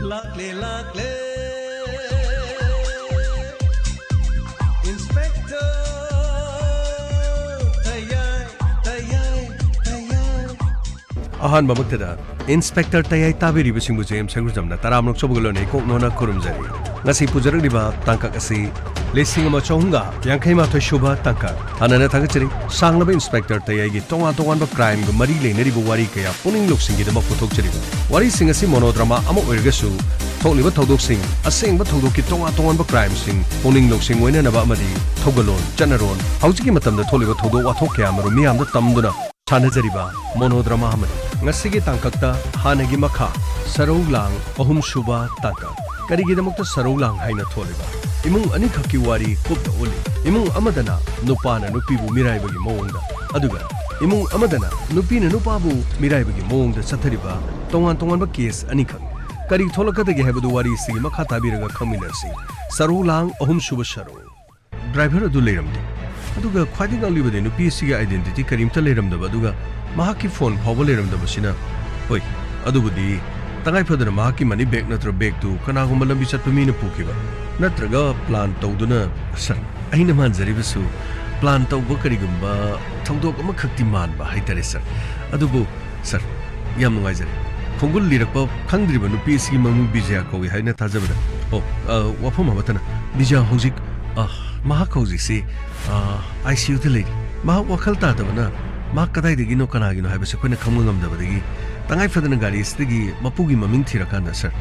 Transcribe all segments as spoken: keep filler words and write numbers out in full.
ꯂꯥꯛꯂꯦ, ꯂꯥꯛꯂꯦ, Inspector ꯇꯌꯥꯏ, ꯇꯌꯥꯏ, ꯇꯌꯥꯏ꯫ ꯑꯍꯥꯟꯕꯃꯛꯇꯗ Inspector ꯇꯌꯥꯏ ꯇꯥꯕꯤꯔꯤꯕꯁꯤꯡꯕꯨ J M ꯁꯪꯒ꯭ꯔꯨꯖꯝꯅ ꯇꯔꯥꯃꯔꯛ ꯆꯧꯕꯒ ꯂꯣꯟꯅ ꯏꯀꯣꯛ ꯅꯣꯟꯅ ꯈꯨꯔꯨꯝꯖꯔꯤ꯫ ꯉꯁꯤ ꯄꯨꯖꯔꯛꯂꯤꯕ ꯇꯥꯡꯀꯛ ꯑꯁꯤ ꯂꯤꯁꯤꯡ ꯑꯃ ꯆꯍꯨꯝꯒ ꯌꯥꯡꯈꯩ ꯃꯥꯊꯣꯏ ꯁꯨꯕ ꯇꯥꯡꯀꯛ꯫ ꯍꯥꯟꯅꯅ ꯊꯥꯒꯠꯆꯔꯤ꯫ ꯁꯥꯡꯂꯕ Inspector ꯇꯌꯥꯏꯒꯤ ꯇꯣꯉꯥꯟ ꯇꯣꯉꯥꯟꯕ crimeꯒ ꯃꯔꯤ ꯂꯩꯅꯔꯤꯕ ꯋꯥꯔꯤ ꯀꯌꯥ ꯄꯨꯛꯅꯤꯡ ꯂꯧꯁꯤꯡꯒꯤꯗꯃꯛ ꯄꯨꯊꯣꯛꯆꯔꯤꯕ ꯋꯥꯔꯤꯁꯤꯡ ꯑꯁꯤ monodrama ꯑꯃ ꯑꯣꯏꯔꯒꯁꯨ, ꯊꯣꯛꯂꯤꯕ ꯊꯧꯗꯣꯛꯁꯤꯡ, ꯑꯁꯦꯡꯕ ꯊꯧꯗꯣꯛꯀꯤ ꯇꯣꯉꯥꯟ ꯇꯣꯉꯥꯟꯕ crimeꯁꯤꯡ ꯄꯨꯛꯅꯤꯡ ꯂꯧꯁꯤꯡ ꯑꯣꯏꯅꯅꯕ ꯑꯃꯗꯤ ꯊꯧꯒꯜꯂꯣꯟ, ꯆꯠꯅꯔꯣꯟ, ꯍꯧꯖꯤꯛꯀꯤ ꯃꯇꯝꯗ ꯊꯣꯛꯂꯤꯕ ꯊꯧꯗꯣꯛ ꯋꯥꯊꯣꯛ ꯀꯌꯥ ꯑꯃꯔꯣꯝ ꯃꯤꯌꯥꯝꯗ ꯇꯝꯗꯨꯅ ꯁꯥꯟꯅꯖꯔꯤꯕ monodrama ꯑꯃꯅꯤ꯫ ꯉꯁꯤꯒꯤ ꯇꯥꯡꯀꯛꯇ ꯍꯥꯟꯅꯒꯤ ꯃꯈꯥ, ꯁꯔꯧ ꯂꯥꯡ ꯑꯍꯨꯝꯁꯨꯕ ꯇꯥꯡꯀꯛ꯫ ꯀꯔꯤꯒꯤꯗꯃꯛꯇ ꯁꯔꯧ ꯂꯥꯡ ꯍꯥꯏꯅ ꯊꯣꯜꯂꯤꯕ? ꯏꯃꯨꯡ ꯑꯅꯤꯈꯛꯀꯤ ꯋꯥꯔꯤ ꯀꯨꯞꯅ ꯎꯠꯂꯤ꯫ ꯏꯃꯨꯡ ꯑꯃꯗꯅ ꯅꯨꯄꯥꯅ ꯅꯨꯄꯤꯕꯨ ꯃꯤꯔꯥꯏꯕꯒꯤ ꯃꯑꯣꯡꯗ, ꯑꯗꯨꯒ ꯏꯃꯨꯡ ꯑꯃꯗꯅ ꯅꯨꯄꯤꯅ ꯅꯨꯄꯥꯕꯨ ꯃꯤꯔꯥꯏꯕꯒꯤ ꯃꯑꯣꯡꯗ ꯆꯠꯊꯔꯤꯕ ꯇꯣꯉꯥꯟ ꯇꯣꯉꯥꯟꯕ case ꯑꯅꯤꯈꯛ꯫ ꯀꯔꯤ ꯊꯣꯛꯂꯛꯀꯗꯒꯦ ꯍꯥꯏꯕꯗꯨ ꯋꯥꯔꯤꯁꯤ ꯃꯈꯥ ꯇꯥꯕꯤꯔꯒ ꯈꯪꯃꯤꯟꯅꯁꯤ꯫ ꯁꯔꯧ ꯂꯥꯡ ꯑꯍꯨꯝꯁꯨꯕ ꯁꯔꯧ꯫ Driver ꯑꯗꯨ ꯂꯩꯔꯝꯗꯦ꯫ ꯑꯗꯨꯒ ꯈ꯭ꯋꯥꯏꯗꯒꯤ ꯉꯛꯂꯤꯕꯗꯤ ꯅꯨꯄꯤ ꯑꯁꯤꯒꯤ identity ꯀꯔꯤꯝꯇ ꯂꯩꯔꯝꯗꯕ, ꯑꯗꯨꯒ ꯃꯍꯥꯛꯀꯤ phone ꯐꯥꯎꯕ ꯂꯩꯔꯝꯗꯕꯁꯤꯅ, ꯍꯣꯏ, ꯑꯗꯨꯕꯨꯗꯤ ꯇꯉꯥꯏ ꯐꯗꯅ ꯃꯍꯥꯛꯀꯤ money bag ꯅꯠꯇ꯭ꯔ bagꯇꯨ ꯀꯅꯥꯒꯨꯝꯕ ꯂꯝꯕꯤ ꯆꯠꯄ ꯃꯤꯅ ꯄꯨꯈꯤꯕ ꯅꯠꯇ꯭ꯔꯒ plan ꯇꯧꯗꯨꯅ꯫ Sir, ꯑꯩꯅ ꯃꯥꯟꯖꯔꯤꯕꯁꯨ plan ꯇꯧꯕ ꯀꯔꯤꯒꯨꯝꯕ ꯊꯧꯗꯣꯛ ꯑꯃꯈꯛꯇꯤ ꯃꯥꯟꯕ ꯍꯥꯏꯇꯥꯔꯦ, sir꯫ ꯑꯗꯨꯕꯨ Sir, ꯌꯥꯝ ꯅꯨꯡꯉꯥꯏꯖꯔꯦ꯫ ꯈꯣꯡꯒꯨꯜ ꯂꯤꯔꯛꯄ ꯈꯪꯗ꯭ꯔꯤꯕ ꯅꯨꯄꯤ ꯑꯁꯤꯒꯤ ꯃꯃꯤꯡ ꯕꯤꯖꯌꯥ ꯀꯧꯏ ꯍꯥꯏꯅ ꯊꯥꯖꯕꯗ꯫ ꯑꯣ, ꯑ, ꯋꯥꯐꯝ ꯑꯃꯠꯇꯅ, ꯕꯤꯖꯌꯥ ꯍꯧꯖꯤꯛ, ꯑ, ꯃꯍꯥꯛ ꯍꯧꯖꯤꯛꯁꯤ, ꯑ, ICUꯗ ꯂꯩꯔꯤ꯫ ꯃꯍꯥꯛ ꯋꯥꯈꯜ ꯇꯥꯗꯕꯅ ꯃꯍꯥꯛ ꯀꯗꯥꯏꯗꯒꯤꯅꯣ, ꯀꯅꯥꯒꯤꯅꯣ ꯍꯥꯏꯕꯁꯤ ꯑꯩꯈꯣꯏꯅ ꯈꯪꯕ ꯉꯝꯗꯕꯗꯒꯤ ꯇꯉꯥꯏ ꯐꯗꯅ ꯒꯥꯔꯤ ꯑꯁꯤꯗꯒꯤ ꯃꯄꯨꯒꯤ ꯃꯃꯤꯡ ꯊꯤꯔꯀꯥꯟꯗ, sir,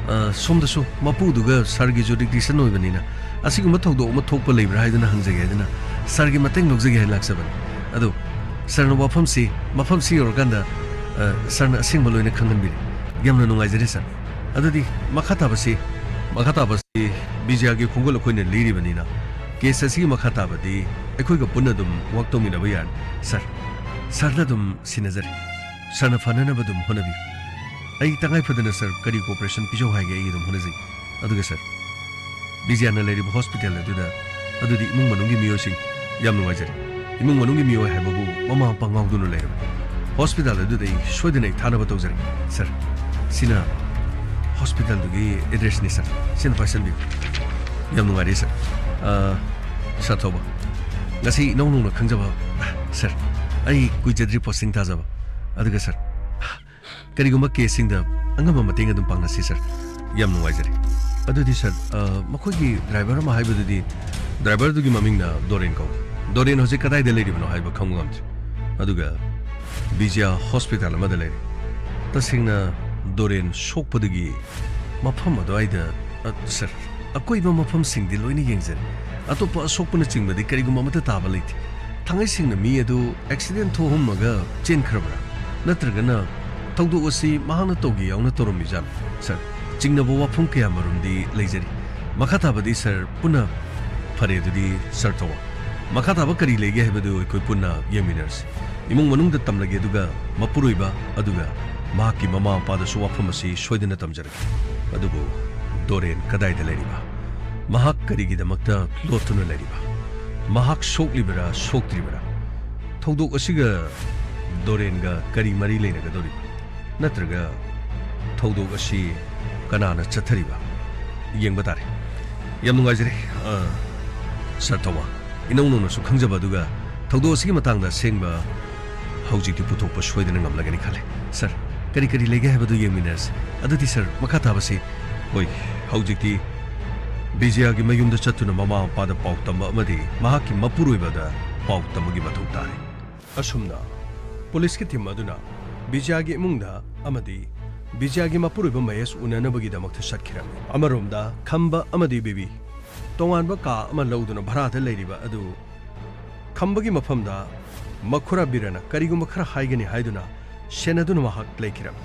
ꯑ, ꯁꯣꯝꯗꯁꯨ ꯃꯄꯨꯗꯨꯒ sirꯒꯤ jurisdiction ꯑꯣꯏꯕꯅꯤꯅ ꯑꯁꯤꯒꯨꯝꯕ ꯊꯧꯗꯣꯛ ꯑꯃ ꯊꯣꯛꯄ ꯂꯩꯕ꯭ꯔꯥ ꯍꯥꯏꯗꯨꯅ ꯍꯪꯖꯒꯦ ꯍꯥꯏꯗꯨꯅ sirꯒꯤ ꯃꯇꯦꯡ ꯂꯧꯖꯒꯦ ꯍꯥꯏꯅ ꯂꯥꯛꯆꯕꯅꯤ꯫ ꯑꯗꯣ sirꯅ ꯋꯥꯐꯝꯁꯤ, ꯃꯐꯝꯁꯤ ꯌꯧꯔꯀꯥꯟꯗ, ꯑ, sirꯅ ꯑꯁꯦꯡꯕ ꯂꯣꯏꯅ ꯈꯪꯍꯟꯕꯤꯔꯦ꯫ ꯌꯥꯝꯅ ꯅꯨꯡꯉꯥꯏꯖꯔꯦ, sir꯫ ꯑꯗꯨꯗꯤ ꯃꯈꯥ ꯇꯥꯕꯁꯤ, ꯃꯈꯥ ꯇꯥꯕꯁꯤ ꯕꯤꯖꯌꯥꯒꯤ ꯈꯣꯡꯒꯨꯜ ꯑꯩꯈꯣꯏꯅ ꯂꯤꯔꯤꯕꯅꯤꯅ, case ꯑꯁꯤꯒꯤ ꯃꯈꯥ ꯇꯥꯕꯗꯤ ꯑꯩꯈꯣꯏꯒ ꯄꯨꯟꯅ ꯑꯗꯨꯝ work ꯇꯧꯃꯤꯟꯅꯕ ꯌꯥꯔꯅꯤ, sir꯫ Sirꯅ ꯑꯗꯨꯝ ꯁꯤꯟꯅꯖꯔꯦ꯫ Sirꯅ ꯐꯅꯅꯕ ꯑꯗꯨꯝ ꯍꯣꯠꯅꯕꯤꯌꯨ꯫ ꯑꯩ ꯇꯉꯥꯏ ꯐꯗꯅ sir ꯀꯔꯤ cooperation ꯄꯤꯖꯧ ꯍꯥꯏꯒꯦ, ꯑꯩ ꯑꯗꯨꯝ ꯍꯣꯠꯅꯖꯒꯦ꯫ ꯑꯗꯨꯒ sir, ꯕꯤꯖꯌꯥꯅ ꯂꯩꯔꯤꯕ hospital ꯑꯗꯨꯗ, ꯑꯗꯨꯗꯤ ꯏꯃꯨꯡ ꯃꯅꯨꯡꯒꯤ ꯃꯤꯑꯣꯏꯁꯤꯡ, ꯌꯥꯝ ꯅꯨꯡꯉꯥꯏꯖꯔꯦ꯫ ꯏꯃꯨꯡ ꯃꯅꯨꯡꯒꯤ ꯃꯤꯑꯣꯏ ꯍꯥꯏꯕꯕꯨ ꯃꯃꯥ ꯃꯄꯥ ꯉꯥꯎꯗꯨꯅ ꯂꯩꯔꯕꯅꯤ꯫ Hospital ꯑꯗꯨꯗ ꯑꯩ ꯁꯣꯏꯗꯅ ꯑꯩ ꯊꯥꯅꯕ ꯇꯧꯖꯔꯒꯦ, sir꯫ ꯁꯤꯅ ꯍꯣꯁꯄꯤꯇꯥꯜꯗꯨꯒꯤ ꯑꯦꯗ꯭ꯔꯦꯁꯅꯤ, ꯁꯥꯔ꯫ ꯁꯤꯅ ꯄꯥꯏꯁꯟꯕꯤꯌꯨ꯫ ꯌꯥꯝ ꯅꯨꯡꯉꯥꯏꯔꯦ, ꯁꯥꯔ꯫ ꯑ, ꯁꯥꯔ ꯊꯧꯕ, ꯉꯁꯤ ꯏꯅꯧ ꯅꯧꯅ ꯈꯪꯖꯕ, ꯁꯥꯔ, ꯑꯩ ꯀꯨꯏꯖꯗ꯭ꯔꯤ ꯄꯣꯁꯇꯤꯡ ꯇꯥꯖꯕ꯫ ꯑꯗꯨꯒ, ꯁꯥꯔ, ꯀꯔꯤꯒꯨꯝꯕ ꯀꯦꯁꯁꯤꯡꯗ ꯑꯉꯝꯕ ꯃꯇꯦꯡ ꯑꯗꯨꯝ ꯄꯥꯡꯅꯁꯤ, ꯁꯥꯔ꯫ ꯌꯥꯝ ꯅꯨꯡꯉꯥꯏꯖꯔꯦ꯫ ꯑꯗꯨꯗꯤ, ꯁꯥꯔ, ꯑ, ꯃꯈꯣꯏꯒꯤ ꯗ꯭ꯔꯥꯏꯚꯔ ꯑꯃ ꯍꯥꯏꯕꯗꯨꯗꯤ, ꯗ꯭ꯔꯥꯏꯚꯔꯗꯨꯒꯤ ꯃꯃꯤꯡꯅ ꯗꯣꯔꯦꯟ ꯀꯧꯏ꯫ ꯗꯣꯔꯦꯟ ꯍꯧꯖꯤꯛ ꯀꯗꯥꯏꯗ ꯂꯩꯔꯤꯕꯅꯣ ꯍꯥꯏꯕ ꯈꯪꯕ ꯉꯝꯗ꯭ꯔꯤ꯫ ꯑꯗꯨꯒ ꯕꯤꯖꯌ ꯍꯣꯁꯄꯤꯇꯥꯜ ꯑꯃꯗ ꯂꯩꯔꯦ꯫ ꯇꯁꯦꯡꯅ ꯗꯣꯔꯦꯟ ꯁꯣꯛꯄꯗꯒꯤ ꯃꯐꯝ ꯑꯗꯨꯋꯥꯏꯗ, ꯑ, ꯁꯥꯔ, ꯑꯀꯣꯏꯕ ꯃꯐꯝꯁꯤꯡꯗꯤ ꯂꯣꯏꯅ ꯌꯦꯡꯖꯔꯦ꯫ ꯑꯇꯣꯞꯄ ꯑꯁꯣꯛꯄꯅꯆꯤꯡꯕꯗꯤ ꯀꯔꯤꯒꯨꯝꯕ ꯑꯃꯠꯇ ꯇꯥꯕ ꯂꯩꯇꯦ꯫ ꯊꯥꯡꯉꯩ ꯁꯦꯡꯅ ꯃꯤ ꯑꯗꯨ ꯑꯦꯛꯁꯤꯗꯦꯟ ꯊꯣꯛꯍꯝꯃꯒ ꯆꯦꯟꯈ꯭ꯔꯕ꯭ꯔꯥ? ꯅꯠꯇ꯭ꯔꯒꯅ ꯊꯧꯗꯣꯛ ꯑꯁꯤ ꯃꯍꯥꯛꯅ ꯇꯧꯒꯦ ꯌꯥꯎꯅ ꯇꯧꯔꯝꯃꯤꯖꯥꯠꯂꯣ? ꯁꯥꯔ, ꯆꯤꯡꯅꯕ ꯋꯥꯐꯝ ꯀꯌꯥꯃꯔꯨꯝꯗꯤ ꯂꯩꯖꯔꯤ꯫ ꯃꯈꯥ ꯇꯥꯕꯗꯤ, ꯁꯥꯔ, ꯄꯨꯟꯅ, ꯐꯔꯦ ꯑꯗꯨꯗꯤ, ꯁꯥꯔ ꯊꯧꯕ, ꯃꯈꯥ ꯇꯥꯕ ꯀꯔꯤ ꯂꯩꯒꯦ ꯍꯥꯏꯕꯗꯨ ꯑꯩꯈꯣꯏ ꯄꯨꯟꯅ ꯌꯦꯡꯃꯤꯟꯅꯔꯁꯤ꯫ ꯏꯃꯨꯡ ꯃꯅꯨꯡꯗ ꯇꯝꯂꯒꯦ, ꯑꯗꯨꯒ ꯃꯄꯨꯔꯣꯏꯕ ꯑꯗꯨꯒ ꯃꯍꯥꯛꯀꯤ ꯃꯃꯥ ꯃꯄꯥꯗꯁꯨ ꯋꯥꯐꯝ ꯑꯁꯤ ꯁꯣꯏꯗꯅ ꯇꯝꯖꯔꯛꯀꯦ꯫ ꯑꯗꯨꯕꯨ ꯗꯣꯔꯦꯟ ꯀꯗꯥꯏꯗ ꯂꯩꯔꯤꯕ? ꯃꯍꯥꯛ ꯀꯔꯤꯒꯤꯗꯃꯛꯇ ꯂꯣꯠꯇꯨꯅ ꯂꯩꯔꯤꯕ? ꯃꯍꯥꯛ ꯁꯣꯛꯂꯤꯕꯔꯥ, ꯁꯣꯛꯇ꯭ꯔꯤꯕꯔꯥ? ꯊꯧꯗꯣꯛ ꯑꯁꯤꯒ ꯗꯣꯔꯦꯟꯒ ꯀꯔꯤ ꯃꯔꯤ ꯂꯩꯅꯒꯗꯧꯔꯤꯕ? ꯅꯠꯇ꯭ꯔꯒ ꯊꯧꯗꯣꯛ ꯑꯁꯤ ꯀꯅꯥꯅ ꯆꯠꯊꯔꯤꯕ? ꯌꯦꯡꯕ ꯇꯥꯔꯦ꯫ ꯌꯥꯝ ꯅꯨꯡꯉꯥꯏꯖꯔꯦ, ꯑ, ꯁꯥꯔ ꯊꯧꯕ꯫ ꯏꯅꯧ ꯅꯧꯅꯁꯨ ꯈꯪꯖꯕ ꯑꯗꯨꯒ ꯊꯧꯗꯣꯛ ꯑꯁꯤꯒꯤ ꯃꯇꯥꯡꯗ ꯑꯁꯦꯡꯕ ꯍꯧꯖꯤꯛꯇꯤ ꯄꯨꯊꯣꯛꯄ ꯁꯣꯏꯗꯅ ꯉꯝꯂꯒꯅꯤ ꯈꯜꯂꯦ꯫ ꯁꯥꯔ, ꯀꯔꯤ ꯀꯔꯤ ꯂꯩꯒꯦ ꯍꯥꯏꯕꯗꯨ ꯌꯦꯡꯃꯤꯟꯅꯔꯁꯤ꯫ ꯑꯗꯨꯗꯤ, ꯁꯥꯔ, ꯃꯈꯥ ꯇꯥꯕꯁꯤ? ꯍꯣꯏ, ꯍꯧꯖꯤꯛꯇꯤ ꯕꯤꯖꯌꯒꯤ ꯃꯌꯨꯝꯗ ꯆꯠꯇꯨꯅ ꯃꯃꯥ ꯃꯄꯥꯗ ꯄꯥꯎ ꯇꯝꯕ ꯑꯃꯗꯤ ꯃꯍꯥꯛꯀꯤ ꯃꯄꯨꯔꯣꯏꯕꯗ ꯄꯥꯎ ꯇꯝꯕꯒꯤ ꯃꯊꯧ ꯇꯥꯔꯦ꯫ ꯑꯁꯨꯝꯅ ꯄꯨꯂꯤꯁꯀꯤ ꯇꯤꯝ ꯑꯗꯨꯅ ꯕꯤꯖꯌꯒꯤ ꯏꯃꯨꯡꯗ ꯑꯃꯗꯤ ꯕꯤꯖꯌꯒꯤ ꯃꯄꯨꯔꯣꯏꯕ ꯃꯍꯦꯁ ꯎꯅꯅꯕꯒꯤꯗꯃꯛꯇ ꯆꯠꯈꯤꯔꯝꯃꯤ꯫ ꯑꯃꯔꯣꯝꯗ ꯈꯝꯕ ꯑꯃꯗꯤ ꯕꯤꯕꯤ ꯇꯣꯉꯥꯟꯕ ꯀꯥ ꯑꯃ ꯂꯧꯗꯨꯅ ꯚꯔꯥꯗ ꯂꯩꯔꯤꯕ ꯑꯗꯨ ꯈꯝꯕꯒꯤ ꯃꯐꯝꯗ ꯃꯈꯨꯔꯥ ꯕꯤꯔꯅ ꯀꯔꯤꯒꯨꯝꯕ ꯈꯔ ꯍꯥꯏꯒꯅꯤ ꯍꯥꯏꯗꯨꯅ ꯁꯦꯟꯅꯗꯨꯅ ꯃꯍꯥꯛ ꯂꯩꯈꯤꯔꯝꯃꯤ꯫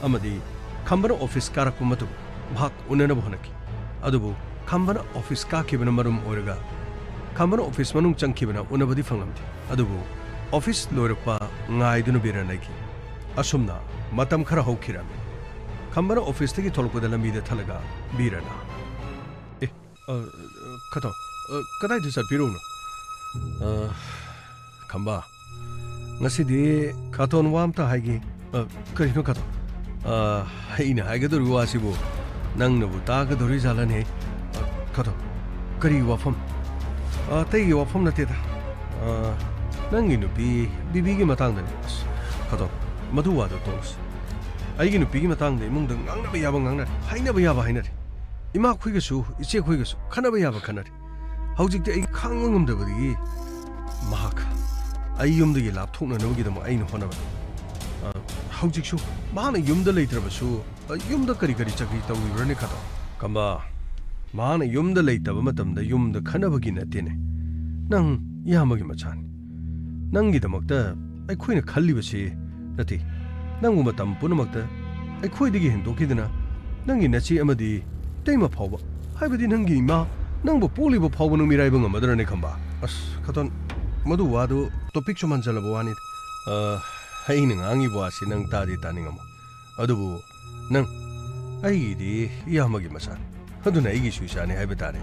ꯑꯃꯗꯤ ꯈꯝꯕꯅ ꯑꯣꯐꯤꯁ ꯀꯥꯔꯛꯄ ꯃꯇꯨꯡ ꯃꯍꯥꯛ ꯎꯅꯅꯕ ꯍꯣꯠꯅꯈꯤ꯫ ꯑꯗꯨꯕꯨ ꯈꯝꯕꯅ ꯑꯣꯐꯤꯁ ꯀꯥꯈꯤꯕꯅ ꯃꯔꯝ ꯑꯣꯏꯔꯒ ꯈꯝꯕꯅ ꯑꯣꯐꯤꯁ ꯃꯅꯨꯡ ꯆꯪꯈꯤꯕꯅ ꯎꯅꯕꯗꯤ ꯐꯪꯂꯝꯗꯦ꯫ ꯑꯗꯨꯕꯨ ꯑꯣꯐꯤꯁ ꯂꯣꯏꯔꯛꯄ ꯉꯥꯏꯗꯨꯅ ꯕꯤꯔꯅ ꯂꯩꯈꯤ꯫ ꯑꯁꯨꯝꯅ ꯃꯇꯝ ꯈꯔ ꯍꯧꯈꯤꯔꯝꯃꯤ꯫ ꯈꯝꯕꯅ ꯑꯣꯐꯤꯁꯇꯒꯤ ꯊꯣꯛꯂꯛꯄꯗ ꯂꯝꯕꯤꯗ ꯊꯠꯂꯒ ꯕꯤꯔꯅ, "ꯑꯦ, ꯑ, ꯈꯇꯣ, ꯑ, ꯀꯗꯥꯏꯗ ꯆꯠꯄꯤꯔꯨꯕꯅꯣ?" "ꯑ, ꯈꯝꯕ, ꯉꯁꯤꯗꯤ ꯈꯇꯣꯟ ꯋꯥ ꯑꯝꯇ ꯍꯥꯏꯒꯦ꯫" "ꯑ, ꯀꯔꯤꯅꯣ ꯈꯇꯣ?" ꯑ, ꯑꯩꯅ ꯍꯥꯏꯒꯗꯧꯔꯤꯕ ꯋꯥꯁꯤꯕꯨ ꯅꯪꯅꯕꯨ ꯇꯥꯒꯗꯧꯔꯤ ꯖꯥꯠꯂꯅꯦ? ꯑ, ꯈꯇꯣ, ꯀꯔꯤ ꯋꯥꯐꯝ? ꯑ, ꯑꯇꯩꯒꯤ ꯋꯥꯐꯝ ꯅꯠꯇꯦꯗ꯫ ꯑ, ꯅꯪꯒꯤ ꯅꯨꯄꯤ ꯕꯤꯕꯤꯒꯤ ꯃꯇꯥꯡꯗꯅꯤ꯫ ꯑꯁ, ꯈꯇꯣ, ꯃꯗꯨ ꯋꯥꯗꯣ ꯇꯣꯛꯂꯁꯤ꯫ ꯑꯩꯒꯤ ꯅꯨꯄꯤꯒꯤ ꯃꯇꯥꯡꯗ ꯏꯃꯨꯡꯗ ꯉꯥꯡꯅꯕ ꯌꯥꯕ ꯉꯥꯡꯅꯔꯦ, ꯍꯥꯏꯅꯕ ꯌꯥꯕ ꯍꯥꯏꯅꯔꯦ꯫ ꯏꯃꯥꯈꯣꯏꯒꯁꯨ, ꯏꯆꯦꯈꯣꯏꯒꯁꯨ ꯈꯟꯅꯕ ꯌꯥꯕ ꯈꯟꯅꯔꯦ꯫ ꯍꯧꯖꯤꯛꯇꯤ ꯑꯩ ꯈꯥꯡꯕ ꯉꯝꯗꯕꯗꯒꯤ ꯃꯍꯥꯛ ꯑꯩ ꯌꯨꯝꯗꯒꯤ ꯂꯥꯞꯊꯣꯛꯅꯅꯕꯒꯤꯗꯃꯛ ꯑꯩꯅ ꯍꯣꯠꯅꯕꯅꯤ꯫ ꯑ, ꯍꯧꯖꯤꯛꯁꯨ ꯃꯍꯥꯛꯅ ꯌꯨꯝꯗ ꯂꯩꯇ꯭ꯔꯕꯁꯨ, ꯑ, ꯌꯨꯝꯗ ꯀꯔꯤ ꯀꯔꯤ ꯆꯀ꯭ꯔꯤ ꯇꯧꯔꯤꯕ꯭ꯔꯅꯦ ꯈꯇꯣ? ꯀꯝꯕ, ꯃꯍꯥꯛꯅ ꯌꯨꯝꯗ ꯂꯩꯇꯕ ꯃꯇꯝꯗ ꯌꯨꯝꯗ ꯈꯟꯅꯕꯒꯤ ꯅꯠꯇꯦꯅꯦ꯫ ꯅꯪ ꯏꯌꯥꯝꯕꯒꯤ ꯃꯆꯥꯅꯤ꯫ ꯅꯪꯒꯤꯗꯃꯛꯇ ꯑꯩꯈꯣꯏꯅ ꯈꯜꯂꯤꯕꯁꯤ ꯅꯠꯇꯦ꯫ ꯅꯪꯕꯨ ꯃꯇꯝ ꯄꯨꯝꯅꯃꯛꯇ ꯑꯩꯈꯣꯏꯗꯒꯤ ꯍꯦꯟꯗꯣꯛꯈꯤꯗꯅ ꯅꯪꯒꯤ ꯅꯆꯦ ꯑꯃꯗꯤ ꯏꯇꯩꯃ ꯐꯥꯎꯕ, ꯍꯥꯏꯕꯗꯤ ꯅꯪꯒꯤ ꯏꯃꯥ, ꯅꯪꯕꯨ ꯄꯣꯛꯂꯤꯕ ꯐꯥꯎꯕ ꯅꯪ ꯃꯤꯔꯥꯏꯕ ꯉꯝꯃꯗ꯭ꯔꯅꯦ ꯈꯝꯕ? ꯑꯁ, ꯈꯇꯣꯟ, ꯃꯗꯨ ꯋꯥꯗꯨ topic ꯁꯨꯝ ꯍꯟꯖꯜꯂꯕ ꯋꯥꯅꯤ꯫ ꯑ, ꯑꯩꯅ ꯉꯥꯡꯉꯤꯕ ꯋꯥꯁꯤ ꯅꯪ ꯇꯥꯗꯤ ꯇꯥꯅꯤꯡꯉꯝꯃꯣ꯫ ꯑꯗꯨꯕꯨ ꯅꯪ ꯑꯩꯒꯤꯗꯤ ꯏꯌꯥꯝꯕꯒꯤ ꯃꯆꯥꯅꯤ꯫ ꯑꯗꯨꯅ ꯑꯩꯒꯤꯁꯨ ꯏꯆꯥꯅꯤ ꯍꯥꯏꯕ ꯇꯥꯔꯦ꯫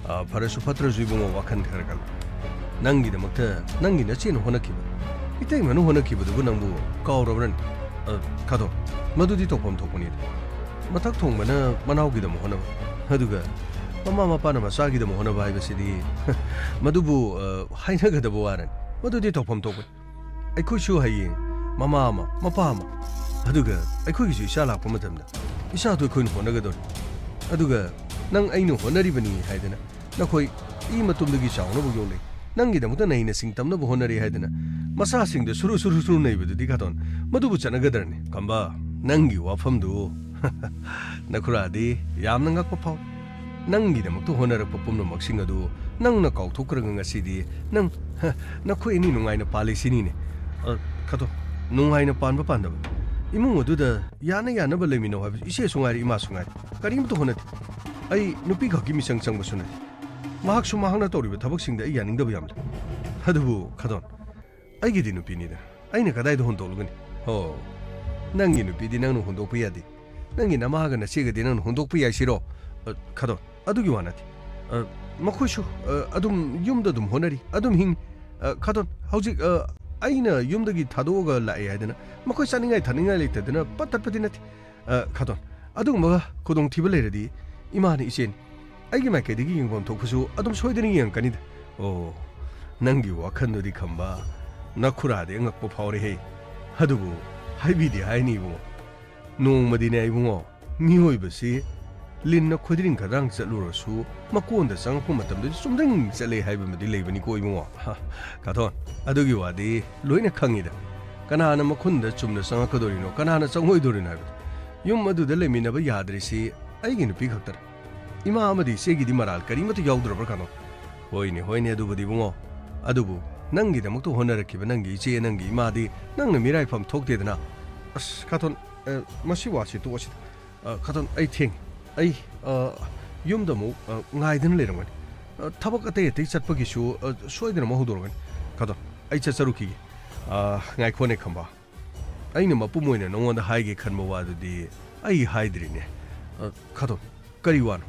ꯑ, ꯐꯔꯁꯨ ꯐꯠꯇ꯭ꯔꯁꯨ ꯏꯕꯨꯡꯉꯣ, ꯋꯥꯈꯜ ꯈꯔ ꯈꯜꯂꯨ꯫ ꯅꯪꯒꯤꯗꯃꯛꯇ ꯅꯪꯒꯤ ꯅꯆꯦꯅ ꯍꯣꯠꯅꯈꯤꯕ, ꯏꯇꯩꯃꯅ ꯍꯣꯠꯅꯈꯤꯕꯗꯨꯕꯨ ꯅꯪꯕꯨ ꯀꯥꯎꯔꯕ꯭ꯔꯅꯦ? ꯑ, ꯈꯇꯣ, ꯃꯗꯨꯗꯤ ꯇꯧꯐꯝ ꯊꯣꯛꯄꯅꯤ꯫ ꯃꯊꯛ ꯊꯣꯡꯕꯅ ꯃꯅꯥꯎꯒꯤꯗꯃꯛ ꯍꯣꯠꯅꯕ, ꯑꯗꯨꯒ ꯃꯃꯥ ꯃꯄꯥꯅ ꯃꯆꯥꯒꯤꯗꯃꯛ ꯍꯣꯠꯅꯕ ꯍꯥꯏꯕꯁꯤꯗꯤ, ꯃꯗꯨꯕꯨ, ꯑ, ꯍꯥꯏꯅꯒꯗꯕ ꯋꯥꯔꯅꯤ꯫ ꯃꯗꯨꯗꯤ ꯇꯧꯐꯝ ꯊꯣꯛꯄꯅꯤ꯫ ꯑꯩꯈꯣꯏꯁꯨ ꯍꯌꯦꯡ ꯃꯃꯥ ꯑꯃ, ꯃꯄꯥ ꯑꯃ, ꯑꯗꯨꯒ ꯑꯩꯈꯣꯏꯒꯤꯁꯨ ꯏꯆꯥ ꯂꯥꯛꯄ ꯃꯇꯝꯗ ꯏꯆꯥꯗꯣ ꯑꯩꯈꯣꯏꯅ ꯍꯣꯠꯅꯒꯗꯧꯔꯤ꯫ ꯑꯗꯨꯒ ꯅꯪ ꯑꯩꯅ ꯍꯣꯠꯅꯔꯤꯕꯅꯤ ꯍꯥꯏꯗꯅ ꯅꯈꯣꯏ ꯏ ꯃꯇꯨꯝꯗꯒꯤ ꯆꯥꯎꯅꯕ ꯌꯣꯛꯂꯦ, ꯅꯪꯒꯤꯗꯃꯛꯇ ꯅꯍꯩꯅ ꯁꯤꯡꯇꯝꯅꯕ ꯍꯣꯠꯅꯔꯤ ꯍꯥꯏꯗꯅ ꯃꯆꯥꯁꯤꯡꯗ ꯁꯨꯔꯨ ꯁꯨꯔꯨ ꯁꯨꯔꯨ ꯅꯩꯕꯗꯨꯗꯤ ꯈꯇꯣꯟ, ꯃꯗꯨꯕꯨ ꯆꯠꯅꯒꯗ꯭ꯔꯅꯤ? ꯀꯝꯕ, ꯅꯪꯒꯤ ꯋꯥꯐꯝꯗꯨ ꯅꯈꯨꯔꯥꯗꯤ ꯌꯥꯝꯅ ꯉꯛꯄ ꯐꯥꯎ꯫ ꯅꯪꯒꯤꯗꯃꯛꯇ ꯍꯣꯠꯅꯔꯛꯄ ꯄꯨꯝꯅꯃꯛꯁꯤꯡ ꯑꯗꯨ ꯅꯪꯅ ꯀꯥꯎꯊꯣꯛꯈ꯭ꯔꯒ ꯉꯁꯤꯗꯤ ꯅꯪ, ꯍ, ꯅꯈꯣꯏ ꯑꯅꯤ ꯅꯨꯡꯉꯥꯏꯅ ꯄꯥꯜꯂꯤ ꯁꯤꯅꯤꯅꯦ꯫ ꯑ, ꯈꯇꯣ, ꯅꯨꯡꯉꯥꯏꯅ ꯄꯥꯟꯕ ꯄꯥꯟꯗꯕ, ꯏꯃꯨꯡ ꯑꯗꯨꯗ ꯌꯥꯅ ꯌꯥꯅꯕ ꯂꯩꯃꯤꯟꯅꯧ ꯍꯥꯏꯕꯁꯤ ꯏꯆꯦꯁꯨ ꯉꯥꯏꯔꯦ, ꯏꯃꯥꯁꯨ ꯉꯥꯏꯔꯦ, ꯀꯔꯤꯝꯇ ꯍꯣꯠꯅꯗꯦ꯫ ꯑꯩ ꯅꯨꯄꯤ ꯈꯛꯀꯤ ꯃꯤꯆꯪ ꯆꯪꯕꯁꯨ ꯅꯠꯇꯦ꯫ ꯃꯍꯥꯛꯁꯨ ꯃꯍꯥꯛꯅ ꯇꯧꯔꯤꯕ ꯊꯕꯛꯁꯤꯡꯗ ꯑꯩ ꯌꯥꯅꯤꯡꯗꯕ ꯌꯥꯝ ꯂꯩ꯫ ꯑꯗꯨꯕꯨ ꯈꯇꯣꯟ, ꯑꯩꯒꯤꯗꯤ ꯅꯨꯄꯤꯅꯤꯗ, ꯑꯩꯅ ꯀꯗꯥꯏꯗ ꯍꯨꯟꯗꯣꯛꯂꯨꯒꯅꯤ? ꯍꯣ, ꯅꯪꯒꯤ ꯅꯨꯄꯤꯗꯤ ꯅꯪꯅ ꯍꯨꯟꯗꯣꯛꯄ ꯌꯥꯗꯦ꯫ ꯅꯪꯒꯤ ꯅꯃꯥꯒ ꯅꯆꯦꯒꯗꯤ ꯅꯪꯅ ꯍꯨꯟꯗꯣꯛꯄ ꯌꯥꯏ ꯁꯤꯔꯣ? ꯑ, ꯈꯗꯣ, ꯑꯗꯨꯒꯤ ꯋꯥ ꯅꯠꯇꯦ꯫ ꯑ, ꯃꯈꯣꯏꯁꯨ, ꯑ, ꯑꯗꯨꯝ ꯌꯨꯝꯗ ꯑꯗꯨꯝ ꯍꯣꯠꯅꯔꯤ, ꯑꯗꯨꯝ ꯍꯤꯡꯉꯤ꯫ ꯑ, ꯈꯗꯣ, ꯍꯧꯖꯤꯛ, ꯑ, ꯑꯩꯅ ꯌꯨꯝꯗꯒꯤ ꯊꯥꯗꯣꯛꯑꯒ ꯂꯥꯛꯑꯦ ꯍꯥꯏꯗꯅ ꯃꯈꯣꯏ ꯆꯥꯅꯤꯡꯉꯥꯏ ꯊꯛꯅꯤꯡꯉꯥꯏ ꯂꯩꯇꯗꯅ ꯄꯠ ꯇꯠꯄꯗꯤ ꯅꯠꯇꯦ꯫ ꯑ, ꯈꯥꯇꯣꯟ, ꯑꯗꯨꯒꯨꯝꯕ ꯈꯨꯗꯣꯡꯊꯤꯕ ꯂꯩꯔꯗꯤ ꯏꯃꯥꯅꯤ ꯏꯆꯦꯅꯤ꯫ ꯑꯩꯒꯤ ꯃꯥꯏꯀꯩꯗꯒꯤ ꯌꯦꯡꯐꯝ ꯊꯣꯛꯄꯁꯨ ꯑꯗꯨꯝ ꯁꯣꯏꯗꯅ ꯌꯦꯡꯉꯛꯀꯅꯤꯗ꯫ ꯑꯣ, ꯅꯪꯒꯤ ꯋꯥꯈꯜꯗꯨꯗꯤ ꯈꯝꯕ, ꯅꯈꯨꯔꯥꯗꯤ ꯑꯉꯛꯄ ꯐꯥꯎꯔꯦꯍꯦ꯫ ꯑꯗꯨꯕꯨ ꯍꯥꯏꯕꯤꯗꯤ ꯍꯥꯏꯅꯤ ꯏꯕꯨꯡꯉꯣ꯫ ꯅꯣꯡꯃꯗꯤꯅꯦ ꯏꯕꯨꯡꯉꯣ, ꯃꯤꯑꯣꯏꯕꯁꯤ ꯂꯤꯟꯅ ꯈꯣꯏꯗ꯭ꯔꯤꯡ ꯈꯗ꯭ꯔꯥꯡ ꯆꯠꯂꯨꯔꯁꯨ ꯃꯀꯣꯟꯗ ꯆꯪꯉꯛꯄ ꯃꯇꯝꯗꯗꯤ ꯆꯨꯝꯗ꯭ꯔꯤꯡ ꯆꯠꯂꯦ ꯍꯥꯏꯕꯃꯗꯤ ꯂꯩꯕꯅꯤꯀꯣ ꯏꯕꯨꯡꯉꯣ꯫ ꯍꯥ, ꯀꯥꯊꯣꯟ, ꯑꯗꯨꯒꯤ ꯋꯥꯗꯤ ꯂꯣꯏꯅ ꯈꯪꯉꯤꯗ꯫ ꯀꯅꯥꯅ ꯃꯈꯨꯟꯗ ꯆꯨꯝꯅ ꯆꯪꯉꯛꯀꯗꯣꯔꯤꯅꯣ, ꯀꯅꯥꯅ ꯆꯪꯉꯣꯏꯗꯣꯔꯤꯅꯣ ꯍꯥꯏꯕꯗꯣ꯫ ꯌꯨꯝ ꯑꯗꯨꯗ ꯂꯩꯃꯤꯟꯅꯕ ꯌꯥꯗ꯭ꯔꯤꯁꯤ ꯑꯩꯒꯤ ꯅꯨꯄꯤ ꯈꯛꯇꯔ? ꯏꯃꯥ ꯑꯃꯗꯤ ꯏꯆꯦꯒꯤꯗꯤ ꯃꯔꯥꯜ ꯀꯔꯤꯃꯠꯇ ꯌꯥꯎꯗ꯭ꯔꯕ꯭ꯔꯥ ꯀꯥꯊꯣꯟ? ꯍꯣꯏꯅꯦ, ꯍꯣꯏꯅꯦ, ꯑꯗꯨꯕꯨꯗꯤ ꯏꯕꯨꯡꯉꯣ꯫ ꯑꯗꯨꯕꯨ ꯅꯪꯒꯤꯗꯃꯛꯇ ꯍꯣꯠꯅꯔꯛꯈꯤꯕ ꯅꯪꯒꯤ ꯏꯆꯦ, ꯅꯪꯒꯤ ꯏꯃꯥꯗꯤ ꯅꯪꯅ ꯃꯤꯔꯥꯏꯐꯝ ꯊꯣꯛꯇꯦꯗꯅ꯫ ꯑꯁ, ꯀꯥꯊꯣꯟ, ꯑ, ꯃꯁꯤ ꯋꯥꯁꯤ ꯇꯣꯛꯑꯁꯤꯗ꯫ ꯑ, ꯀꯥꯊꯣꯟ, ꯑꯩ ꯊꯦꯡꯉꯦ꯫ ꯑꯩ, ꯑ, ꯌꯨꯝꯗ ꯑꯃꯨꯛ, ꯑ, ꯉꯥꯏꯗꯨꯅ ꯂꯩꯔꯝꯒꯅꯤ꯫ ꯑ, ꯊꯕꯛ ꯑꯇꯩ ꯑꯇꯩ ꯆꯠꯄꯒꯤꯁꯨ, ꯑ, ꯁꯣꯏꯗꯅ ꯑꯃꯨꯛ ꯍꯧꯗꯣꯔꯛꯀꯅꯤ꯫ ꯀꯥꯊꯣꯟ, ꯑꯩ ꯆꯠꯆꯔꯨꯈꯤꯒꯦ꯫ ꯑ, ꯉꯥꯏꯈꯣꯅꯦ ꯈꯝꯕ꯫ ꯑꯩꯅ ꯃꯄꯨꯝ ꯑꯣꯏꯅ ꯅꯉꯣꯟꯗ ꯍꯥꯏꯒꯦ ꯈꯟꯕ ꯋꯥꯗꯨꯗꯤ ꯑꯩ ꯍꯥꯏꯗ꯭ꯔꯤꯅꯦ꯫ ꯑ, ꯀꯥꯊꯣꯟ, ꯀꯔꯤ ꯋꯥꯅꯣ?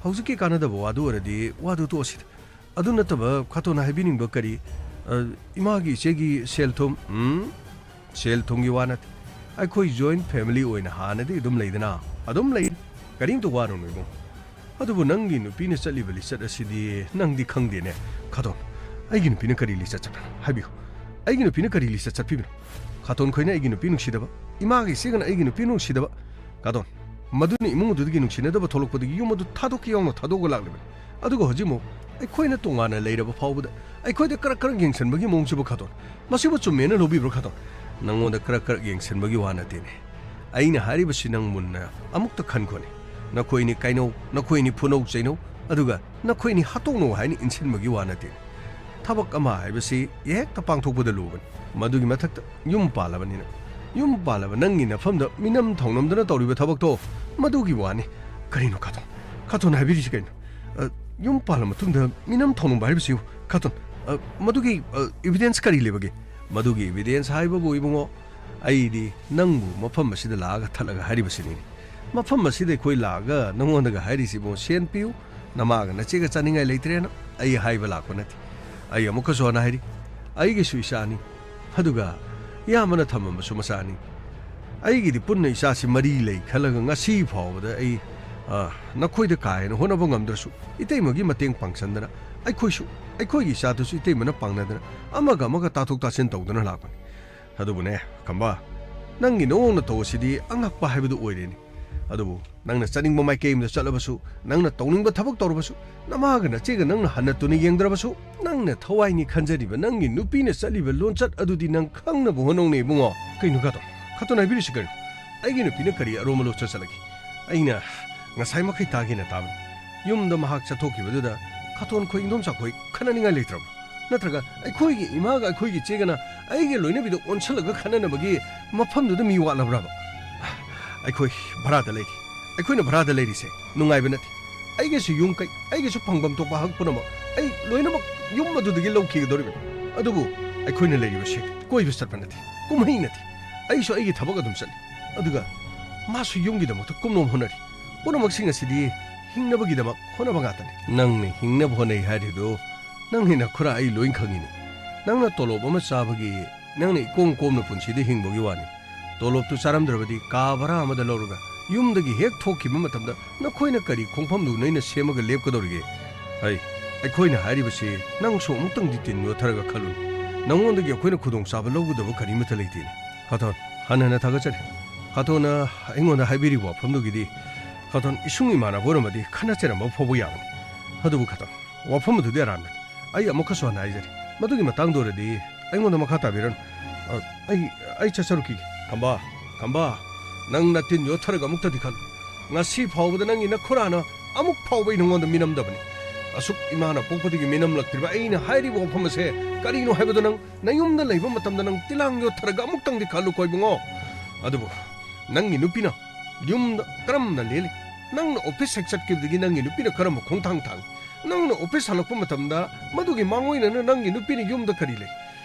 ꯍꯧꯖꯤꯛꯀꯤ ꯀꯥꯟꯅꯗꯕ ꯋꯥꯗꯨ ꯑꯣꯏꯔꯗꯤ ꯋꯥꯗꯨ ꯇꯣꯛꯑꯁꯤꯗ꯫ ꯑꯗꯨ ꯅꯠꯇꯕ ꯀꯥꯊꯣꯟꯅ ꯍꯥꯏꯕꯤꯅꯤꯡꯕ ꯀꯔꯤ? ꯑ, ꯏꯃꯥꯒꯤ ꯏꯆꯦꯒꯤ ꯁꯦꯜ ꯊꯨꯝ? ꯎꯝ? ꯁꯦꯜ ꯊꯨꯝꯒꯤ ꯋꯥ ꯅꯠꯇꯦ꯫ ꯑꯩꯈꯣꯏ joint family ꯑꯣꯏꯅ ꯍꯥꯟꯅꯗꯤ ꯑꯗꯨꯝ ꯂꯩꯗꯅ, ꯑꯗꯨꯝ ꯂꯩ꯫ ꯀꯔꯤꯝꯇ ꯋꯥꯔꯨꯅꯨ ꯏꯕꯨꯡ꯫ ꯑꯗꯨꯕꯨ ꯅꯪꯒꯤ ꯅꯨꯄꯤꯅ ꯆꯠꯂꯤꯕ ꯂꯤꯆꯠ ꯑꯁꯤꯗꯤ ꯅꯪꯗꯤ ꯈꯪꯗꯦꯅꯦ꯫ ꯀꯥꯊꯣꯟ, ꯑꯩꯒꯤ ꯅꯨꯄꯤꯅ ꯀꯔꯤ ꯂꯤꯆꯠ ꯆꯠꯄꯅꯣ? ꯍꯥꯏꯕꯤꯌꯨ꯫ ꯑꯩꯒꯤ ꯅꯨꯄꯤꯅ ꯀꯔꯤ ꯂꯤꯆꯠ ꯆꯠꯄꯤꯕꯅꯣ? ꯀꯥꯊꯣꯟ ꯈꯣꯏꯅ ꯑꯩꯒꯤ ꯅꯨꯄꯤ ꯅꯨꯡꯁꯤꯗꯕ, ꯏꯃꯥꯒ ꯏꯆꯦꯒꯅ ꯑꯩꯒꯤ ꯅꯨꯄꯤ ꯅꯨꯡꯁꯤꯗꯕ꯫ ꯀꯥꯊꯣꯟ, ꯃꯗꯨꯅ ꯏꯃꯨꯡ ꯑꯗꯨꯗꯒꯤ ꯅꯨꯡꯁꯤꯅꯗꯕ ꯊꯣꯛꯂꯛꯄꯗꯒꯤ ꯌꯨꯝ ꯑꯗꯨ ꯊꯥꯗꯣꯛꯀꯦ ꯌꯥꯎꯅ ꯊꯥꯗꯣꯛꯑꯒ ꯂꯥꯛꯂꯤꯕꯅꯤ꯫ ꯑꯗꯨꯒ ꯍꯧꯖꯤꯛꯃꯨꯛ ꯑꯩꯈꯣꯏꯅ ꯇꯣꯉꯥꯟꯅ ꯂꯩꯔꯕ ꯐꯥꯎꯕꯗ ꯑꯩꯈꯣꯏꯗ ꯀꯔꯛ ꯀꯔꯛ ꯌꯦꯡꯁꯤꯟꯕꯒꯤ ꯃꯑꯣꯡꯁꯤꯕꯨ ꯀꯥꯊꯣꯟ, ꯃꯁꯤꯕꯨ ꯆꯨꯝꯃꯦꯅ ꯂꯧꯕꯤꯕ꯭ꯔꯥ ꯀꯥꯊꯣꯟ? ꯅꯪꯉꯣꯟꯗ ꯀꯔꯛ ꯀꯔꯛ ꯌꯦꯡꯁꯤꯟꯕꯒꯤ ꯋꯥ ꯅꯠꯇꯦꯅꯦ꯫ ꯑꯩꯅ ꯍꯥꯏꯔꯤꯕꯁꯤ ꯅꯪ ꯃꯨꯟꯅ ꯑꯃꯨꯛꯇ ꯈꯟꯈꯣꯅꯦ꯫ ꯅꯈꯣꯏꯅꯤ ꯀꯥꯏꯅꯧ, ꯅꯈꯣꯏꯅꯤ ꯐꯨꯅꯧ ꯆꯩꯅꯧ, ꯑꯗꯨꯒ ꯅꯈꯣꯏꯅꯤ ꯍꯥꯠꯇꯣꯛꯅꯧ ꯍꯥꯏꯅ ꯏꯟꯁꯤꯟꯕꯒꯤ ꯋꯥ ꯅꯠꯇꯦꯅꯦ꯫ ꯊꯕꯛ ꯑꯃ ꯍꯥꯏꯕꯁꯤ ꯍꯦꯛꯇ ꯄꯥꯡꯊꯣꯛꯄꯗ ꯂꯨꯕꯅꯤ꯫ ꯃꯗꯨꯒꯤ ꯃꯊꯛꯇ ꯌꯨꯝ ꯄꯥꯜꯂꯕꯅꯤꯅ, ꯌꯨꯝ ꯄꯥꯜꯂꯕ ꯅꯪꯒꯤ ꯅꯐꯝꯗ ꯃꯤꯅꯝ ꯊꯧꯅꯝꯗꯅ ꯇꯧꯔꯤꯕ ꯊꯕꯛꯇꯣ, ꯃꯗꯨꯒꯤ ꯋꯥꯅꯤ꯫ ꯀꯔꯤꯅꯣ ꯀꯥꯊꯣꯟ? ꯀꯥꯊꯣꯟ ꯍꯥꯏꯕꯤꯔꯤꯁꯤ ꯀꯩꯅꯣ? ꯑ, ꯌꯨꯝ ꯄꯥꯜꯂ ꯃꯇꯨꯡꯗ ꯃꯤꯅꯝ ꯊꯧꯅꯝꯕ ꯍꯥꯏꯕꯁꯤꯕꯨ, ꯀꯥꯊꯣꯟ, ꯑ, ꯃꯗꯨꯒꯤ, ꯑ, evidence ꯀꯔꯤ ꯂꯩꯕꯒꯦ? ꯃꯗꯨꯒꯤ evidence ꯍꯥꯏꯕꯕꯨ ꯏꯕꯨꯡꯉꯣ, ꯑꯩꯗꯤ ꯅꯪꯕꯨ ꯃꯐꯝ ꯑꯁꯤꯗ ꯂꯥꯛꯑꯒ ꯊꯠꯂꯒ ꯍꯥꯏꯔꯤꯕꯁꯤꯅꯤꯅꯦ꯫ ꯃꯐꯝ ꯑꯁꯤꯗ ꯑꯩꯈꯣꯏ ꯂꯥꯛꯑꯒ ꯅꯉꯣꯟꯗꯒ ꯍꯥꯏꯔꯤꯁꯤꯕꯨ, "ꯁꯦꯟ ꯄꯤꯌꯨ, ꯅꯃꯥꯒ ꯅꯆꯦꯒ ꯆꯥꯅꯤꯡꯉꯥꯏ ꯂꯩꯇ꯭ꯔꯦꯅ" ꯑꯩ ꯍꯥꯏꯕ ꯂꯥꯛꯄ ꯅꯠꯇꯦ꯫ ꯑꯩ ꯑꯃꯨꯛꯀꯁꯨ ꯍꯟꯅ ꯍꯥꯏꯔꯤ, ꯑꯩꯒꯤꯁꯨ ꯏꯆꯥ ꯑꯅꯤ, ꯑꯗꯨꯒ ꯏꯌꯥꯝꯕꯅ ꯊꯝꯃꯝꯕꯁꯨ ꯃꯆꯥꯅꯤ꯫ ꯑꯩꯒꯤꯗꯤ ꯄꯨꯟꯅ ꯏꯆꯥꯁꯤ ꯃꯔꯤ ꯂꯩ ꯈꯜꯂꯒ ꯉꯁꯤ ꯐꯥꯎꯕꯗ ꯑꯩ, ꯑ, ꯅꯈꯣꯏꯗ ꯀꯥ ꯍꯦꯟꯅ ꯍꯣꯠꯅꯕ ꯉꯝꯗ꯭ꯔꯁꯨ, ꯏꯇꯩꯃꯒꯤ ꯃꯇꯦꯡ ꯄꯥꯡꯁꯟꯗꯅ, ꯑꯩꯈꯣꯏꯁꯨ, ꯑꯩꯈꯣꯏꯒꯤ ꯏꯆꯥꯗꯨꯁꯨ ꯏꯇꯩꯃꯅ ꯄꯥꯡꯅꯗꯅ, ꯑꯃꯒ ꯑꯃꯒ ꯇꯥꯊꯣꯛ ꯇꯥꯁꯤꯟ ꯇꯧꯗꯨꯅ ꯂꯥꯛꯄꯅꯤ꯫ ꯑꯗꯨꯕꯨꯅꯦ, ꯈꯝꯕ, ꯅꯪꯒꯤ ꯅꯑꯣꯡ ꯅꯇꯧ ꯑꯁꯤꯗꯤ ꯑꯉꯛꯄ ꯍꯥꯏꯕꯗꯨ ꯑꯣꯏꯔꯦꯅꯦ꯫ ꯑꯗꯨꯕꯨ ꯅꯪꯅ ꯆꯠꯅꯤꯡꯕ ꯃꯥꯏꯀꯩ ꯑꯃꯗ ꯆꯠꯂꯕꯁꯨ, ꯅꯪꯅ ꯇꯧꯅꯤꯡꯕ ꯊꯕꯛ ꯇꯧꯔꯕꯁꯨ, ꯅꯃꯥꯒ ꯅꯆꯦꯒ ꯅꯪꯅ ꯍꯟꯅ ꯇꯨꯅ ꯌꯦꯡꯗ꯭ꯔꯕꯁꯨ, ꯅꯪꯅ ꯊꯋꯥꯏꯅꯤ ꯈꯟꯖꯔꯤꯕ ꯅꯪꯒꯤ ꯅꯨꯄꯤꯅ ꯆꯠꯂꯤꯕ ꯂꯣꯟꯆꯠ ꯑꯗꯨꯗꯤ ꯅꯪ ꯈꯪꯅꯕ ꯍꯣꯠꯅꯧꯅꯦ, ꯏꯕꯨꯡꯉꯣ꯫ ꯀꯩꯅꯣ ꯈꯥꯇꯣꯟ? ꯈꯥꯇꯣꯟ ꯍꯥꯏꯕꯤꯔꯤꯁꯤ ꯀꯔꯤꯅꯣ? ꯑꯩꯒꯤ ꯅꯨꯄꯤꯅ ꯀꯔꯤ ꯑꯔꯣꯟꯕ ꯂꯣꯟꯆꯠ ꯆꯠꯂꯒꯦ? ꯑꯩꯅ ꯉꯁꯥꯏ ꯃꯈꯩ ꯇꯥꯒꯦꯅ ꯇꯥꯕꯅꯤ꯫ ꯌꯨꯝꯗ ꯃꯍꯥꯛ ꯆꯠꯊꯣꯛꯈꯤꯕꯗꯨꯗ ꯈꯥꯇꯣꯟ ꯈꯣꯏ ꯏꯟꯗꯣꯝꯆꯥ ꯈꯣꯏ ꯈꯟꯅꯅꯤꯡꯉꯥꯏ ꯂꯩꯇ꯭ꯔꯕ? ꯅꯠꯇ꯭ꯔꯒ ꯑꯩꯈꯣꯏꯒꯤ ꯏꯃꯥꯒ ꯑꯩꯈꯣꯏꯒꯤ ꯏꯆꯦꯒꯅ ꯑꯩꯒꯤ ꯂꯣꯏꯅꯕꯤꯗ ꯑꯣꯟꯁꯜꯂꯒ ꯈꯟꯅꯅꯕꯒꯤ ꯃꯐꯝꯗꯨꯗ ꯃꯤ ꯋꯥꯠꯂꯕ꯭ꯔꯕ? ꯑꯩꯈꯣꯏ ꯚꯔꯥꯗ ꯂꯩꯔꯤ꯫ ꯑꯩꯈꯣꯏꯅ ꯚꯔꯥꯗ ꯂꯩꯔꯤꯁꯦ ꯅꯨꯡꯉꯥꯏꯕ ꯅꯠꯇꯦ꯫ ꯑꯩꯒꯤꯁꯨ ꯌꯨꯝ ꯀꯩ, ꯑꯩꯒꯤꯁꯨ ꯐꯪꯐꯝ ꯊꯣꯛꯄ ꯍꯛ ꯄꯨꯝꯅꯃꯛ ꯑꯩ ꯂꯣꯏꯅꯃꯛ ꯌꯨꯝ ꯑꯗꯨꯗꯒꯤ ꯂꯧꯈꯤꯒꯗꯧꯔꯤꯕꯅꯤ꯫ ꯑꯗꯨꯕꯨ ꯑꯩꯈꯣꯏꯅ ꯂꯩꯔꯤꯕꯁꯤ ꯀꯣꯏꯕ ꯆꯠꯄ ꯅꯠꯇꯦ, ꯀꯨꯝꯍꯩ ꯅꯠꯇꯦ꯫ ꯑꯩꯁꯨ ꯑꯩꯒꯤ ꯊꯕꯛ ꯑꯗꯨꯝ ꯆꯠꯂꯤ꯫ ꯑꯗꯨꯒ ꯃꯥꯁꯨ ꯌꯨꯝꯒꯤꯗꯃꯛꯇ ꯀꯨꯝꯅꯣꯝ ꯍꯣꯠꯅꯔꯤ꯫ ꯄꯨꯝꯅꯃꯛꯁꯤꯡ ꯑꯁꯤꯗꯤ ꯍꯤꯡꯅꯕꯒꯤꯗꯃꯛ ꯍꯣꯠꯅꯕ ꯉꯥꯛꯇꯅꯤ꯫ ꯅꯪꯅ ꯍꯤꯡꯅꯕ ꯍꯣꯠꯅꯩ ꯍꯥꯏꯔꯤꯗꯨ, ꯅꯪ ꯍꯦꯟꯅ ꯈꯨꯔꯥ ꯑꯩ ꯂꯣꯏ ꯈꯪꯉꯤꯅꯦ꯫ ꯅꯪꯅ ꯇꯣꯂꯣꯞ ꯑꯃ ꯆꯥꯕꯒꯤ, ꯅꯪꯅ ꯏꯀꯣꯝ ꯀꯣꯝꯅ ꯄꯨꯟꯁꯤꯗ ꯍꯤꯡꯕꯒꯤ ꯋꯥꯅꯤ꯫ ꯇꯣꯂꯣꯞꯇꯨ ꯆꯥꯔꯝꯗ꯭ꯔꯕꯗꯤ ꯀꯥ ꯚꯔꯥ ꯑꯃꯗ ꯂꯧꯔꯒ ꯌꯨꯝꯗꯒꯤ ꯍꯦꯛ ꯊꯣꯛꯈꯤꯕ ꯃꯇꯝꯗ ꯅꯈꯣꯏꯅ ꯀꯔꯤ ꯈꯣꯡꯐꯝꯗꯨ ꯅꯣꯏꯅ ꯁꯦꯝꯃꯒ ꯂꯦꯞꯀꯗꯧꯔꯤꯒꯦ? ꯑꯩ, ꯑꯩꯈꯣꯏꯅ ꯍꯥꯏꯔꯤꯕꯁꯤ ꯅꯪꯁꯨ ꯑꯃꯨꯛꯇꯪꯗꯤ ꯇꯤꯟ ꯌꯣꯠꯊꯔꯒ ꯈꯜꯂꯨ꯫ ꯅꯉꯣꯟꯗꯒꯤ ꯑꯩꯈꯣꯏꯅ ꯈꯨꯗꯣꯡꯆꯥꯕ ꯂꯧꯒꯗꯕ ꯀꯔꯤꯃꯠꯇ ꯂꯩꯇꯦꯅꯦ꯫ ꯈꯥꯇꯣꯟ, ꯍꯟꯅ ꯍꯟꯅ ꯊꯥꯒꯠꯆꯔꯤ꯫ ꯈꯥꯇꯣꯟꯅ ꯑꯩꯉꯣꯟꯗ ꯍꯥꯏꯕꯤꯔꯤꯕ ꯋꯥꯐꯝꯗꯨꯒꯤꯗꯤ, ꯈꯥꯇꯣꯟ, ꯏꯁꯨꯡ ꯏꯃꯥꯟꯅꯕ ꯑꯣꯏꯔꯝꯃꯗꯤ ꯈꯠꯅ ꯆꯩꯔꯝꯕ ꯐꯥꯎꯕ ꯌꯥꯕꯅꯤ꯫ ꯑꯗꯨꯕꯨ ꯈꯥꯇꯣꯟ, ꯋꯥꯐꯝ ꯑꯗꯨꯗꯤ ꯑꯔꯥꯟꯕꯅꯤ꯫ ꯑꯩ ꯑꯃꯨꯛꯀꯁꯨ ꯍꯟꯅ ꯍꯥꯏꯖꯔꯤ, ꯃꯗꯨꯒꯤ ꯃꯇꯥꯡꯗ ꯑꯣꯏꯔꯗꯤ ꯑꯩꯉꯣꯟꯗ ꯃꯈꯥ ꯇꯥꯕꯤꯔꯅꯨ꯫ ꯑ, ꯑꯩ, ꯑꯩ ꯆꯠꯆꯔꯨꯈꯤꯒꯦ꯫ ꯈꯝꯕ, ꯈꯝꯕ, ꯅꯪ ꯅꯇꯤꯟ ꯌꯣꯠꯊꯔꯒ ꯑꯃꯨꯛꯇꯗꯤ ꯈꯜꯂꯨ꯫ ꯉꯁꯤ ꯐꯥꯎꯕꯗ ꯅꯪꯒꯤ ꯅꯈꯨꯔꯥꯅ ꯑꯃꯨꯛ ꯐꯥꯎꯕ ꯑꯩ ꯅꯉꯣꯟꯗ ꯃꯤꯅꯝꯗꯕꯅꯤ꯫ ꯑꯁꯨꯛ ꯏꯃꯥꯅ ꯄꯣꯛꯄꯗꯒꯤ ꯃꯤꯅꯝꯂꯛꯇ꯭ꯔꯤꯕ ꯑꯩꯅ ꯍꯥꯏꯔꯤꯕ ꯋꯥꯐꯝ ꯑꯁꯦ ꯀꯔꯤꯅꯣ ꯍꯥꯏꯕꯗꯨ ꯅꯪ ꯅꯌꯨꯝꯗ ꯂꯩꯕ ꯃꯇꯝꯗ ꯅꯪ ꯇꯤꯂꯥꯡ ꯌꯣꯠꯊꯔꯒ ꯑꯃꯨꯛꯇꯪꯗꯤ ꯈꯜꯂꯨꯀꯣ ꯏꯕꯨꯡꯉꯣ꯫ ꯑꯗꯨꯕꯨ ꯅꯪꯒꯤ ꯅꯨꯄꯤꯅ ꯌꯨꯝꯗ ꯀꯔꯝꯅ ꯂꯦꯜꯂꯤ? ꯅꯪꯅ ꯑꯣꯐꯤꯁ ꯍꯦꯛ ꯆꯠꯈꯤꯕꯗꯒꯤ ꯅꯪꯒꯤ ꯅꯨꯄꯤꯅ ꯀꯔꯝꯕ ꯈꯣꯡꯊꯥꯡ ꯊꯥꯡꯏ? ꯅꯪꯅ ꯑꯣꯐꯤꯁ ꯍꯜꯂꯛꯄ ꯃꯇꯝꯗ ꯃꯗꯨꯒꯤ ꯃꯥꯡꯑꯣꯏꯅꯅ ꯅꯪꯒꯤ ꯅꯨꯄꯤꯅ ꯌꯨꯝꯗ ꯀꯔꯤ ꯂꯩ?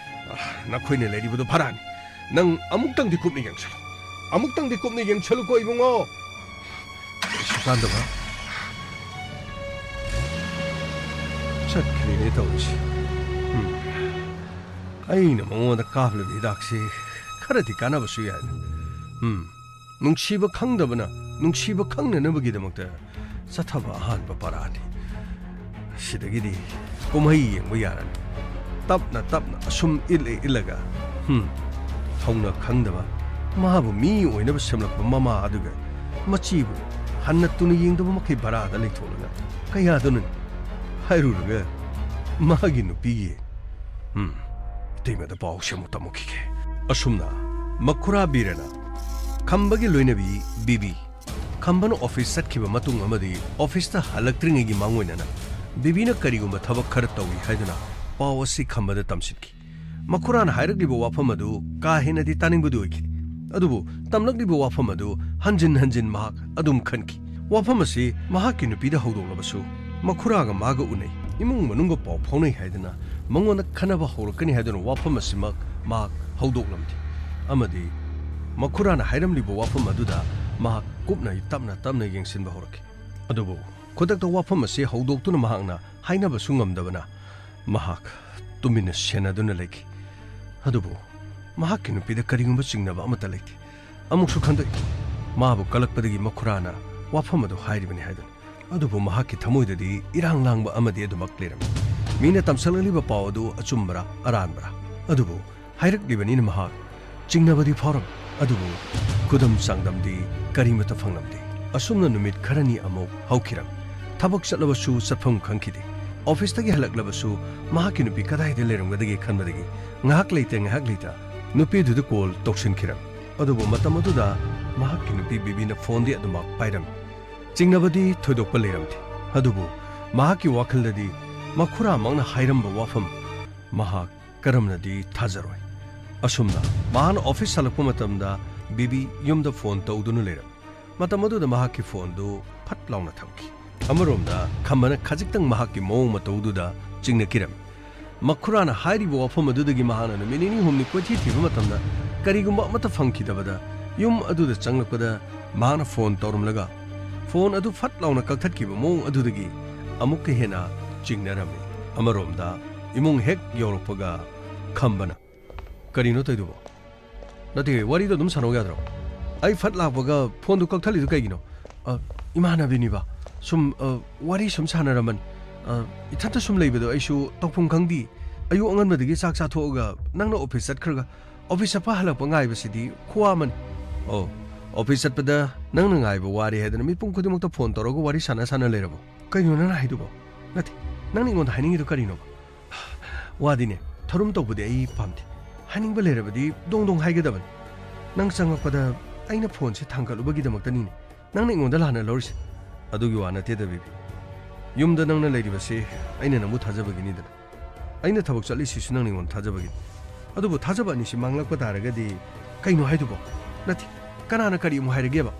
ꯑꯥ, ꯅꯈꯣꯏꯅ ꯂꯩꯔꯤꯕꯗꯨ ꯚꯔꯥꯅꯤ꯫ ꯅꯪ ꯑꯃꯨꯛꯇꯪꯗꯤ ꯀꯨꯞꯅ ꯌꯦꯡꯁꯤꯜꯂꯨ꯫ ꯑꯃꯨꯛꯇꯪꯗꯤ ꯀꯨꯞꯅ ꯌꯦꯡꯁꯤꯜꯂꯨꯀꯣ ꯏꯕꯨꯡꯉꯣ꯫ ꯀꯩꯁꯨ ꯀꯥꯟꯗꯕ꯫ ꯆꯠꯈ꯭ꯔꯦꯅꯦ ꯇꯧꯔꯤꯁꯦ꯫ ꯎꯝ꯫ ꯑꯩꯅ ꯃꯉꯣꯟꯗ ꯀꯥꯞꯂꯤꯕ ꯍꯤꯗꯥꯛꯁꯤ ꯈꯔꯗꯤ ꯀꯥꯟꯅꯕꯁꯨ ꯌꯥꯏ꯫ ꯎꯝ, ꯅꯨꯡꯁꯤꯕ ꯈꯪꯗꯕꯅ ꯅꯨꯡꯁꯤꯕ ꯈꯪꯅꯅꯕꯒꯤꯗꯃꯛꯇ ꯆꯠꯊꯕ ꯑꯍꯥꯟꯕ ꯄꯔꯥꯅꯤ꯫ ꯁꯤꯗꯒꯤꯗꯤ ꯀꯨꯝꯍꯩ ꯌꯦꯡꯕ ꯌꯥꯔꯅꯤ꯫ ꯇꯞꯅ ꯇꯞꯅ ꯑꯁꯨꯝ ꯏꯜꯂ ꯏꯜꯂꯒ, ꯍꯝ, ꯊꯧꯅ ꯈꯪꯗꯕ, ꯃꯥꯕꯨ ꯃꯤ ꯑꯣꯏꯅꯕ ꯁꯦꯝꯂꯛꯄ ꯃꯃꯥ ꯑꯗꯨꯒ ꯃꯆꯦꯕꯨ ꯍꯟꯅ ꯇꯨꯅ ꯌꯦꯡꯗꯕ ꯃꯈꯩ ꯚꯔꯥꯗ ꯂꯩꯊꯣꯛꯂꯒ ꯀꯌꯥꯗꯨꯅꯅꯤ? ꯍꯥꯏꯔꯨꯔꯒ ꯃꯥꯒꯤ ꯅꯨꯄꯤꯒꯤ, ꯎꯝ, ꯏꯇꯩꯃꯗ ꯄꯥꯎꯁꯦ ꯑꯃꯨꯛ ꯇꯝꯃꯛꯈꯤꯒꯦ꯫ ꯑꯁꯨꯝꯅ ꯃꯈꯨꯔꯥ ꯕꯤꯔꯅ ꯈꯝꯕꯒꯤ ꯂꯣꯏꯅꯕꯤ ꯕꯤꯕꯤ, ꯈꯝꯕꯅ ꯑꯣꯐꯤꯁ ꯆꯠꯈꯤꯕ ꯃꯇꯨꯡ ꯑꯃꯗꯤ ꯑꯣꯐꯤꯁꯇ ꯍꯜꯂꯛꯇ꯭ꯔꯤꯉꯩꯒꯤ ꯃꯥꯡꯑꯣꯏꯅꯅ ꯕꯤꯕꯤꯅ ꯀꯔꯤꯒꯨꯝꯕ ꯊꯕꯛ ꯈꯔ ꯇꯧꯏ ꯍꯥꯏꯗꯨꯅ ꯄꯥꯎ ꯑꯁꯤ ꯈꯝꯕꯗ ꯇꯝꯁꯤꯟꯈꯤ꯫ ꯃꯈꯨꯔꯥꯅ ꯍꯥꯏꯔꯛꯂꯤꯕ ꯋꯥꯐꯝ ꯑꯗꯨ ꯀꯥ ꯍꯦꯟꯅꯗꯤ ꯇꯥꯅꯤꯡꯕꯗꯤ ꯑꯣꯏꯈꯤꯗꯦ, ꯑꯗꯨꯕꯨ ꯇꯝꯂꯛꯂꯤꯕ ꯋꯥꯐꯝ ꯑꯗꯨ ꯍꯟꯖꯤꯟ ꯍꯟꯖꯤꯟ ꯃꯍꯥꯛ ꯑꯗꯨꯝ ꯈꯟꯈꯤ꯫ ꯋꯥꯐꯝ ꯑꯁꯤ ꯃꯍꯥꯛꯀꯤ ꯅꯨꯄꯤꯗ ꯍꯧꯗꯣꯛꯂꯕꯁꯨ, ꯃꯈꯨꯔꯥꯒ ꯃꯥꯒ ꯎꯅꯩ, ꯏꯃꯨꯡ ꯃꯅꯨꯡꯒ ꯄꯥꯎ ꯐꯥꯎꯅꯩ ꯍꯥꯏꯗꯨꯅ ꯃꯉꯣꯟꯗ ꯈꯟꯅꯕ ꯍꯧꯔꯛꯀꯅꯤ ꯍꯥꯏꯗꯨꯅ ꯋꯥꯐꯝ ꯑꯁꯤꯃꯛ ꯃꯍꯥꯛ ꯍꯧꯗꯣꯛꯂꯝꯗꯦ꯫ ꯑꯃꯗꯤ ꯃꯈꯨꯔꯥꯅ ꯍꯥꯏꯔꯝꯂꯤꯕ ꯋꯥꯐꯝ ꯑꯗꯨꯗ ꯃꯍꯥꯛ ꯀꯨꯞꯅ ꯇꯞꯅ ꯇꯞꯅ ꯌꯦꯡꯁꯤꯟꯕ ꯍꯧꯔꯛꯈꯤ꯫ ꯑꯗꯨꯕꯨ ꯈꯨꯗꯛꯇ ꯋꯥꯐꯝ ꯑꯁꯤ ꯍꯧꯗꯣꯛꯇꯨꯅ ꯃꯍꯥꯛꯅ ꯍꯥꯏꯅꯕꯁꯨ ꯉꯝꯗꯕꯅ ꯃꯍꯥꯛ ꯇꯨꯃꯤꯟꯅ ꯁꯦꯟꯅꯗꯨꯅ ꯂꯩꯈꯤ꯫ ꯑꯗꯨꯕꯨ ꯃꯍꯥꯛꯀꯤ ꯅꯨꯄꯤꯗ ꯀꯔꯤꯒꯨꯝꯕ ꯆꯤꯡꯅꯕ ꯑꯃꯠꯇ ꯂꯩꯇꯦ꯫ ꯑꯃꯨꯛꯁꯨ ꯈꯟꯗꯣꯛꯏ, ꯃꯥꯕꯨ ꯀꯜꯂꯛꯄꯗꯒꯤ ꯃꯈꯨꯔꯥꯅ ꯋꯥꯐꯝ ꯑꯗꯨ ꯍꯥꯏꯔꯤꯕꯅꯤ ꯍꯥꯏꯗꯨꯅ꯫ ꯑꯗꯨꯕꯨ ꯃꯍꯥꯛꯀꯤ ꯊꯃꯣꯏꯗꯗꯤ ꯏꯔꯥꯡ ꯂꯥꯡꯕ ꯑꯃꯗꯤ ꯑꯗꯨꯃꯛ ꯂꯩꯔꯝꯃꯤ꯫ ꯃꯤꯅ ꯇꯝꯁꯤꯜꯂꯛꯂꯤꯕ ꯄꯥꯎ ꯑꯗꯨ ꯑꯆꯨꯝꯕꯔꯥ ꯑꯔꯥꯟꯕꯔꯥ? ꯑꯗꯨꯕꯨ ꯍꯥꯏꯔꯛꯂꯤꯕꯅꯤꯅ ꯃꯍꯥꯛ ꯆꯤꯡꯅꯕꯗꯤ ꯐꯥꯎꯔꯝꯃꯤ, ꯑꯗꯨꯕꯨ ꯈꯨꯗꯝ ꯆꯥꯡꯗꯝꯗꯤ ꯀꯔꯤꯃꯠꯇ ꯐꯪꯂꯝꯗꯦ꯫ ꯑꯁꯨꯝꯅ ꯅꯨꯃꯤꯠ ꯈꯔꯅꯤ ꯑꯃꯨꯛ ꯍꯧꯈꯤꯔꯝꯃꯤ꯫ ꯊꯕꯛ ꯆꯠꯂꯕꯁꯨ ꯆꯠꯐꯝ ꯈꯪꯈꯤꯗꯦ꯫ ꯑꯣꯐꯤꯁꯇꯒꯤ ꯍꯜꯂꯛꯂꯕꯁꯨ ꯃꯍꯥꯛꯀꯤ ꯅꯨꯄꯤ ꯀꯗꯥꯏꯗ ꯂꯩꯔꯝꯒꯗꯒꯦ ꯈꯟꯕꯗꯒꯤ ꯉꯥꯏꯍꯥꯛ ꯂꯩꯇ ꯉꯥꯏꯍꯥꯛ ꯂꯩꯇ ꯅꯨꯄꯤꯗꯨꯗ ꯀꯣꯜ ꯇꯧꯁꯤꯟꯈꯤꯔꯝꯃꯤ꯫ ꯑꯗꯨꯕꯨ ꯃꯇꯝ ꯑꯗꯨꯗ ꯃꯍꯥꯛꯀꯤ ꯅꯨꯄꯤ ꯕꯤꯕꯤꯅ ꯐꯣꯟꯗꯤ ꯑꯗꯨꯃꯛ ꯄꯥꯏꯔꯝꯃꯤ꯫ ꯆꯤꯡꯅꯕꯗꯤ ꯊꯣꯏꯗꯣꯛꯄ ꯂꯩꯔꯝꯗꯦ꯫ ꯑꯗꯨꯕꯨ ꯃꯍꯥꯛꯀꯤ ꯋꯥꯈꯜꯗꯗꯤ ꯃꯈꯨꯔꯥꯃꯛꯅ ꯍꯥꯏꯔꯝꯕ ꯋꯥꯐꯝ ꯃꯍꯥꯛ ꯀꯔꯝꯅꯗꯤ ꯊꯥꯖꯔꯣꯏ? ꯑꯁꯨꯝꯅ ꯃꯍꯥꯛꯅ ꯑꯣꯐꯤꯁ ꯍꯜꯂꯛꯄ ꯃꯇꯝꯗ ꯕꯤꯕꯤ ꯌꯨꯝꯗ ꯐꯣꯟ ꯇꯧꯗꯨꯅ ꯂꯩꯔꯝꯃꯤ꯫ ꯃꯇꯝ ꯑꯗꯨꯗ ꯃꯍꯥꯛꯀꯤ ꯐꯣꯟꯗꯨ ꯐꯠ ꯂꯥꯎꯅ ꯊꯝꯈꯤ꯫ ꯑꯃꯔꯣꯝꯗ ꯈꯝꯕꯅ ꯈꯖꯤꯛꯇꯪ ꯃꯍꯥꯛꯀꯤ ꯃꯑꯣꯡ ꯃꯇꯧꯗꯨꯗ ꯆꯤꯡꯅꯈꯤꯔꯝꯃꯤ꯫ ꯃꯈꯨꯔꯥꯅ ꯍꯥꯏꯔꯤꯕ ꯋꯥꯐꯝ ꯑꯗꯨꯗꯒꯤ ꯃꯍꯥꯛꯅ ꯅꯨꯃꯤꯠ ꯅꯤꯅꯤ ꯍꯨꯝꯅꯤ ꯀꯣꯏꯊꯤ ꯊꯤꯕ ꯃꯇꯝꯗ ꯀꯔꯤꯒꯨꯝꯕ ꯑꯃꯠꯇ ꯐꯪꯈꯤꯗꯕꯗ, ꯌꯨꯝ ꯑꯗꯨꯗ ꯆꯪꯂꯛꯄꯗ ꯃꯍꯥꯛꯅ ꯐꯣꯟ ꯇꯧꯔꯝꯂꯒ ꯐꯣꯟ ꯑꯗꯨ ꯐꯠ ꯂꯥꯎꯅ ꯀꯛꯊꯠꯈꯤꯕ ꯃꯑꯣꯡ ꯑꯗꯨꯗꯒꯤ ꯑꯃꯨꯛꯀ ꯍꯦꯟꯅ ꯆꯤꯡꯅꯔꯝꯃꯤ꯫ ꯑꯃꯔꯣꯝꯗ ꯏꯃꯨꯡ ꯍꯦꯛ ꯌꯧꯔꯛꯄꯒ ꯈꯝꯕꯅ, "ꯀꯔꯤꯅꯣ ꯇꯧꯏꯗꯨꯕꯣ? ꯅꯠꯇꯦ, ꯋꯥꯔꯤꯗꯣ ꯑꯗꯨꯝ ꯁꯥꯟꯅꯧ ꯌꯥꯗ꯭ꯔꯣ? ꯑꯩ ꯐꯠ ꯂꯥꯛꯄꯒ ꯐꯣꯟꯗꯨ ꯀꯛꯊꯠꯂꯤꯗꯨ ꯀꯩꯒꯤꯅꯣ?" "ꯑ, ꯏꯃꯥꯟꯅꯕꯤꯅꯤꯕ꯫ ꯁꯨꯝ, ꯑ, ꯋꯥꯔꯤ ꯁꯨꯝ ꯁꯥꯟꯅꯔꯝꯕꯅꯤ꯫ ꯑ, ꯏꯊꯟꯇ ꯁꯨꯝ ꯂꯩꯕꯗꯣ ꯑꯩꯁꯨ ꯇꯧꯐꯝ ꯈꯪꯗꯦ꯫ ꯑꯌꯨꯛ ꯑꯉꯟꯕꯗꯒꯤ ꯆꯥꯛ ꯆꯥꯊꯣꯛꯑꯒ ꯅꯪꯅ ꯑꯣꯐꯤꯁ ꯆꯠꯈ꯭ꯔꯒ ꯑꯣꯐꯤꯁ ꯆꯠꯄ ꯍꯜꯂꯛꯄ ꯉꯥꯏꯕꯁꯤꯗꯤ ꯈꯨꯋꯥ ꯑꯃꯅꯤ꯫" "ꯑꯣ, ꯑꯣꯐꯤꯁ ꯆꯠꯄꯗ ꯅꯪꯅ ꯉꯥꯏꯕ ꯋꯥꯔꯦ ꯍꯥꯏꯗꯅ ꯃꯤꯄꯨꯝ ꯈꯨꯗꯤꯡꯃꯛꯇ ꯐꯣꯟ ꯇꯧꯔꯒ ꯋꯥꯔꯤ ꯁꯥꯟꯅ ꯁꯥꯟꯅ ꯂꯩꯔꯕꯣ? ꯀꯩꯅꯣ ꯅꯪꯅ ꯍꯥꯏꯗꯨꯕꯣ? ꯅꯠꯇꯦ, ꯅꯪꯅ ꯑꯩꯉꯣꯟꯗ ꯍꯥꯏꯅꯤꯡꯉꯤꯗꯣ ꯀꯔꯤꯅꯣꯕ?" "ꯋꯥꯗꯤꯅꯦ, ꯊꯧꯔꯨꯝ ꯇꯧꯕꯗꯤ ꯑꯩ ꯄꯥꯝꯗꯦ꯫ ꯍꯥꯏꯅꯤꯡꯕ ꯂꯩꯔꯕꯗꯤ ꯗꯣꯡ ꯗꯣꯡ ꯍꯥꯏꯒꯗꯕꯅꯤ꯫ ꯅꯪ ꯆꯪꯉꯛꯄꯗ ꯑꯩꯅ ꯐꯣꯟꯁꯦ ꯊꯥꯡꯒꯠꯂꯨꯕꯒꯤꯗꯃꯛꯇꯅꯤꯅꯦ ꯅꯪꯅ ꯑꯩꯉꯣꯟꯗ ꯂꯥꯟꯅ ꯂꯧꯔꯤꯁꯦ꯫" "ꯑꯗꯨꯒꯤ ꯋꯥ ꯅꯠꯇꯦꯗ, ꯕꯦꯕꯤ꯫ ꯌꯨꯝꯗ ꯅꯪꯅ ꯂꯩꯔꯤꯕꯁꯦ ꯑꯩꯅ ꯅꯪꯕꯨ ꯊꯥꯖꯕꯒꯤꯅꯤꯗꯅ꯫ ꯑꯩꯅ ꯊꯕꯛ ꯆꯠꯂꯤꯁꯤꯁꯨ ꯅꯪꯅ ꯑꯩꯉꯣꯟꯗ ꯊꯥꯖꯕꯒꯤꯅꯤ꯫ ꯑꯗꯨꯕꯨ ꯊꯥꯖꯕ ꯑꯅꯤꯁꯤ ꯃꯥꯡꯂꯛꯄ ꯇꯥꯔꯒꯗꯤ ꯀꯩꯅꯣ ꯍꯥꯏꯗꯨꯕꯣ? ꯅꯠꯇꯦ, ꯀꯅꯥꯅ ꯀꯔꯤ ꯑꯃꯨꯛ ꯍꯥꯏꯔꯒꯦꯕ?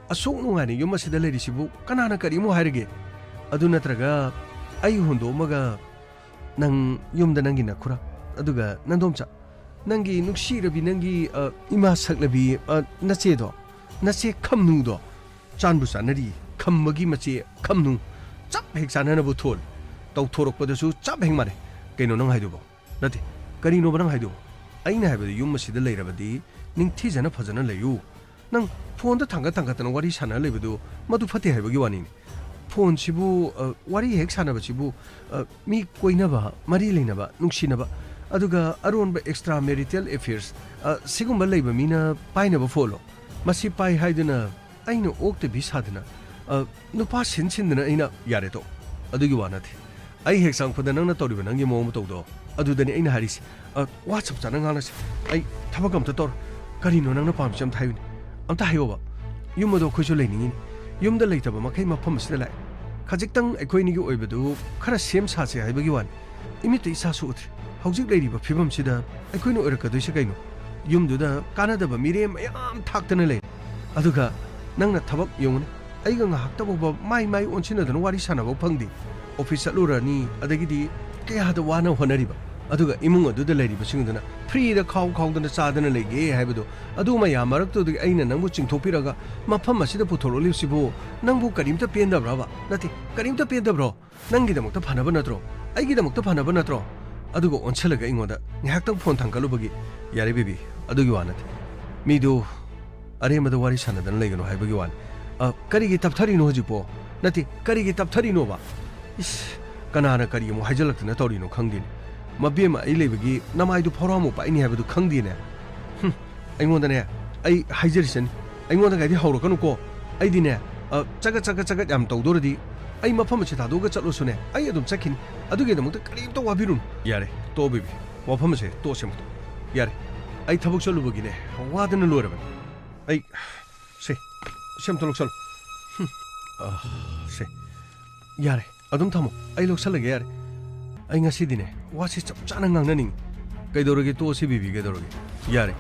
ꯑꯁꯨꯛ ꯅꯨꯡꯉꯥꯏꯅ ꯌꯨꯝ ꯑꯁꯤꯗ ꯂꯩꯔꯤꯁꯤꯕꯨ ꯀꯅꯥꯅ ꯀꯔꯤ ꯑꯃꯨꯛ ꯍꯥꯏꯔꯒꯦ? ꯑꯗꯨ ꯅꯠꯇ꯭ꯔꯒ ꯑꯩ ꯍꯨꯟꯗꯣꯛꯑꯝꯃꯒ ꯅꯪ ꯌꯨꯝꯗ ꯅꯪꯒꯤ ꯅꯈꯨꯔꯥ, ꯑꯗꯨꯒ ꯅꯟꯗꯣꯝꯆꯥ, ꯅꯪꯒꯤ ꯅꯨꯡꯁꯤꯔꯕꯤ, ꯅꯪꯒꯤ, ꯑ, ꯏꯃꯥ ꯁꯛꯂꯕꯤ, ꯑ, ꯅꯆꯦꯗꯣ, ꯅꯆꯦ ꯈꯝꯅꯨꯗꯣ, ꯆꯥꯟꯕꯨ ꯆꯥꯟꯅꯔꯤ, ꯈꯝꯕꯒꯤ ꯃꯆꯦ ꯈꯝꯅꯨ, ꯆꯞ ꯍꯦꯛ ꯆꯥꯟꯅꯅꯕꯨ ꯊꯣꯜꯂꯤ꯫ ꯇꯧꯊꯣꯔꯛꯄꯗꯁꯨ ꯆꯞ ꯍꯦꯛ ꯃꯥꯟꯅꯩ꯫ ꯀꯩꯅꯣ ꯅꯪ ꯍꯥꯏꯗꯨꯕꯣ? ꯅꯠꯇꯦ, ꯀꯔꯤꯅꯣꯕ ꯅꯪ ꯍꯥꯏꯗꯨꯕꯣ? ꯑꯩꯅ ꯍꯥꯏꯕꯗꯤ ꯌꯨꯝ ꯑꯁꯤꯗ ꯂꯩꯔꯕꯗꯤ ꯅꯤꯡꯊꯤꯖꯅ ꯐꯖꯅ ꯂꯩꯌꯨ꯫ ꯅꯪ ꯐꯣꯟꯗ ꯊꯥꯡꯒꯠ ꯊꯥꯡꯒꯠꯇꯅ ꯋꯥꯔꯤ ꯁꯥꯟꯅ ꯂꯩꯕꯗꯨ ꯃꯗꯨ ꯐꯠꯇꯦ ꯍꯥꯏꯕꯒꯤ ꯋꯥꯅꯤꯅꯦ꯫ ꯐꯣꯟꯁꯤꯕꯨ, ꯑ, ꯋꯥꯔꯤ ꯍꯦꯛ ꯁꯥꯟꯅꯕꯁꯤꯕꯨ, ꯑ, ꯃꯤ ꯀꯣꯏꯅꯕ, ꯃꯔꯤ ꯂꯩꯅꯕ, ꯅꯨꯡꯁꯤꯅꯕ, ꯑꯗꯨꯒ ꯑꯔꯣꯟꯕ extra marital affairs, ꯑ, ꯁꯤꯒꯨꯝꯕ ꯂꯩꯕ ꯃꯤꯅ ꯄꯥꯏꯅꯕ ꯐꯣꯟꯂꯣ? ꯃꯁꯤ ꯄꯥꯏ ꯍꯥꯏꯗꯨꯅ ꯑꯩꯅ ꯑꯣꯛꯇꯕꯤ ꯁꯥꯗꯅ, ꯑ, ꯅꯨꯄꯥ ꯁꯤꯟ ꯁꯤꯟꯗꯅ ꯑꯩꯅ, ꯌꯥꯔꯦ ꯇꯣ, ꯑꯗꯨꯒꯤ ꯋꯥ ꯅꯠꯇꯦ꯫ ꯑꯩ ꯍꯦꯛ ꯆꯪꯉꯛꯄꯗ ꯅꯪꯅ ꯇꯧꯔꯤꯕ ꯅꯪꯒꯤ ꯃꯑꯣꯡ ꯃꯇꯧꯗꯣ ꯑꯗꯨꯗꯅꯤ ꯑꯩꯅ ꯍꯥꯏꯔꯤꯁꯦ꯫ ꯑ, ꯋꯥ ꯆꯞ ꯆꯥꯅ ꯉꯥꯡꯅꯁꯦ꯫ ꯑꯩ ꯊꯕꯛ ꯑꯝꯇ ꯇꯧꯔ꯫ ꯀꯔꯤꯅꯣ ꯅꯪꯅ ꯄꯥꯝꯃꯤꯁꯦ? ꯑꯝꯇ ꯍꯥꯏꯌꯨꯅꯦ꯫ ꯑꯝꯇ ꯍꯥꯏꯌꯣꯕ꯫ ꯌꯨꯝ ꯑꯗꯣ ꯑꯩꯈꯣꯏꯁꯨ ꯂꯩꯅꯤꯡꯉꯤꯅꯦ꯫ ꯌꯨꯝꯗ ꯂꯩꯇꯕ ꯃꯈꯩ ꯃꯐꯝ ꯑꯁꯤꯗ ꯂꯥꯛꯑꯦ꯫ ꯈꯖꯤꯛꯇꯪ ꯑꯩꯈꯣꯏ ꯑꯅꯤꯒꯤ ꯑꯣꯏꯕꯗꯨ ꯈꯔ ꯁꯦꯝ ꯁꯥꯁꯦ ꯍꯥꯏꯕꯒꯤ ꯋꯥꯅꯤ꯫ ꯏꯃꯤꯠꯇ ꯏꯆꯥꯁꯨ ꯎꯗ꯭ꯔꯤ꯫ ꯍꯧꯖꯤꯛ ꯂꯩꯔꯤꯕ ꯐꯤꯕꯝꯁꯤꯗ ꯑꯩꯈꯣꯏꯅ ꯑꯣꯏꯔꯛꯀꯗꯣꯏꯁꯦ ꯀꯩꯅꯣ? ꯌꯨꯝꯗꯨꯗ ꯀꯥꯟꯅꯗꯕ ꯃꯤꯔꯦꯝ ꯃꯌꯥꯝ ꯊꯥꯛꯇꯅ ꯂꯩ꯫ ꯑꯗꯨꯒ ꯅꯪꯅ ꯊꯕꯛ ꯌꯦꯡꯉꯨꯅꯦ꯫ ꯑꯩꯒ ꯉꯥꯏꯍꯥꯛꯇ ꯐꯥꯎꯕ ꯃꯥꯏ ꯃꯥꯏ ꯑꯣꯟꯁꯤꯟꯅꯗꯅ ꯋꯥꯔꯤ ꯁꯥꯟꯅꯕ ꯐꯪꯗꯦ꯫ ꯑꯣꯐꯤꯁ ꯆꯠꯂꯨꯔꯅꯤ, ꯑꯗꯒꯤꯗꯤ ꯀꯌꯥꯗ ꯋꯥꯅ ꯍꯣꯠꯅꯔꯤꯕ꯫ ꯑꯗꯨꯒ ꯏꯃꯨꯡ ꯑꯗꯨꯗ ꯂꯩꯔꯤꯕꯁꯤꯡꯗꯨꯅ ꯐ꯭ꯔꯤꯗ ꯈꯥꯎ ꯈꯥꯎꯗꯅ ꯆꯥꯗꯅ ꯂꯩꯒꯦ ꯍꯥꯏꯕꯗꯣ, ꯑꯗꯨ ꯃꯌꯥꯝ ꯃꯔꯛꯇꯨꯗꯒꯤ ꯑꯩꯅ ꯅꯪꯕꯨ ꯆꯤꯡꯊꯣꯛꯄꯤꯔꯒ ꯃꯐꯝ ꯑꯁꯤꯗ ꯄꯨꯊꯣꯔꯛꯂꯤꯕꯁꯤꯕꯨ ꯅꯪꯕꯨ ꯀꯔꯤꯝꯇ ꯄꯦꯟꯗꯕ꯭ꯔꯕ? ꯅꯠꯇꯦ, ꯀꯔꯤꯝꯇ ꯄꯦꯟꯗꯕ꯭ꯔꯣ? ꯅꯪꯒꯤꯗꯃꯛꯇ ꯐꯅꯕ ꯅꯠꯇ꯭ꯔꯣ? ꯑꯩꯒꯤꯗꯃꯛꯇ ꯐꯅꯕ ꯅꯠꯇ꯭ꯔꯣ? ꯑꯗꯨꯒ ꯑꯣꯟꯁꯤꯜꯂꯒ ꯑꯩꯉꯣꯟꯗ ꯉꯥꯏꯍꯥꯛꯇꯪ ꯐꯣꯟ ꯊꯥꯡꯒꯠꯂꯨꯕꯒꯤ, "ꯌꯥꯔꯦ ꯕꯦꯕꯤ, ꯑꯗꯨꯒꯤ ꯋꯥ ꯅꯠꯇꯦ꯫ ꯃꯤꯗꯨ ꯑꯔꯦꯝꯕꯗ ꯋꯥꯔꯤ ꯁꯥꯟꯅꯗꯅ ꯂꯩꯒꯅꯨ ꯍꯥꯏꯕꯒꯤ ꯋꯥꯅꯤ꯫ ꯑ, ꯀꯔꯤꯒꯤ ꯇꯞꯊꯔꯤꯅꯣ ꯍꯧꯖꯤꯛꯄꯣ? ꯅꯠꯇꯦ, ꯀꯔꯤꯒꯤ ꯇꯞꯊꯔꯤꯅꯣꯕ? ꯏꯁ, ꯀꯅꯥꯅ ꯀꯔꯤ ꯑꯃꯨꯛ ꯍꯥꯏꯖꯤꯜꯂꯛꯇꯅ ꯇꯧꯔꯤꯅꯣ ꯈꯪꯗꯦꯅꯦ꯫ ꯃꯕꯦꯝꯃ ꯑꯩ ꯂꯩꯕꯒꯤ ꯅꯃꯥꯏꯗꯨ ꯐꯧꯔꯥꯃꯨꯛ ꯄꯥꯛꯏꯅꯤ ꯍꯥꯏꯕꯗꯨ ꯈꯪꯗꯦꯅꯦ꯫ ꯍꯨꯝ, ꯑꯩꯉꯣꯟꯗꯅꯦ, ꯑꯩ ꯍꯥꯏꯖꯔꯤꯁꯤꯅꯤ, ꯑꯩꯉꯣꯟꯗꯒꯗꯤ ꯍꯧꯔꯛꯀꯅꯨꯀꯣ꯫ ꯑꯩꯗꯤꯅꯦ, ꯑ, ꯆꯒꯠ, ꯆꯒꯠ, ꯆꯒꯠ ꯌꯥꯝ ꯇꯧꯗꯣꯔꯗꯤ ꯑꯩ ꯃꯐꯝ ꯑꯁꯤ ꯊꯥꯗꯣꯛꯑꯒ ꯆꯠꯂꯨꯁꯨꯅꯦ, ꯑꯩ ꯑꯗꯨꯝ ꯆꯠꯈꯤꯅꯤ꯫ ꯑꯗꯨꯒꯤꯗꯃꯛꯇ ꯀꯔꯤꯝꯇ ꯋꯥꯕꯤꯔꯨꯅꯨ꯫ ꯌꯥꯔꯦ, ꯇꯣꯛꯑꯣ ꯕꯦꯕꯤ, ꯋꯥꯐꯝ ꯑꯁꯦ ꯇꯣꯛꯑꯁꯦ ꯑꯃꯨꯛꯇ꯫ ꯌꯥꯔꯦ, ꯑꯩ ꯊꯕꯛ ꯆꯠꯂꯨꯕꯒꯤꯅꯦ, ꯋꯥꯗꯅ ꯂꯣꯏꯔꯕꯅꯤ꯫ ꯑꯩ, ꯁꯦ, ꯁꯦ ꯑꯝꯇ ꯂꯧꯁꯜꯂꯨ꯫ ꯍꯨꯝ, ꯑ, ꯁꯦ, ꯌꯥꯔꯦ꯫ ꯑꯗꯨꯝ ꯊꯝꯃꯣ, ꯑꯩ ꯂꯧꯁꯜꯂꯒꯦ ꯌꯥꯔꯦ꯫ ꯑꯩ ꯉꯁꯤꯗꯤꯅꯦ, ꯋꯥꯁꯤ ꯆꯞ ꯆꯥꯅ ꯉꯥꯡꯅꯅꯤꯡꯉꯤ꯫ ꯀꯩꯗꯧꯔꯒꯦ? ꯇꯣꯛꯑꯁꯤ ꯕꯦꯕꯤ, ꯀꯩꯗꯧꯔꯒꯦ? ꯌꯥꯔꯦ꯫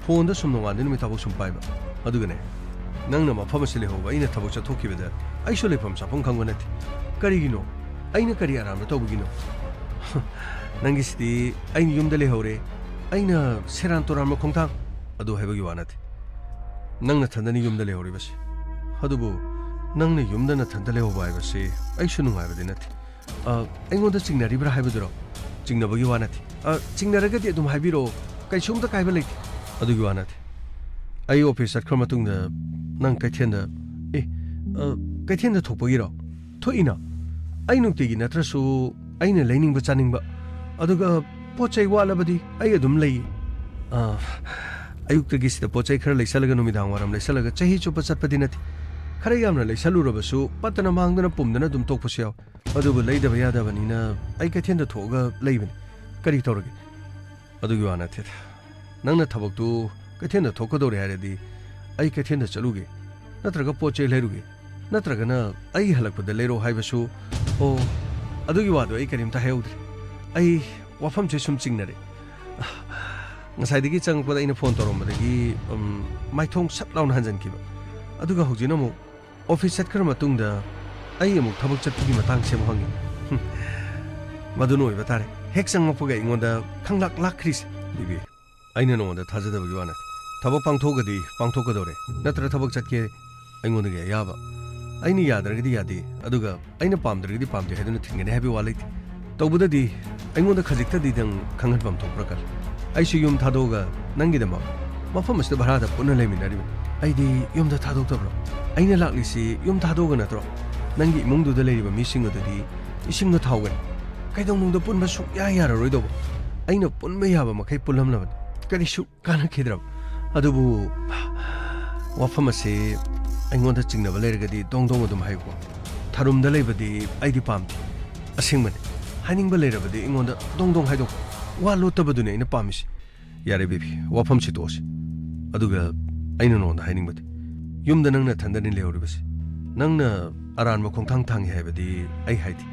ꯐꯣꯟꯗ ꯁꯨꯝ ꯅꯣꯡꯉꯥꯟꯗꯩ ꯅꯨꯃꯤꯠ ꯊꯕꯛ ꯁꯨꯝ ꯄꯥꯏꯕ꯫ ꯑꯗꯨꯒꯅꯦ, ꯅꯪꯅ ꯃꯐꯝ ꯑꯁꯤ ꯂꯩꯍꯧꯕ, ꯑꯩꯅ ꯊꯕꯛ ꯆꯠꯊꯣꯛꯈꯤꯕꯗ ꯑꯩꯁꯨ ꯂꯩꯐꯝ ꯆꯥꯐꯝ ꯈꯪꯕ ꯅꯠꯇꯦ꯫ ꯀꯔꯤꯒꯤꯅꯣ? ꯑꯩꯅ ꯀꯔꯤ ꯑꯔꯥꯟꯕ ꯇꯧꯕꯒꯤꯅꯣ? ꯅꯪꯒꯤꯁꯤꯗꯤ ꯑꯩꯅ ꯌꯨꯝꯗ ꯂꯩꯍꯧꯔꯦ, ꯑꯩꯅ ꯁꯦꯔꯥꯟ ꯇꯨꯔꯥꯟꯕ ꯈꯣꯡꯊꯥꯡ ꯑꯗꯨ ꯍꯥꯏꯕꯒꯤ ꯋꯥ ꯅꯠꯇꯦ꯫ ꯅꯪ ꯅꯊꯟꯗꯅꯤ ꯌꯨꯝꯗ ꯂꯩꯍꯧꯔꯤꯕꯁꯦ꯫ ꯑꯗꯨꯕꯨ ꯅꯪꯅ ꯌꯨꯝꯗ ꯅꯊꯟꯗ ꯂꯩꯍꯧꯕ ꯍꯥꯏꯕꯁꯤ ꯑꯩꯁꯨ ꯅꯨꯡꯉꯥꯏꯕꯗꯤ ꯅꯠꯇꯦ꯫ ꯑ, ꯑꯩꯉꯣꯟꯗ ꯆꯤꯡꯅꯔꯤꯕ꯭ꯔꯥ ꯍꯥꯏꯕꯗꯨꯔꯣ? ꯆꯤꯡꯅꯕꯒꯤ ꯋꯥ ꯅꯠꯇꯦ꯫ ꯑ, ꯆꯤꯡꯅꯔꯒꯗꯤ ꯑꯗꯨꯝ ꯍꯥꯏꯕꯤꯔꯛꯑꯣ, ꯀꯩꯁꯨꯝꯇ ꯀꯥꯏꯕ ꯂꯩꯇꯦ꯫ ꯑꯗꯨꯒꯤ ꯋꯥ ꯅꯠꯇꯦ꯫ ꯑꯩ ꯑꯣꯐꯤꯁ ꯆꯠꯈ꯭ꯔ ꯃꯇꯨꯡꯗ ꯅꯪ ꯀꯩꯊꯦꯜꯗ, ꯑꯦ, ꯑ, ꯀꯩꯊꯦꯜꯗ ꯊꯣꯛꯄꯒꯤꯔꯣ? ꯊꯣꯛꯏꯅ꯫ ꯑꯩ ꯅꯨꯡꯇꯤꯒꯤ ꯅꯠꯇ꯭ꯔꯁꯨ ꯑꯩꯅ ꯂꯩꯅꯤꯡꯕ ꯆꯥꯅꯤꯡꯕ, ꯑꯗꯨꯒ ꯄꯣꯠ ꯆꯩ ꯋꯥꯠꯂꯕꯗꯤ ꯑꯩ ꯑꯗꯨꯝ ꯂꯩ꯫ ꯑ, ꯑꯌꯨꯛꯇꯒꯤ ꯁꯤꯗ ꯄꯣꯠ ꯆꯩ ꯈꯔ ꯂꯩꯁꯜꯂꯒ ꯅꯨꯃꯤꯗꯥꯡ ꯋꯥꯏꯔꯝ ꯂꯩꯁꯜꯂꯒ ꯆꯍꯤ ꯆꯨꯞꯄ ꯆꯠꯄꯗꯤ ꯅꯠꯇꯦ꯫ ꯈꯔ ꯌꯥꯝꯅ ꯂꯩꯁꯜꯂꯨꯔꯕꯁꯨ ꯄꯠꯇꯅ ꯃꯥꯡꯗꯅ ꯄꯨꯝꯗꯅ ꯑꯗꯨꯝ ꯇꯣꯛꯄꯁꯨ ꯌꯥꯎꯏ꯫ ꯑꯗꯨꯕꯨ ꯂꯩꯗꯕ ꯌꯥꯗꯕꯅꯤꯅ ꯑꯩ ꯀꯩꯊꯦꯜꯗ ꯊꯣꯛꯑꯒ ꯂꯩꯕꯅꯤ꯫ ꯀꯔꯤ ꯇꯧꯔꯒꯦ? ꯑꯗꯨꯒꯤ ꯋꯥ ꯅꯠꯇꯦꯗ꯫ ꯅꯪꯅ ꯊꯕꯛꯇꯨ ꯀꯩꯊꯦꯜꯗ ꯊꯣꯛꯀꯗꯧꯔꯦ ꯍꯥꯏꯔꯗꯤ ꯑꯩ ꯀꯩꯊꯦꯜꯗ ꯆꯠꯂꯨꯒꯦ, ꯅꯠꯇ꯭ꯔꯒ ꯄꯣꯠ ꯆꯩ ꯂꯩꯔꯨꯒꯦ, ꯅꯠꯇ꯭ꯔꯒꯅ ꯑꯩ ꯍꯜꯂꯛꯄꯗ ꯂꯩꯔꯣ ꯍꯥꯏꯕꯁꯨ, ꯑꯣ, ꯑꯗꯨꯒꯤ ꯋꯥꯗꯣ ꯑꯩ ꯀꯔꯤꯝꯇ ꯍꯥꯏꯍꯧꯗ꯭ꯔꯦ꯫ ꯑꯩ ꯋꯥꯐꯝꯁꯦ ꯁꯨꯝ ꯆꯤꯡꯅꯔꯦ꯫ ꯉꯁꯥꯏꯗꯒꯤ ꯆꯪꯉꯛꯄꯗ ꯑꯩꯅ ꯐꯣꯟ ꯇꯧꯔꯝꯕꯗꯒꯤ, ꯎꯝ, ꯃꯥꯏꯊꯣꯡ ꯁꯠ ꯂꯥꯎꯅ ꯍꯟꯖꯤꯟꯈꯤꯕ꯫ ꯑꯗꯨꯒ ꯍꯧꯖꯤꯛꯅ ꯑꯃꯨꯛ ꯑꯣꯐꯤꯁ ꯆꯠꯈ꯭ꯔ ꯃꯇꯨꯡꯗ ꯑꯩ ꯑꯃꯨꯛ ꯊꯕꯛ ꯆꯠꯄꯒꯤ ꯃꯇꯥꯡꯁꯦ ꯑꯃꯨꯛ ꯍꯪꯉꯤ꯫ ꯍꯨꯝ, ꯃꯗꯨꯅ ꯑꯣꯏꯕ ꯇꯥꯔꯦ꯫ ꯍꯦꯛ ꯆꯪꯉꯛꯄꯒ ꯑꯩꯉꯣꯟꯗ ꯈꯪꯂꯥꯛ ꯂꯥꯛꯈ꯭ꯔꯤꯁꯦ꯫ ꯕꯦꯕꯤ, ꯑꯩꯅ ꯅꯉꯣꯟꯗ ꯊꯥꯖꯗꯕꯒꯤ ꯋꯥ ꯅꯠꯇꯦ꯫ ꯊꯕꯛ ꯄꯥꯡꯊꯣꯛꯑꯒꯗꯤ ꯄꯥꯡꯊꯣꯛꯀꯗꯧꯔꯦ, ꯅꯠꯇ꯭ꯔ ꯊꯕꯛ ꯆꯠꯀꯦ ꯑꯩꯉꯣꯟꯗꯒꯤ ꯑꯌꯥꯕ꯫ ꯑꯩꯅ ꯌꯥꯗ꯭ꯔꯒꯗꯤ ꯌꯥꯗꯦ, ꯑꯗꯨꯒ ꯑꯩꯅ ꯄꯥꯝꯗ꯭ꯔꯒꯗꯤ ꯄꯥꯝꯗꯦ ꯍꯥꯏꯗꯨꯅ ꯊꯤꯡꯒꯅꯤ ꯍꯥꯏꯕꯒꯤ ꯋꯥ ꯂꯩꯇꯦ꯫ ꯇꯧꯕꯗꯗꯤ ꯑꯩꯉꯣꯟꯗ ꯈꯖꯤꯛꯇꯗꯤ ꯅꯪ ꯈꯪꯍꯟꯐꯝ ꯊꯣꯛꯄ꯭ꯔꯥ ꯈꯜꯂꯤ꯫ ꯑꯩꯁꯨ ꯌꯨꯝ ꯊꯥꯗꯣꯛꯑꯒ ꯅꯪꯒꯤꯗꯃꯛ ꯃꯐꯝ ꯑꯁꯤꯗ ꯚꯔꯥꯗ ꯄꯨꯟꯅ ꯂꯩꯃꯤꯟꯅꯔꯤꯕꯅꯤ꯫ ꯑꯩꯗꯤ ꯌꯨꯝꯗ ꯊꯥꯗꯣꯛꯇꯕ꯭ꯔꯣ? ꯑꯩꯅ ꯂꯥꯛꯂꯤꯁꯤ ꯌꯨꯝ ꯊꯥꯗꯣꯛꯑꯒ ꯅꯠꯇ꯭ꯔꯣ? ꯅꯪꯒꯤ ꯏꯃꯨꯡꯗꯨꯗ ꯂꯩꯔꯤꯕ ꯃꯤꯁꯤꯡ ꯑꯗꯨꯗꯤ ꯏꯁꯤꯡꯒ ꯊꯥꯎꯒꯅꯤ꯫ ꯀꯩꯗꯧꯅꯨꯡꯗ ꯄꯨꯟꯕ ꯁꯨꯛꯌꯥ ꯌꯥꯔꯔꯣꯏꯗꯧꯕ꯫ ꯑꯩꯅ ꯄꯨꯟꯕ ꯌꯥꯕ ꯃꯈꯩ ꯄꯨꯜꯂꯝꯂꯕꯅꯤ꯫ ꯀꯔꯤꯁꯨ ꯀꯥꯟꯅꯈꯤꯗ꯭ꯔꯕ꯫ ꯑꯗꯨꯕꯨ ꯋꯥꯐꯝ ꯑꯁꯤ ꯑꯩꯉꯣꯟꯗ ꯆꯤꯡꯅꯕ ꯂꯩꯔꯒꯗꯤ ꯗꯣꯡ ꯗꯣꯡ ꯑꯗꯨꯝ ꯍꯥꯏꯌꯨꯀꯣ꯫ ꯊꯔꯨꯝꯗ ꯂꯩꯕꯗꯤ ꯑꯩꯗꯤ ꯄꯥꯝꯗꯦ꯫ ꯑꯁꯦꯡꯕꯅꯤ꯫ ꯍꯥꯏꯅꯤꯡꯕ ꯂꯩꯔꯕꯗꯤ ꯑꯩꯉꯣꯟꯗ ꯗꯣꯡ ꯗꯣꯡ ꯍꯥꯏꯗꯣꯛꯎ꯫ ꯋꯥ ꯂꯣꯠꯇꯕꯗꯨꯅꯤ ꯑꯩꯅ ꯄꯥꯝꯃꯤꯁꯤ꯫ ꯌꯥꯔꯦ ꯕꯦꯕꯤ, ꯋꯥꯐꯝꯁꯤ ꯇꯣꯛꯑꯁꯤ꯫ ꯑꯗꯨꯒ ꯑꯩꯅ ꯅꯉꯣꯟꯗ ꯍꯥꯏꯅꯤꯡꯕꯗꯤ, ꯌꯨꯝꯗ ꯅꯪ ꯅꯊꯟꯗꯅꯤ ꯂꯩꯍꯧꯔꯤꯕꯁꯤ꯫ ꯅꯪꯅ ꯑꯔꯥꯟꯕ ꯈꯣꯡꯊꯥꯡ ꯊꯥꯡꯉꯤ ꯍꯥꯏꯕꯗꯤ ꯑꯩ ꯍꯥꯏꯗꯦ꯫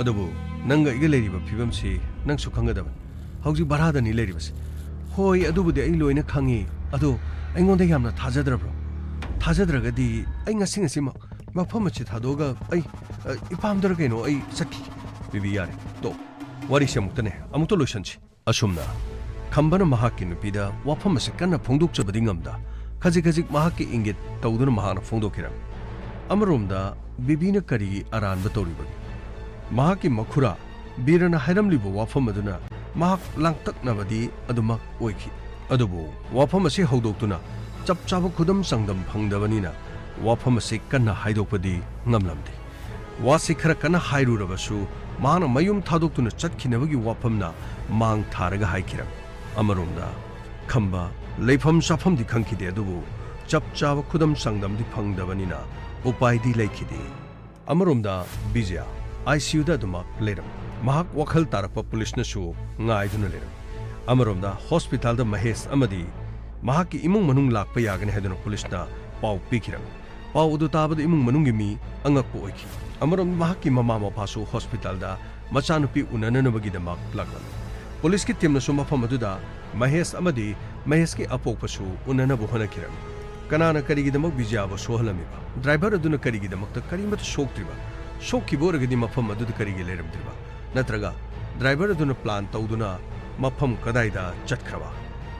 ꯑꯗꯨꯕꯨ ꯅꯪꯒ ꯑꯩꯒ ꯂꯩꯔꯤꯕ ꯐꯤꯕꯝꯁꯤ ꯅꯪꯁꯨ ꯈꯪꯒꯗꯕꯅꯤ꯫ ꯍꯧꯖꯤꯛ ꯚꯔꯥꯗꯅꯤ ꯂꯩꯔꯤꯕꯁꯤ꯫ ꯍꯣꯏ, ꯑꯗꯨꯕꯨꯗꯤ ꯑꯩ ꯂꯣꯏꯅ ꯈꯪꯉꯤ꯫ ꯑꯗꯣ ꯑꯩꯉꯣꯟꯗ ꯌꯥꯝꯅ ꯊꯥꯖꯗ꯭ꯔꯕ꯭ꯔꯣ? ꯊꯥꯖꯗ꯭ꯔꯒꯗꯤ ꯑꯩ ꯉꯁꯤ ꯉꯁꯤꯃꯛ ꯃꯐꯝ ꯑꯁꯤ ꯊꯥꯗꯣꯛꯑꯒ ꯑꯩ, ꯑ, ꯏꯄꯥꯝꯗꯔ ꯀꯩꯅꯣ ꯑꯩ ꯆꯠꯈꯤꯒꯦ꯫ ꯕꯦꯕꯤ, ꯌꯥꯔꯦ, ꯇꯣꯛ꯫ ꯋꯥꯔꯤꯁꯦ ꯑꯃꯨꯛꯇꯅꯦ, ꯑꯃꯨꯛꯇ ꯂꯣꯏꯁꯟꯁꯤ꯫ ꯑꯁꯨꯝꯅ ꯈꯝꯕꯅ ꯃꯍꯥꯛꯀꯤ ꯅꯨꯄꯤꯗ ꯋꯥꯐꯝ ꯑꯁꯤ ꯀꯟꯅ ꯐꯣꯡꯗꯣꯛꯆꯕꯗꯤ ꯉꯝꯗ, ꯈꯖꯤꯛ ꯈꯖꯤꯛ ꯃꯍꯥꯛꯀꯤ ꯏꯪꯒꯤꯠ ꯇꯧꯗꯨꯅ ꯃꯍꯥꯛꯅ ꯐꯣꯡꯗꯣꯛꯈꯤꯔꯝꯃꯤ꯫ ꯑꯃꯔꯣꯝꯗ ꯕꯤꯕꯤꯅ ꯀꯔꯤꯒꯤ ꯑꯔꯥꯟꯕ ꯇꯧꯔꯤꯕꯒꯦ? ꯃꯍꯥꯛꯀꯤ ꯃꯈꯨꯔꯥ ꯕꯤꯔꯅ ꯍꯥꯏꯔꯝꯂꯤꯕ ꯋꯥꯐꯝ ꯑꯗꯨꯅ ꯃꯍꯥꯛ ꯂꯥꯡꯇꯛꯅꯕꯗꯤ ꯑꯗꯨꯃꯛ ꯑꯣꯏꯈꯤ꯫ ꯑꯗꯨꯕꯨ ꯋꯥꯐꯝ ꯑꯁꯤ ꯍꯧꯗꯣꯛꯇꯨꯅ ꯆꯞ ꯆꯥꯕ ꯈꯨꯗꯝ ꯆꯥꯡꯗꯝ ꯐꯪꯗꯕꯅꯤꯅ ꯋꯥꯐꯝ ꯑꯁꯤ ꯀꯟꯅ ꯍꯥꯏꯗꯣꯛꯄꯗꯤ ꯉꯝꯂꯝꯗꯦ꯫ ꯋꯥꯁꯤ ꯈꯔ ꯀꯟꯅ ꯍꯥꯏꯔꯨꯔꯕꯁꯨ ꯃꯍꯥꯛꯅ ꯃꯌꯨꯝ ꯊꯥꯗꯣꯛꯇꯨꯅ ꯆꯠꯈꯤꯅꯕꯒꯤ ꯋꯥꯐꯝꯅ ꯃꯥꯡ ꯊꯥꯔꯒ ꯍꯥꯏꯈꯤꯔꯝꯃꯤ꯫ ꯑꯃꯔꯣꯝꯗ ꯈꯝꯕ ꯂꯩꯐꯝ ꯆꯥꯐꯝꯗꯤ ꯈꯪꯈꯤꯗꯦ, ꯑꯗꯨꯕꯨ ꯆꯞ ꯆꯥꯕ ꯈꯨꯗꯝ ꯆꯥꯡꯗꯝꯗꯤ ꯐꯪꯗꯕꯅꯤꯅ ꯎꯄꯥꯏꯗꯤ ꯂꯩꯈꯤꯗꯦ꯫ ꯑꯃꯔꯣꯝꯗ ꯕꯤꯖꯌ ꯑꯥꯏ ꯁꯤ ꯌꯨꯗ ꯑꯗꯨꯃꯛ ꯂꯩꯔꯝꯃꯤ꯫ ꯃꯍꯥꯛ ꯋꯥꯈꯜ ꯇꯥꯔꯛꯄ ꯄꯨꯂꯤꯁꯅꯁꯨ ꯉꯥꯏꯗꯨꯅ ꯂꯩꯔꯝꯃꯤ꯫ ꯑꯃꯔꯣꯝꯗ ꯍꯣꯁꯄꯤꯇꯥꯜꯗ ꯃꯍꯦꯁ ꯑꯃꯗꯤ ꯃꯍꯥꯛꯀꯤ ꯏꯃꯨꯡ ꯃꯅꯨꯡ ꯂꯥꯛꯄ ꯌꯥꯒꯅꯤ ꯍꯥꯏꯗꯨꯅ ꯄꯨꯂꯤꯁꯅ ꯄꯥꯎ ꯄꯤꯈꯤꯔꯝꯃꯤ꯫ ꯄꯥꯎ ꯑꯗꯨ ꯇꯥꯕꯗ ꯏꯃꯨꯡ ꯃꯅꯨꯡꯒꯤ ꯃꯤ ꯑꯉꯛꯄ ꯑꯣꯏꯈꯤ꯫ ꯑꯃꯔꯣꯝꯗ ꯃꯍꯥꯛꯀꯤ ꯃꯃꯥ ꯃꯄꯥꯁꯨ ꯍꯣꯁꯄꯤꯇꯥꯜꯗ ꯃꯆꯥꯅꯨꯄꯤ ꯎꯅꯅꯅꯕꯒꯤꯗꯃꯛ ꯂꯥꯛꯂꯝꯃꯤ꯫ ꯄꯨꯂꯤꯁꯀꯤ ꯇꯤꯝꯅꯁꯨ ꯃꯐꯝ ꯑꯗꯨꯗ ꯃꯍꯦꯁ ꯑꯃꯗꯤ ꯃꯍꯦꯁꯀꯤ ꯑꯄꯣꯛꯄꯁꯨ ꯎꯅꯅꯕ ꯍꯣꯠꯅꯈꯤꯔꯝꯃꯤ꯫ ꯀꯅꯥꯅ ꯀꯔꯤꯒꯤꯗꯃꯛ ꯕꯤꯖꯌꯕꯨ ꯁꯣꯛꯍꯜꯂꯝꯃꯤꯕ? ꯗ꯭ꯔꯥꯏꯚꯔ ꯑꯗꯨꯅ ꯀꯔꯤꯒꯤꯗꯃꯛꯇ ꯀꯔꯤꯃꯠꯇ ꯁꯣꯛꯇ꯭ꯔꯤꯕ? ꯁꯣꯛꯈꯤꯕ ꯑꯣꯏꯔꯒꯗꯤ ꯃꯐꯝ ꯑꯗꯨꯗ ꯀꯔꯤꯒꯤ ꯂꯩꯔꯝꯗ꯭ꯔꯤꯕ? ꯅꯠꯇ꯭ꯔꯒ ꯗ꯭ꯔꯥꯏꯚꯔ ꯑꯗꯨꯅ ꯄ꯭ꯂꯥꯟ ꯇꯧꯗꯨꯅ ꯃꯐꯝ ꯀꯗꯥꯏꯗ ꯆꯠꯈ꯭ꯔꯕ?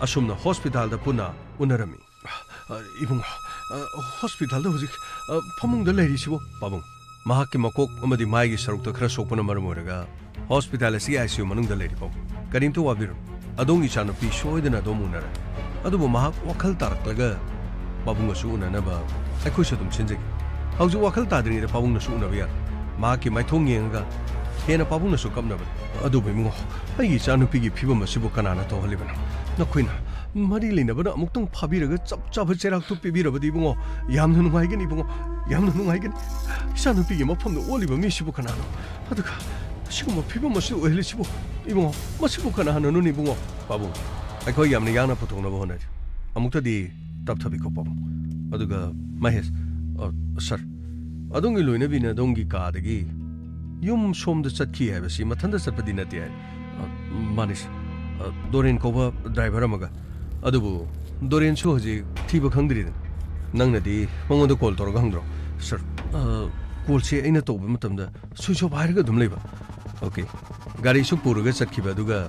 ꯑꯁꯨꯝꯅ ꯍꯣꯁꯄꯤꯇꯥꯜꯗ ꯄꯨꯟꯅ ꯎꯅꯔꯝꯃꯤ꯫ ꯑ, ꯏꯕꯨꯡꯉꯣ, ꯑ, ꯍꯣꯁꯄꯤꯇꯥꯜꯗ ꯍꯧꯖꯤꯛ, ꯑ, ꯐꯃꯨꯡꯗ ꯂꯩꯔꯤꯁꯤꯕꯨ? ꯄꯥꯕꯨꯡ, ꯃꯍꯥꯛꯀꯤ ꯃꯀꯣꯛ ꯑꯃꯗꯤ ꯃꯥꯏꯒꯤ ꯁꯔꯨꯛꯇ ꯈꯔ ꯁꯣꯛꯄꯅ ꯃꯔꯝ ꯑꯣꯏꯔꯒ ꯍꯣꯁꯄꯤꯇꯥꯜ ꯑꯁꯤꯒꯤ ICU ꯃꯅꯨꯡꯗ ꯂꯩꯔꯤ, ꯄꯥꯕꯨꯡ꯫ ꯀꯔꯤꯝꯇ ꯋꯥꯕꯤꯔꯨꯅꯨ, ꯑꯗꯣꯝꯒꯤ ꯏꯆꯥꯅꯨꯄꯤ ꯁꯣꯏꯗꯅ ꯑꯗꯣꯝ ꯎꯅꯔꯅꯤ꯫ ꯑꯗꯨꯕꯨ ꯃꯍꯥꯛ ꯋꯥꯈꯜ ꯇꯥꯔꯛꯂꯒ ꯄꯥꯕꯨꯡꯒꯁꯨ ꯎꯅꯅꯕ ꯑꯩꯈꯣꯏꯁꯨ ꯑꯗꯨꯝ ꯁꯤꯟꯖꯒꯦ꯫ ꯍꯧꯖꯤꯛ ꯋꯥꯈꯜ ꯇꯥꯗ꯭ꯔꯤꯉꯩꯗ ꯄꯥꯕꯨꯡꯅꯁꯨ ꯎꯅꯕ ꯌꯥꯔꯦ꯫ ꯃꯍꯥꯛꯀꯤ ꯃꯥꯏꯊꯣꯡ ꯌꯦꯡꯉꯒ ꯍꯦꯟꯅ ꯄꯥꯕꯨꯡꯅꯁꯨ ꯀꯞꯅꯕꯅꯤ꯫ ꯑꯗꯨꯕꯨ ꯏꯕꯨꯡꯉꯣ, ꯑꯩꯒꯤ ꯏꯆꯥꯅꯨꯄꯤꯒꯤ ꯐꯤꯕꯝ ꯑꯁꯤꯕꯨ ꯀꯅꯥꯅ ꯇꯧꯍꯜꯂꯤꯕꯅꯣ? ꯅꯈꯣꯏꯅ ꯃꯔꯤ ꯂꯩꯅꯕꯅ ꯑꯃꯨꯛꯇꯪ ꯐꯥꯕꯤꯔꯒ ꯆꯞ ꯆꯥꯕ ꯆꯩꯔꯥꯛꯇꯨ ꯄꯤꯕꯤꯔꯕꯗꯤ ꯏꯕꯨꯡꯉꯣ, ꯌꯥꯝꯅ ꯅꯨꯡꯉꯥꯏꯒꯅꯤ ꯏꯕꯨꯡꯉꯣ, ꯌꯥꯝꯅ ꯅꯨꯡꯉꯥꯏꯒꯅꯤ꯫ ꯏꯆꯥꯅꯨꯄꯤꯒꯤ ꯃꯐꯝꯗ ꯑꯣꯜꯂꯤꯕ ꯃꯤꯁꯤꯕꯨ ꯀꯅꯥꯅꯣ? ꯑꯗꯨꯒ ꯑꯁꯤꯒꯨꯝꯕ ꯐꯤꯕꯝ ꯑꯁꯤꯗ ꯑꯣꯏꯍꯜꯂꯤꯁꯤꯕꯨ ꯏꯕꯨꯡꯉꯣ, ꯃꯁꯤꯕꯨ ꯀꯅꯥꯅꯅꯣꯅꯦ ꯏꯕꯨꯡꯉꯣ? ꯄꯥꯕꯨꯡ, ꯑꯩꯈꯣꯏ ꯌꯥꯝꯅ ꯌꯥꯡꯅ ꯄꯨꯊꯣꯛꯅꯕ ꯍꯣꯠꯅꯔꯤ꯫ ꯑꯃꯨꯛꯇꯗꯤ ꯇꯞꯊꯕꯤꯈꯣ ꯄꯥꯕꯨꯡ꯫ ꯑꯗꯨꯒ ꯃꯍꯦꯁ, ꯑ, ꯁꯥꯔ, ꯑꯗꯣꯝꯒꯤ ꯂꯣꯏꯅꯕꯤꯅ ꯑꯗꯣꯝꯒꯤ ꯀꯥꯗꯒꯤ ꯌꯨꯝ ꯁꯣꯝꯗ ꯆꯠꯈꯤ ꯍꯥꯏꯕꯁꯤ ꯃꯊꯟꯇ ꯆꯠꯄꯗꯤ ꯅꯠꯇꯦ ꯍꯥꯏ꯫ ꯑ, ꯃꯥꯅꯤ ꯁꯥꯔ꯫ ꯑ, ꯗꯣꯔꯦꯟ ꯀꯧꯕ ꯗ꯭ꯔꯥꯏꯚꯔ ꯑꯃꯒ꯫ ꯑꯗꯨꯕꯨ ꯗꯣꯔꯦꯟꯁꯨ ꯍꯧꯖꯤꯛ ꯊꯤꯕ ꯈꯪꯗ꯭ꯔꯤꯗꯅ꯫ ꯅꯪꯅꯗꯤ ꯃꯉꯣꯟꯗ ꯀꯣꯜ ꯇꯧꯔꯒ ꯍꯪꯗ꯭ꯔꯣ? ꯁꯥꯔ, ꯑ, ꯀꯣꯜꯁꯦ ꯑꯩꯅ ꯇꯧꯕ ꯃꯇꯝꯗ ꯁ꯭ꯋꯤꯆ ꯑꯣꯐ ꯍꯥꯏꯔꯒ ꯑꯗꯨꯝ ꯂꯩꯕ꯫ ꯑꯣꯀꯦ꯫ ꯒꯥꯔꯤꯁꯨ ꯄꯨꯔꯒ ꯆꯠꯈꯤꯕ, ꯑꯗꯨꯒ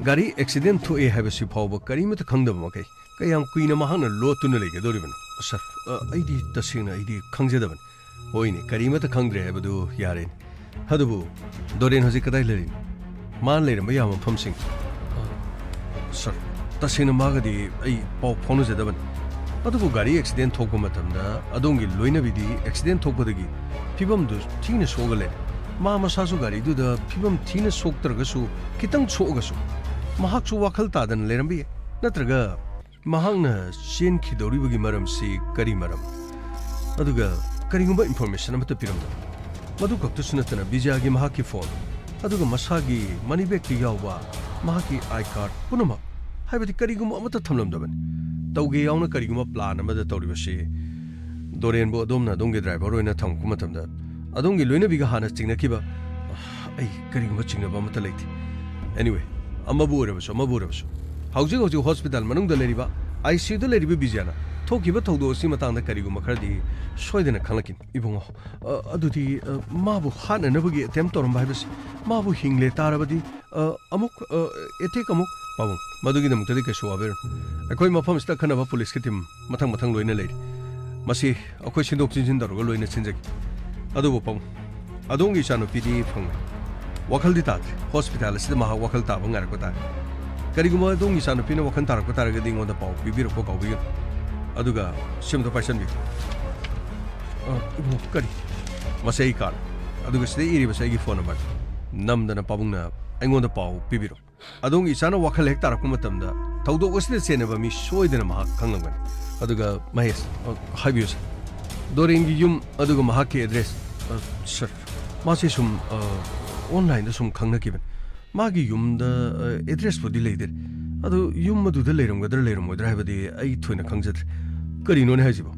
ꯒꯥꯔꯤ ꯑꯦꯛꯁꯤꯗꯦꯟ ꯊꯣꯛꯑꯦ ꯍꯥꯏꯕꯁꯤ ꯐꯥꯎꯕ ꯀꯔꯤꯃꯠꯇ ꯈꯪꯗꯕ ꯃꯈꯩ ꯀꯌꯥꯝ ꯀꯨꯏꯅ ꯃꯍꯥꯛꯅ ꯂꯣꯠꯇꯨꯅ ꯂꯩꯒꯗꯧꯔꯤꯕꯅꯣ? ꯁꯥꯔ, ꯑ, ꯑꯩꯗꯤ ꯇꯁꯦꯡꯅ ꯑꯩꯗꯤ ꯈꯪꯖꯗꯕꯅꯤ꯫ ꯍꯣꯏꯅꯦ, ꯀꯔꯤꯃꯠꯇ ꯈꯪꯗ꯭ꯔꯦ ꯍꯥꯏꯕꯗꯨ ꯌꯥꯔꯦꯅꯦ꯫ ꯑꯗꯨꯕꯨ ꯗꯣꯔꯦꯟ ꯍꯧꯖꯤꯛ ꯀꯗꯥꯏ ꯂꯩꯔꯤꯅꯣ? ꯃꯥ ꯂꯩꯔꯝꯕ ꯌꯥꯕ ꯃꯐꯝꯁꯤꯡ? ꯑ, ꯁꯥꯔ, ꯇꯁꯦꯡꯅ ꯃꯥꯒꯗꯤ ꯑꯩ ꯄꯥꯎ ꯐꯥꯎꯅꯖꯗꯕꯅꯤ꯫ ꯑꯗꯨꯕꯨ ꯒꯥꯔꯤ ꯑꯦꯛꯁꯤꯗꯦꯟ ꯊꯣꯛꯄ ꯃꯇꯝꯗ ꯑꯗꯣꯝꯒꯤ ꯂꯣꯏꯅꯕꯤꯗꯤ ꯑꯦꯛꯁꯤꯗꯦꯟ ꯊꯣꯛꯄꯗꯒꯤ ꯐꯤꯕꯝꯗꯨ ꯊꯤꯅ ꯁꯣꯛꯑꯒ ꯂꯩꯔꯦ꯫ ꯃꯥ ꯃꯁꯥꯁꯨ ꯒꯥꯔꯤꯗꯨꯗ ꯐꯤꯕꯝ ꯊꯤꯅ ꯁꯣꯛꯇ꯭ꯔꯒꯁꯨ, ꯈꯤꯇꯪ ꯁꯣꯛꯑꯒꯁꯨ, ꯃꯍꯥꯛꯁꯨ ꯋꯥꯈꯜ ꯇꯥꯗꯅ ꯂꯩꯔꯝꯕ ꯌꯥꯏ꯫ ꯅꯠꯇ꯭ꯔꯒ ꯃꯍꯥꯛꯅ ꯆꯦꯟꯈꯤꯗꯧꯔꯤꯕꯒꯤ ꯃꯔꯝꯁꯤ ꯀꯔꯤ ꯃꯔꯝ? ꯑꯗꯨꯒ ꯀꯔꯤꯒꯨꯝꯕ ꯏꯟꯐꯣꯔꯃꯦꯁꯟ ꯑꯃꯠꯇ ꯄꯤꯔꯝꯗꯕ꯫ ꯃꯗꯨ ꯈꯛꯇꯁꯨ ꯅꯠꯇꯅ ꯕꯤꯖꯌꯒꯤ ꯃꯍꯥꯛꯀꯤ ꯐꯣꯟ, ꯑꯗꯨꯒ ꯃꯁꯥꯒꯤ ꯃꯅꯤ ꯕꯦꯒꯇ ꯌꯥꯎꯕ ꯃꯍꯥꯛꯀꯤ ꯑꯥꯏ ꯀꯥꯔꯗ ꯄꯨꯝꯅꯃꯛ, ꯍꯥꯏꯕꯗꯤ ꯀꯔꯤꯒꯨꯝꯕ ꯑꯃꯠꯇ ꯊꯝꯂꯝꯗꯕꯅꯤ꯫ ꯇꯧꯒꯦ ꯌꯥꯎꯅ ꯀꯔꯤꯒꯨꯝꯕ ꯄ꯭ꯂꯥꯟ ꯑꯃꯗ ꯇꯧꯔꯤꯕꯁꯤ ꯗꯣꯔꯦꯟꯕꯨ ꯑꯗꯣꯝꯅ ꯑꯗꯣꯝꯒꯤ ꯗ꯭ꯔꯥꯏꯚꯔ ꯑꯣꯏꯅ ꯊꯝꯃꯛꯄ ꯃꯇꯝꯗ ꯑꯗꯣꯝꯒꯤ ꯂꯣꯏꯅꯕꯤꯒ ꯍꯥꯟꯅ ꯆꯤꯡꯅꯈꯤꯕ, ꯑꯩ ꯀꯔꯤꯒꯨꯝꯕ ꯆꯤꯡꯅꯕ ꯑꯃꯠꯇ ꯂꯩꯇꯦ꯫ Anyway, ꯑꯃꯕꯨ ꯑꯣꯏꯔꯕꯁꯨ ꯑꯃꯕꯨ ꯑꯣꯏꯔꯕꯁꯨ, ꯍꯧꯖꯤꯛ ꯍꯧꯖꯤꯛ ꯍꯣꯁꯄꯤꯇꯥꯜ ꯃꯅꯨꯡꯗ ꯂꯩꯔꯤꯕ, ICUꯗ ꯂꯩꯔꯤꯕ ꯕꯤꯖꯌꯅ ꯊꯣꯛꯈꯤꯕ ꯊꯧꯗꯣꯛ ꯑꯁꯤ ꯃꯇꯥꯡꯗ ꯀꯔꯤꯒꯨꯝꯕ ꯈꯔꯗꯤ ꯁꯣꯏꯗꯅ ꯈꯪꯂꯛꯈꯤꯅꯤ꯫ ꯏꯕꯨꯡꯉꯣ, ꯑ, ꯑꯗꯨꯗꯤ, ꯑ, ꯃꯥꯕꯨ ꯍꯥꯠꯅꯅꯕꯒꯤ ꯑꯦꯇꯦꯝ ꯇꯧꯔꯝꯕ ꯍꯥꯏꯕꯁꯤ, ꯃꯥꯕꯨ ꯍꯤꯡꯂꯦ ꯇꯥꯔꯕꯗꯤ, ꯑ, ꯑꯃꯨꯛ, ꯑ, ꯑꯦꯇꯦꯛ ꯑꯃꯨꯛ? ꯄꯥꯕꯨꯡ, ꯃꯗꯨꯒꯤꯗꯃꯛꯇꯗꯤ ꯀꯩꯁꯨ ꯋꯥꯕꯤꯔꯨꯅꯨ꯫ ꯑꯩꯈꯣꯏ ꯃꯐꯝꯁꯤꯗ ꯑꯈꯟꯅꯕ ꯄꯨꯂꯤꯁꯀꯤ ꯇꯤꯝ ꯃꯊꯪ ꯃꯊꯪ ꯂꯣꯏꯅ ꯂꯩꯔꯤ꯫ ꯃꯁꯤ ꯑꯩꯈꯣꯏ ꯁꯤꯟꯗꯣꯛ ꯁꯤꯟꯖꯤꯟ ꯇꯧꯔꯒ ꯂꯣꯏꯅ ꯁꯤꯟꯖꯒꯦ꯫ ꯑꯗꯨꯕꯨ ꯄꯥꯕꯨꯡ, ꯑꯗꯣꯝꯒꯤ ꯏꯆꯥꯅꯨꯄꯤꯗꯤ ꯐꯪꯂꯦ꯫ ꯋꯥꯈꯜꯗꯤ ꯇꯥꯗ꯭ꯔꯤ꯫ ꯍꯣꯁꯄꯤꯇꯥꯜ ꯑꯁꯤꯗ ꯃꯍꯥꯛ ꯋꯥꯈꯜ ꯇꯥꯕ ꯉꯥꯏꯔꯛꯄ ꯇꯥꯔꯦ꯫ ꯀꯔꯤꯒꯨꯝꯕ ꯑꯗꯣꯝꯒꯤ ꯏꯆꯥꯅꯨꯄꯤꯅ ꯋꯥꯈꯜ ꯇꯥꯔꯛꯄ ꯇꯥꯔꯒꯗꯤ ꯑꯩꯉꯣꯟꯗ ꯄꯥꯎ ꯄꯤꯕꯤꯔꯛꯄ ꯀꯥꯎꯕꯤꯒꯅꯨ꯫ ꯑꯗꯨꯒ ꯁꯤꯝꯗꯣ ꯄꯥꯏꯁꯟꯕꯤꯌꯨ꯫ ꯑ, ꯏꯕꯨꯡꯉꯣ, ꯀꯔꯤ? ꯃꯁꯤ ꯑꯩ ꯀꯥꯔꯗ꯫ ꯑꯗꯨꯒ ꯁꯤꯗ ꯏꯔꯤꯕꯁꯤ ꯑꯩꯒꯤ ꯐꯣꯟ ꯅꯝꯕꯔ꯫ ꯅꯝꯗꯅ ꯄꯥꯕꯨꯡꯅ ꯑꯩꯉꯣꯟꯗ ꯄꯥꯎ ꯄꯤꯕꯤꯔꯛꯎ꯫ ꯑꯗꯣꯝꯒꯤ ꯏꯆꯥꯅ ꯋꯥꯈꯜ ꯍꯦꯛ ꯇꯥꯔꯛꯄ ꯃꯇꯝꯗ ꯊꯧꯗꯣꯛ ꯑꯁꯤꯗ ꯆꯦꯟꯅꯕ ꯃꯤ ꯁꯣꯏꯗꯅ ꯃꯍꯥꯛ ꯈꯪꯂꯝꯒꯅꯤ꯫ ꯑꯗꯨꯒ ꯃꯍꯦꯁ, ꯑ, ꯍꯥꯏꯕꯤꯌꯨ ꯁꯥꯔ꯫ ꯗꯣꯔꯦꯟꯒꯤ ꯌꯨꯝ ꯑꯗꯨꯒ ꯃꯍꯥꯛꯀꯤ ꯑꯦꯗ꯭ꯔꯦꯁ, ꯑ, ꯁꯥꯔ, ꯃꯥꯁꯦ ꯁꯨꯝ, ꯑ, ꯑꯣꯟꯂꯥꯏꯟꯗ ꯁꯨꯝ ꯈꯪꯅꯈꯤꯕꯅꯤ꯫ ꯃꯥꯒꯤ ꯌꯨꯝꯗ, ꯑ, ꯑꯦꯗ꯭ꯔꯦꯁꯄꯨꯗꯤ ꯂꯩꯗꯦ꯫ ꯑꯗꯨ ꯌꯨꯝ ꯑꯗꯨꯗ ꯂꯩꯔꯝꯒꯗ꯭ꯔꯥ ꯂꯩꯔꯝꯃꯣꯏꯗ꯭ꯔꯥ ꯍꯥꯏꯕꯗꯤ ꯑꯩ ꯊꯣꯏꯅ ꯈꯪꯖꯗ꯭ꯔꯦ꯫ ꯀꯔꯤꯅꯣꯅꯦ ꯍꯥꯏꯁꯤꯕꯣ?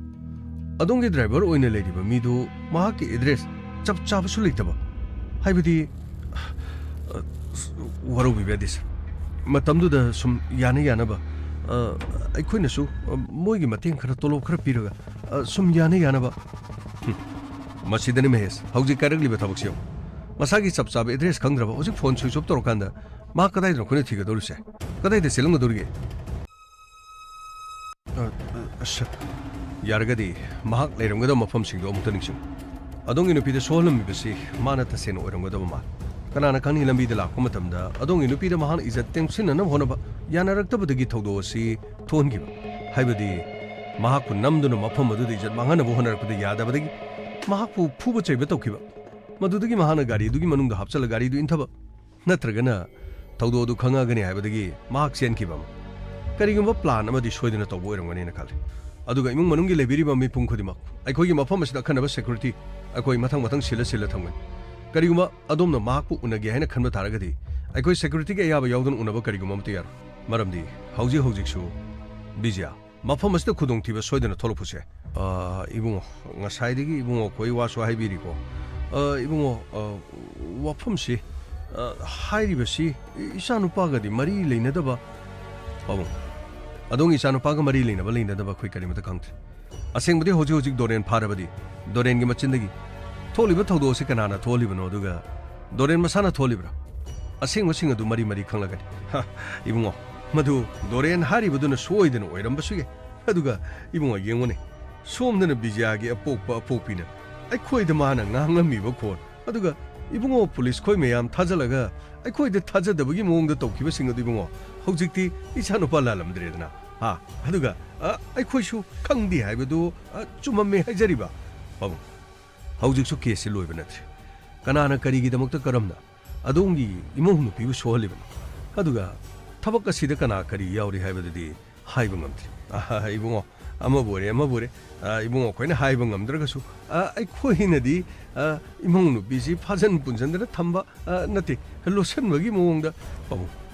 ꯑꯗꯣꯝꯒꯤ ꯗ꯭ꯔꯥꯏꯚꯔ ꯑꯣꯏꯅ ꯂꯩꯔꯤꯕ ꯃꯤꯗꯨ ꯃꯍꯥꯛꯀꯤ ꯑꯦꯗ꯭ꯔꯦꯁ ꯆꯞ ꯆꯥꯕꯁꯨ ꯂꯩꯇꯕ? ꯍꯥꯏꯕꯗꯤ, ꯑ, ꯋꯥꯔꯧꯕꯤꯕ ꯌꯥꯗꯦ, ꯁꯥꯔ꯫ ꯃꯇꯝꯗꯨꯗ ꯁꯨꯝ ꯌꯥꯅ ꯌꯥꯅꯕ, ꯑ, ꯑꯩꯈꯣꯏꯅꯁꯨ, ꯑ, ꯃꯣꯏꯒꯤ ꯃꯇꯦꯡ ꯈꯔ, ꯇꯣꯂꯣꯞ ꯈꯔ ꯄꯤꯔꯒ, ꯑ, ꯁꯨꯝ ꯌꯥꯅ ꯌꯥꯅꯕ꯫ ꯍꯨꯝ, ꯃꯁꯤꯗꯅꯤ ꯃꯍꯦꯁ ꯍꯧꯖꯤꯛ ꯀꯥꯏꯔꯛꯂꯤꯕ ꯊꯕꯛꯁꯤ ꯌꯦꯡꯉꯨ꯫ ꯃꯁꯥꯒꯤ ꯆꯞ ꯆꯥꯕ ꯑꯦꯗ꯭ꯔꯦꯁ ꯈꯪꯗ꯭ꯔꯕ, ꯍꯧꯖꯤꯛ ꯐꯣꯟ ꯁ꯭ꯋꯤꯆ ꯑꯣꯐ ꯇꯧꯔꯀꯥꯟꯗ ꯃꯍꯥꯛ ꯀꯗꯥꯏꯗꯅꯣ ꯑꯩꯈꯣꯏꯅ ꯊꯤꯒꯗꯧꯔꯤꯁꯦ? ꯀꯗꯥꯏꯗ ꯆꯦꯜꯂꯝꯒꯗꯧꯔꯤꯒꯦ? ꯑ, ꯑ, ꯁꯥꯔ, ꯌꯥꯔꯒꯗꯤ ꯃꯍꯥꯛ ꯂꯩꯔꯝꯒꯗꯕ ꯃꯐꯝꯁꯤꯡꯗꯣ ꯑꯃꯨꯛꯇ ꯅꯤꯡꯁꯤꯡꯉꯨ꯫ ꯑꯗꯣꯝꯒꯤ ꯅꯨꯄꯤꯗ ꯁꯣꯛꯍꯜꯂꯝꯃꯤꯕꯁꯤ ꯃꯥꯅ ꯇꯁꯦꯡꯅ ꯑꯣꯏꯔꯝꯒꯗꯕ ꯃꯥꯜꯂꯤ꯫ ꯀꯅꯥꯅ ꯈꯪꯅꯤ, ꯂꯝꯕꯤꯗ ꯂꯥꯛꯄ ꯃꯇꯝꯗ ꯑꯗꯣꯝꯒꯤ ꯅꯨꯄꯤꯗ ꯃꯍꯥꯛꯅ ꯏꯖꯠ ꯇꯦꯡꯁꯤꯟꯅꯅꯕ ꯍꯣꯠꯅꯕ ꯌꯥꯅꯔꯛꯇꯕꯗꯒꯤ ꯊꯧꯗꯣꯛ ꯑꯁꯤ ꯊꯣꯛꯍꯟꯈꯤꯕ꯫ ꯍꯥꯏꯕꯗꯤ, ꯃꯍꯥꯛꯄꯨ ꯅꯝꯗꯨꯅ ꯃꯐꯝ ꯑꯗꯨꯗ ꯏꯖꯠ ꯃꯥꯡꯍꯟꯅꯕ ꯍꯣꯠꯅꯔꯛꯄꯗ ꯌꯥꯗꯕꯗꯒꯤ ꯃꯍꯥꯛꯄꯨ ꯐꯨꯕ ꯆꯩꯕ ꯇꯧꯈꯤꯕ꯫ ꯃꯗꯨꯗꯒꯤ ꯃꯍꯥꯛꯅ ꯒꯥꯔꯤ ꯑꯗꯨꯒꯤ ꯃꯅꯨꯡꯗ ꯍꯥꯞꯆꯜꯂ ꯒꯥꯔꯤ ꯑꯗꯨ ꯏꯟꯊꯕ꯫ ꯅꯠꯇ꯭ꯔꯒꯅ ꯊꯧꯗꯣꯛ ꯑꯗꯨ ꯈꯪꯉꯛꯑꯒꯅꯤ ꯍꯥꯏꯕꯗꯒꯤ ꯃꯍꯥꯛ ꯆꯦꯟꯈꯤꯕ ꯑꯃ꯫ ꯀꯔꯤꯒꯨꯝꯕ ꯄ꯭ꯂꯥꯟ ꯑꯃꯗꯤ ꯁꯣꯏꯗꯅ ꯇꯧꯕ ꯑꯣꯏꯔꯝꯒꯅꯤꯅ ꯈꯜꯂꯤ꯫ ꯑꯗꯨꯒ ꯏꯃꯨꯡ ꯃꯅꯨꯡꯒꯤ ꯂꯩꯕꯤꯔꯤꯕ ꯃꯤꯄꯨꯝ ꯈꯨꯗꯤꯡꯃꯛ, ꯑꯩꯈꯣꯏꯒꯤ ꯃꯐꯝ ꯑꯁꯤꯗ ꯑꯈꯟꯅꯕ ꯁꯦꯀ꯭ꯌꯨꯔꯤꯇꯤ ꯑꯩꯈꯣꯏ ꯃꯊꯪ ꯃꯊꯪ ꯁꯤꯜꯂ ꯁꯤꯜꯂ ꯊꯝꯒꯅꯤ꯫ ꯀꯔꯤꯒꯨꯝꯕ ꯑꯗꯣꯝꯅ ꯃꯍꯥꯛꯄꯨ ꯎꯅꯒꯦ ꯍꯥꯏꯅ ꯈꯟꯕ ꯇꯥꯔꯒꯗꯤ, ꯑꯩꯈꯣꯏ ꯁꯦꯀ꯭ꯌꯨꯔꯤꯇꯤꯒꯤ ꯑꯌꯥꯕ ꯌꯥꯎꯗꯅ ꯎꯅꯕ ꯀꯔꯤꯒꯨꯝꯕ ꯑꯃꯠꯇ ꯌꯥꯔꯣꯏ꯫ ꯃꯔꯝꯗꯤ ꯍꯧꯖꯤꯛ ꯍꯧꯖꯤꯛꯁꯨ ꯕꯤꯖꯌ ꯃꯐꯝ ꯑꯁꯤꯗ ꯈꯨꯗꯣꯡꯊꯤꯕ ꯁꯣꯏꯗꯅ ꯊꯣꯛꯂꯛꯄꯁꯨ ꯌꯥꯏ꯫ ꯑꯥ, ꯏꯕꯨꯡꯉꯣ, ꯉꯁꯥꯏꯗꯒꯤ ꯏꯕꯨꯡꯉꯣ ꯑꯩꯈꯣꯏ ꯋꯥꯁꯨ ꯍꯥꯏꯕꯤꯔꯤꯀꯣ꯫ ꯑꯥ, ꯏꯕꯨꯡꯉꯣ, ꯑꯥ, ꯋꯥꯐꯝꯁꯤ, ꯑꯥ, ꯍꯥꯏꯔꯤꯕꯁꯤ ꯏꯆꯥꯅꯨꯄꯥꯒꯗꯤ ꯃꯔꯤ ꯂꯩꯅꯗꯕ꯫ ꯄꯥꯕꯨꯡ, ꯑꯗꯣꯝꯒꯤ ꯏꯆꯥꯅꯨꯄꯥꯒ ꯃꯔꯤ ꯂꯩꯅꯕ ꯂꯩꯅꯗꯕ ꯑꯩꯈꯣꯏ ꯀꯔꯤꯃꯠꯇ ꯈꯪꯗ꯭ꯔꯦ꯫ ꯑꯁꯦꯡꯕꯗꯤ ꯍꯧꯖꯤꯛ ꯍꯧꯖꯤꯛ ꯗꯣꯔꯦꯟ ꯐꯥꯔꯕꯗꯤ ꯗꯣꯔꯦꯟꯒꯤ ꯃꯆꯤꯟꯗꯒꯤ ꯊꯣꯛꯂꯤꯕ ꯊꯧꯗꯣꯛ ꯑꯁꯤ ꯀꯅꯥꯅ ꯊꯣꯛꯍꯜꯂꯤꯕꯅꯣ, ꯑꯗꯨꯒ ꯗꯣꯔꯦꯟ ꯃꯁꯥꯅ ꯊꯣꯛꯍꯜꯂꯤꯕ꯭ꯔꯥ? ꯑꯁꯦꯡꯕꯁꯤꯡ ꯑꯗꯨ ꯃꯔꯤ ꯃꯔꯤ ꯈꯪꯂꯒꯅꯤ꯫ ꯍ, ꯏꯕꯨꯡꯉꯣ, ꯃꯗꯨ ꯗꯣꯔꯦꯟ ꯍꯥꯏꯔꯤꯕꯗꯨꯅ ꯁꯣꯏꯗꯅ ꯑꯣꯏꯔꯝꯕꯁꯨ ꯌꯥꯏ꯫ ꯑꯗꯨꯒ ꯏꯕꯨꯡꯉꯣ, ꯌꯦꯡꯉꯨꯅꯦ, ꯁꯣꯝꯗꯅ ꯕꯤꯖꯌꯒꯤ ꯑꯄꯣꯛꯄ ꯑꯄꯣꯛꯄꯤꯅ ꯑꯩꯈꯣꯏꯗ ꯃꯥꯅ ꯉꯥꯡꯂꯝꯃꯤꯕ ꯈꯣꯟ, ꯑꯗꯨꯒ ꯏꯕꯨꯡꯉꯣ ꯄꯨꯂꯤꯁ ꯈꯣꯏ ꯃꯌꯥꯝ ꯊꯥꯖꯤꯜꯂꯒ ꯑꯩꯈꯣꯏꯗ ꯊꯥꯖꯗꯕꯒꯤ ꯃꯑꯣꯡꯗ ꯇꯧꯈꯤꯕꯁꯤꯡ ꯑꯗꯨ, ꯏꯕꯨꯡꯉꯣ, ꯍꯧꯖꯤꯛꯇꯤ ꯏꯆꯥꯅꯨꯄꯥ ꯂꯥꯜꯂꯝꯗ꯭ꯔꯦꯗꯅ꯫ ꯍꯥ? ꯑꯗꯨꯒ, ꯑ, ꯑꯩꯈꯣꯏꯁꯨ ꯈꯪꯗꯦ ꯍꯥꯏꯕꯗꯨ, ꯑ, ꯆꯨꯝꯃꯝꯃꯦ ꯍꯥꯏꯖꯔꯤꯕ꯫ ꯄꯥꯕꯨꯡ, ꯍꯧꯖꯤꯛꯁꯨ ꯀꯦꯁꯁꯤ ꯂꯣꯏꯕ ꯅꯠꯇ꯭ꯔꯤ꯫ ꯀꯅꯥꯅ ꯀꯔꯤꯒꯤꯗꯃꯛꯇ ꯀꯔꯝꯅ ꯑꯗꯣꯝꯒꯤ ꯏꯃꯧ ꯅꯨꯄꯤꯕꯨ ꯁꯣꯛꯍꯜꯂꯤꯕꯅꯣ? ꯑꯗꯨꯒ ꯊꯕꯛ ꯑꯁꯤꯗ ꯀꯅꯥ ꯀꯔꯤ ꯌꯥꯎꯔꯤ ꯍꯥꯏꯕꯗꯨꯗꯤ ꯍꯥꯏꯕ ꯉꯝꯗ꯭ꯔꯤ꯫ ꯑꯍꯥ, ꯏꯕꯨꯡꯉꯣ, ꯑꯃꯕꯨ ꯑꯣꯏꯔꯦ, ꯑꯃꯕꯨ ꯑꯣꯏꯔꯦ, ꯑ, ꯏꯕꯨꯡꯉꯣ ꯑꯩꯈꯣꯏꯅ ꯍꯥꯏꯕ ꯉꯝꯗ꯭ꯔꯒꯁꯨ, ꯑ, ꯑꯩꯈꯣꯏꯅꯗꯤ, ꯑ, ꯏꯃꯧ ꯅꯨꯄꯤꯁꯤ ꯐꯥꯖꯟ ꯄꯨꯟꯖꯟꯗꯅ ꯊꯝꯕ, ꯑ, ꯅꯠꯇꯦ, ꯂꯣꯠꯁꯟꯕꯒꯤ ꯃꯑꯣꯡꯗ꯫ ꯄꯥꯕꯨꯡ,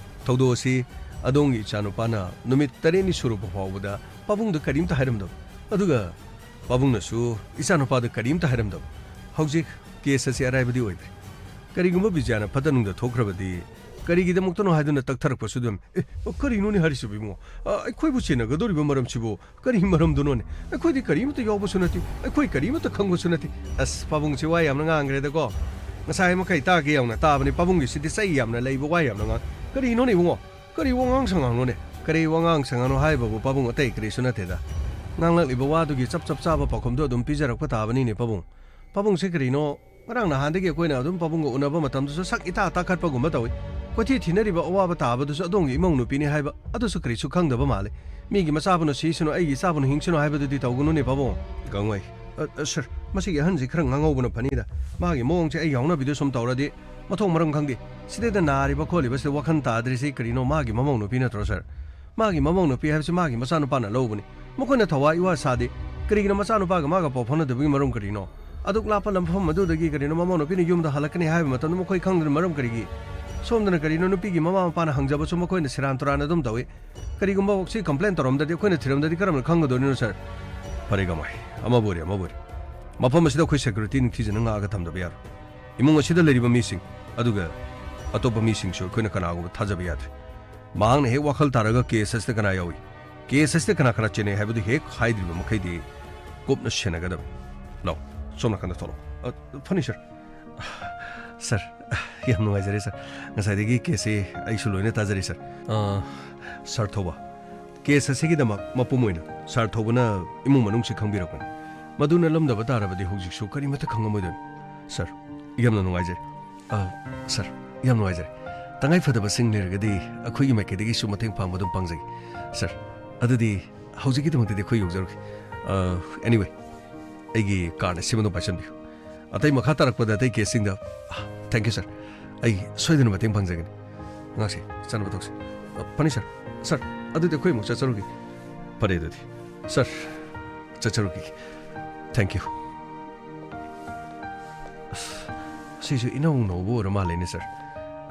ꯊꯧꯗꯣꯛ ꯑꯁꯤ ꯑꯗꯣꯝꯒꯤ ꯏꯆꯥꯅꯨꯄꯥꯅ ꯅꯨꯃꯤꯠ ꯇꯔꯦꯠꯅꯤ ꯁꯨꯔꯕ ꯐꯥꯎꯕꯗ ꯄꯥꯕꯨꯡꯗ ꯀꯔꯤꯝꯇ ꯍꯥꯏꯔꯝꯗꯕ, ꯑꯗꯨꯒ ꯄꯥꯕꯨꯡꯅꯁꯨ ꯏꯆꯥꯅꯨꯄꯥꯗ ꯀꯔꯤꯝꯇ ꯍꯥꯏꯔꯝꯗꯕ꯫ ꯍꯧꯖꯤꯛ ꯀꯦꯁ ꯑꯁꯤ ꯑꯔꯥꯏꯕꯗꯤ ꯑꯣꯏꯗ꯭ꯔꯦ꯫ ꯀꯔꯤꯒꯨꯝꯕ ꯕꯤꯖꯌꯥꯅ ꯐꯠꯇ ꯅꯨꯡꯗ ꯊꯣꯛꯈ꯭ꯔꯕꯗꯤ, ꯀꯔꯤꯒꯤꯗꯃꯛꯇꯅꯣ ꯍꯥꯏꯗꯨꯅ ꯇꯛꯊꯔꯛꯄꯁꯨ ꯑꯗꯨꯝ, "ꯑꯦ, ꯀꯔꯤꯅꯣꯅꯦ ꯍꯥꯏꯔꯤꯁꯤꯕꯨ, ꯏꯕꯨꯡꯉꯣ? ꯑ, ꯑꯩꯈꯣꯏꯕꯨ ꯆꯦꯟꯅꯒꯗꯧꯔꯤꯕ ꯃꯔꯝꯁꯤꯕꯨ ꯀꯔꯤ ꯃꯔꯝꯗꯨꯅꯣꯅꯦ? ꯑꯩꯈꯣꯏꯗꯤ ꯀꯔꯤꯃꯠꯇ ꯌꯥꯎꯕꯁꯨ ꯅꯠꯇꯦ, ꯑꯩꯈꯣꯏ ꯀꯔꯤꯃꯠꯇ ꯈꯪꯕꯁꯨ ꯅꯠꯇꯦ꯫" ꯑꯁ, ꯄꯥꯕꯨꯡꯁꯦ ꯋꯥ ꯌꯥꯝꯅ ꯉꯥꯡꯈ꯭ꯔꯦꯗꯀꯣ꯫ ꯉꯁꯥꯏ ꯃꯈꯩ ꯇꯥꯒꯦ ꯌꯥꯎꯅ ꯇꯥꯕꯅꯤ, ꯄꯥꯕꯨꯡꯒꯤꯁꯤꯗꯤ ꯆꯩ ꯌꯥꯝꯅ ꯂꯩꯕ, ꯋꯥ ꯌꯥꯝꯅ ꯉꯥꯡ-, ꯀꯔꯤꯅꯣꯅꯦ ꯏꯕꯨꯡꯉꯣ? ꯀꯔꯤ ꯋꯥꯉꯥꯡ ꯁꯉꯥꯡꯅꯣꯅꯦ? ꯀꯔꯤ ꯋꯥꯉꯥꯡ ꯁꯉꯥꯡꯅꯣ ꯍꯥꯏꯕꯕꯨ, ꯄꯥꯕꯨꯡ, ꯑꯇꯩ ꯀꯔꯤꯁꯨ ꯅꯠꯇꯦꯗ꯫ ꯉꯥꯡꯂꯛꯂꯤꯕ ꯋꯥꯗꯨꯒꯤ ꯆꯞ ꯆꯞ ꯆꯥꯕ ꯄꯥꯎꯈꯨꯝꯗꯨ ꯑꯗꯨꯝ ꯄꯤꯖꯔꯛꯄ ꯇꯥꯕꯅꯤꯅꯦ, ꯄꯥꯕꯨꯡ꯫ ꯄꯥꯕꯨꯡꯁꯦ ꯀꯔꯤꯅꯣ, ꯉꯔꯥꯡ ꯅꯍꯥꯟꯗꯒꯤ ꯑꯩꯈꯣꯏꯅ ꯑꯗꯨꯝ ꯄꯥꯕꯨꯡꯒ ꯎꯅꯕ ꯃꯇꯝꯗꯁꯨ ꯁꯛ ꯏꯇꯥ ꯇꯥꯈꯠꯄꯒꯨꯝꯕ ꯇꯧꯏ꯫ ꯀꯣꯏꯊꯤ ꯊꯤꯅꯔꯤꯕ ꯑꯋꯥꯕ ꯇꯥꯕꯗꯨꯁꯨ ꯑꯗꯣꯝꯒꯤ ꯏꯃꯧ ꯅꯨꯄꯤꯅꯤ ꯍꯥꯏꯕ ꯑꯗꯨꯁꯨ ꯀꯔꯤꯁꯨ ꯈꯪꯗꯕ ꯃꯥꯜꯂꯤ꯫ ꯃꯤꯒꯤ ꯃꯆꯥꯕꯨꯅ ꯁꯤꯁꯅꯨ, ꯑꯩꯒꯤ ꯏꯆꯥꯕꯨꯅ ꯍꯤꯡꯁꯅꯨ ꯍꯥꯏꯕꯗꯨꯗꯤ ꯇꯧꯒꯅꯨꯅꯦ, ꯄꯥꯕꯨꯡ꯫ ꯒꯥꯡꯉꯩ꯫ ꯑ, ꯑ, ꯁꯔ, ꯃꯁꯤꯒꯤ ꯑꯍꯟꯁꯤ ꯈꯔ ꯉꯥꯡꯍꯧꯕꯅ ꯐꯅꯤꯗ꯫ ꯃꯥꯒꯤ ꯃꯑꯣꯡꯁꯦ ꯑꯩ ꯌꯥꯎꯅꯕꯤꯗ ꯁꯨꯝ ꯇꯧꯔꯗꯤ ꯃꯊꯣꯡ ꯃꯔꯝ ꯈꯪꯗꯦ꯫ ꯁꯤꯗꯩꯗ ꯅꯥꯔꯤꯕ ꯈꯣꯠꯂꯤꯕꯁꯤꯗ ꯋꯥꯈꯜ ꯇꯥꯗ꯭ꯔꯤꯁꯤ ꯀꯔꯤꯅꯣ? ꯃꯥꯒꯤ ꯃꯃꯧ ꯅꯨꯄꯤ ꯅꯠꯇ꯭ꯔꯣ, ꯁꯔ? ꯃꯥꯒꯤ ꯃꯃꯧ ꯅꯨꯄꯤ ꯍꯥꯏꯕꯁꯤ ꯃꯥꯒꯤ ꯃꯆꯥꯅꯨꯄꯥꯅ ꯂꯧꯕꯅꯤ꯫ ꯃꯈꯣꯏꯅ ꯊꯋꯥ ꯏꯋꯥ ꯁꯥꯗꯦ꯫ ꯀꯔꯤꯒꯤꯅꯣ ꯃꯆꯥꯅꯨꯄꯥꯒ ꯃꯥꯒ ꯄꯥꯎ ꯐꯥꯎꯅꯗꯕꯒꯤ ꯃꯔꯝ ꯀꯔꯤꯅꯣ? ꯑꯗꯨꯛ ꯂꯥꯞꯄ ꯂꯝꯐꯝ ꯑꯗꯨꯗꯒꯤ ꯀꯔꯤꯅꯣ ꯃꯃꯧ ꯅꯨꯄꯤꯅ ꯌꯨꯝꯗ ꯍꯜꯂꯛꯀꯅꯤ ꯍꯥꯏꯕ ꯃꯇꯝꯗ ꯃꯈꯣꯏ ꯈꯪꯗꯅ ꯃꯔꯝ ꯀꯔꯤꯒꯤ? ꯁꯣꯝꯗꯅ ꯀꯔꯤꯅꯣ ꯅꯨꯄꯤꯒꯤ ꯃꯃꯥ ꯃꯄꯥꯅ ꯍꯪꯖꯕꯁꯨ ꯃꯈꯣꯏꯅ ꯁꯦꯔꯥꯟ ꯇꯨꯔꯥꯟ ꯑꯗꯨꯝ ꯇꯧꯏ꯫ ꯀꯔꯤꯒꯨꯝꯕ ꯁꯤ ꯀꯝꯄ꯭ꯂꯦꯟ ꯇꯧꯔꯝꯗꯗꯤ, ꯑꯩꯈꯣꯏꯅ ꯊꯤꯔꯝꯗꯗꯤ ꯀꯔꯝꯅ ꯈꯪꯒꯗꯣꯔꯤꯅꯣ, ꯁꯔ? ꯐꯔꯦ, ꯒꯥꯡꯉꯩ, ꯑꯃꯕꯨ ꯑꯣꯏꯔꯦ, ꯑꯃꯕꯨ ꯑꯣꯏꯔꯦ꯫ ꯃꯐꯝ ꯑꯁꯤꯗ ꯑꯩꯈꯣꯏ ꯁꯦꯀ꯭ꯌꯨꯔꯤꯇꯤ ꯅꯤꯡꯊꯤꯖꯅ ꯉꯥꯛꯑꯒ ꯊꯝꯗꯕ ꯌꯥꯔꯣꯏ꯫ ꯏꯃꯨꯡ ꯑꯁꯤꯗ ꯂꯩꯔꯤꯕ ꯃꯤꯁꯤꯡ, ꯑꯗꯨꯒ ꯑꯇꯣꯞꯄ ꯃꯤꯁꯤꯡꯁꯨ ꯑꯩꯈꯣꯏꯅ ꯀꯅꯥꯒꯨꯝꯕ ꯊꯥꯖꯕ ꯌꯥꯗ꯭ꯔꯦ꯫ ꯃꯍꯥꯛꯅ ꯍꯦꯛ ꯋꯥꯈꯜ ꯇꯥꯔꯒ ꯀꯦꯁ ꯑꯁꯤꯗ ꯀꯅꯥ ꯌꯥꯎꯏ, ꯀꯦꯁ ꯑꯁꯤꯗ ꯀꯅꯥ ꯀꯅꯥ ꯆꯦꯟꯅꯩ ꯍꯥꯏꯕꯗꯨ ꯍꯦꯛ ꯍꯥꯏꯗ꯭ꯔꯤꯕ ꯃꯈꯩꯗꯤ ꯀꯨꯞꯅ ꯁꯦꯟꯅꯒꯗꯕꯅꯤ꯫ ꯂꯥꯎ, ꯁꯣꯝ ꯅꯥꯀꯟꯗ ꯊꯣꯛꯂꯛꯑꯣ꯫ ꯑ, ꯐꯅꯤ, ꯁꯔ꯫ ꯁꯔ, ꯌꯥꯝ ꯅꯨꯡꯉꯥꯏꯖꯔꯦ, ꯁꯔ꯫ ꯉꯁꯥꯏꯗꯒꯤ ꯀꯦꯁꯁꯦ ꯑꯩꯁꯨ ꯂꯣꯏꯅ ꯇꯥꯖꯔꯦ, ꯁꯔ꯫ ꯑ, ꯁꯔ ꯊꯧꯕ, ꯀꯦꯁ ꯑꯁꯤꯒꯤꯗꯃꯛ ꯃꯄꯨꯝ ꯑꯣꯏꯅ ꯁꯔ ꯊꯧꯕꯅ ꯏꯃꯨꯡ ꯃꯅꯨꯡꯁꯤ ꯈꯪꯕꯤꯔꯛꯄꯅꯤ꯫ ꯃꯗꯨ ꯅꯠꯂꯝꯗꯕ ꯇꯥꯔꯕꯗꯤ ꯍꯧꯖꯤꯛꯁꯨ ꯀꯔꯤꯃꯠꯇ ꯈꯪꯉꯝꯃꯣꯏꯗꯣꯏꯅꯤ꯫ ꯁꯥꯔ, ꯌꯥꯝꯅ ꯅꯨꯡꯉꯥꯏꯖꯔꯦ꯫ ꯑ, ꯁꯥꯔ, ꯌꯥꯝ ꯅꯨꯡꯉꯥꯏꯖꯔꯦ꯫ ꯇꯉꯥꯏ ꯐꯗꯕꯁꯤꯡ ꯂꯩꯔꯒꯗꯤ ꯑꯩꯈꯣꯏꯒꯤ ꯃꯥꯏꯀꯩꯗꯒꯤꯁꯨ ꯃꯇꯦꯡ ꯄꯥꯡꯕ ꯑꯗꯨꯝ ꯄꯥꯡꯖꯒꯦ꯫ ꯁꯥꯔ, ꯑꯗꯨꯗꯤ ꯍꯧꯖꯤꯛꯀꯤꯗꯃꯛꯇꯗꯤ ꯑꯩꯈꯣꯏ ꯌꯧꯖꯔꯒꯦ꯫ ꯑ, anyway, ꯑꯩꯒꯤ card ꯑꯁꯤꯃ ꯑꯗꯨꯝ ꯄꯥꯏꯁꯟꯕꯤꯌꯨ꯫ ꯑꯇꯩ ꯃꯈꯥ ꯇꯥꯔꯛꯄꯗ ꯑꯇꯩ caseꯁꯤꯡꯗ, ꯑ, thank you, ꯁꯥꯔ꯫ ꯑꯩ ꯁꯣꯏꯗꯅ ꯃꯇꯦꯡ ꯄꯥꯡꯖꯒꯅꯤ꯫ ꯉꯥꯛꯁꯤ, ꯆꯠꯅꯕ ꯇꯧꯁꯤ꯫ ꯑ, ꯐꯅꯤ, ꯁꯥꯔ꯫ ꯁꯥꯔ, ꯑꯗꯨꯗꯤ ꯑꯩꯈꯣꯏ ꯑꯃꯨꯛ ꯆꯠꯆꯔꯨꯒꯦ꯫ ꯐꯔꯦ ꯑꯗꯨꯗꯤ꯫ ꯁꯥꯔ, ꯆꯠꯆꯔꯨꯒꯦ꯫ Thank you꯫ ꯑꯁ, ꯁꯤꯁꯨ ꯏꯅꯧ ꯅꯧꯕ ꯑꯣꯏꯔ ꯃꯥꯜꯂꯦꯅꯦ, ꯁꯥꯔ꯫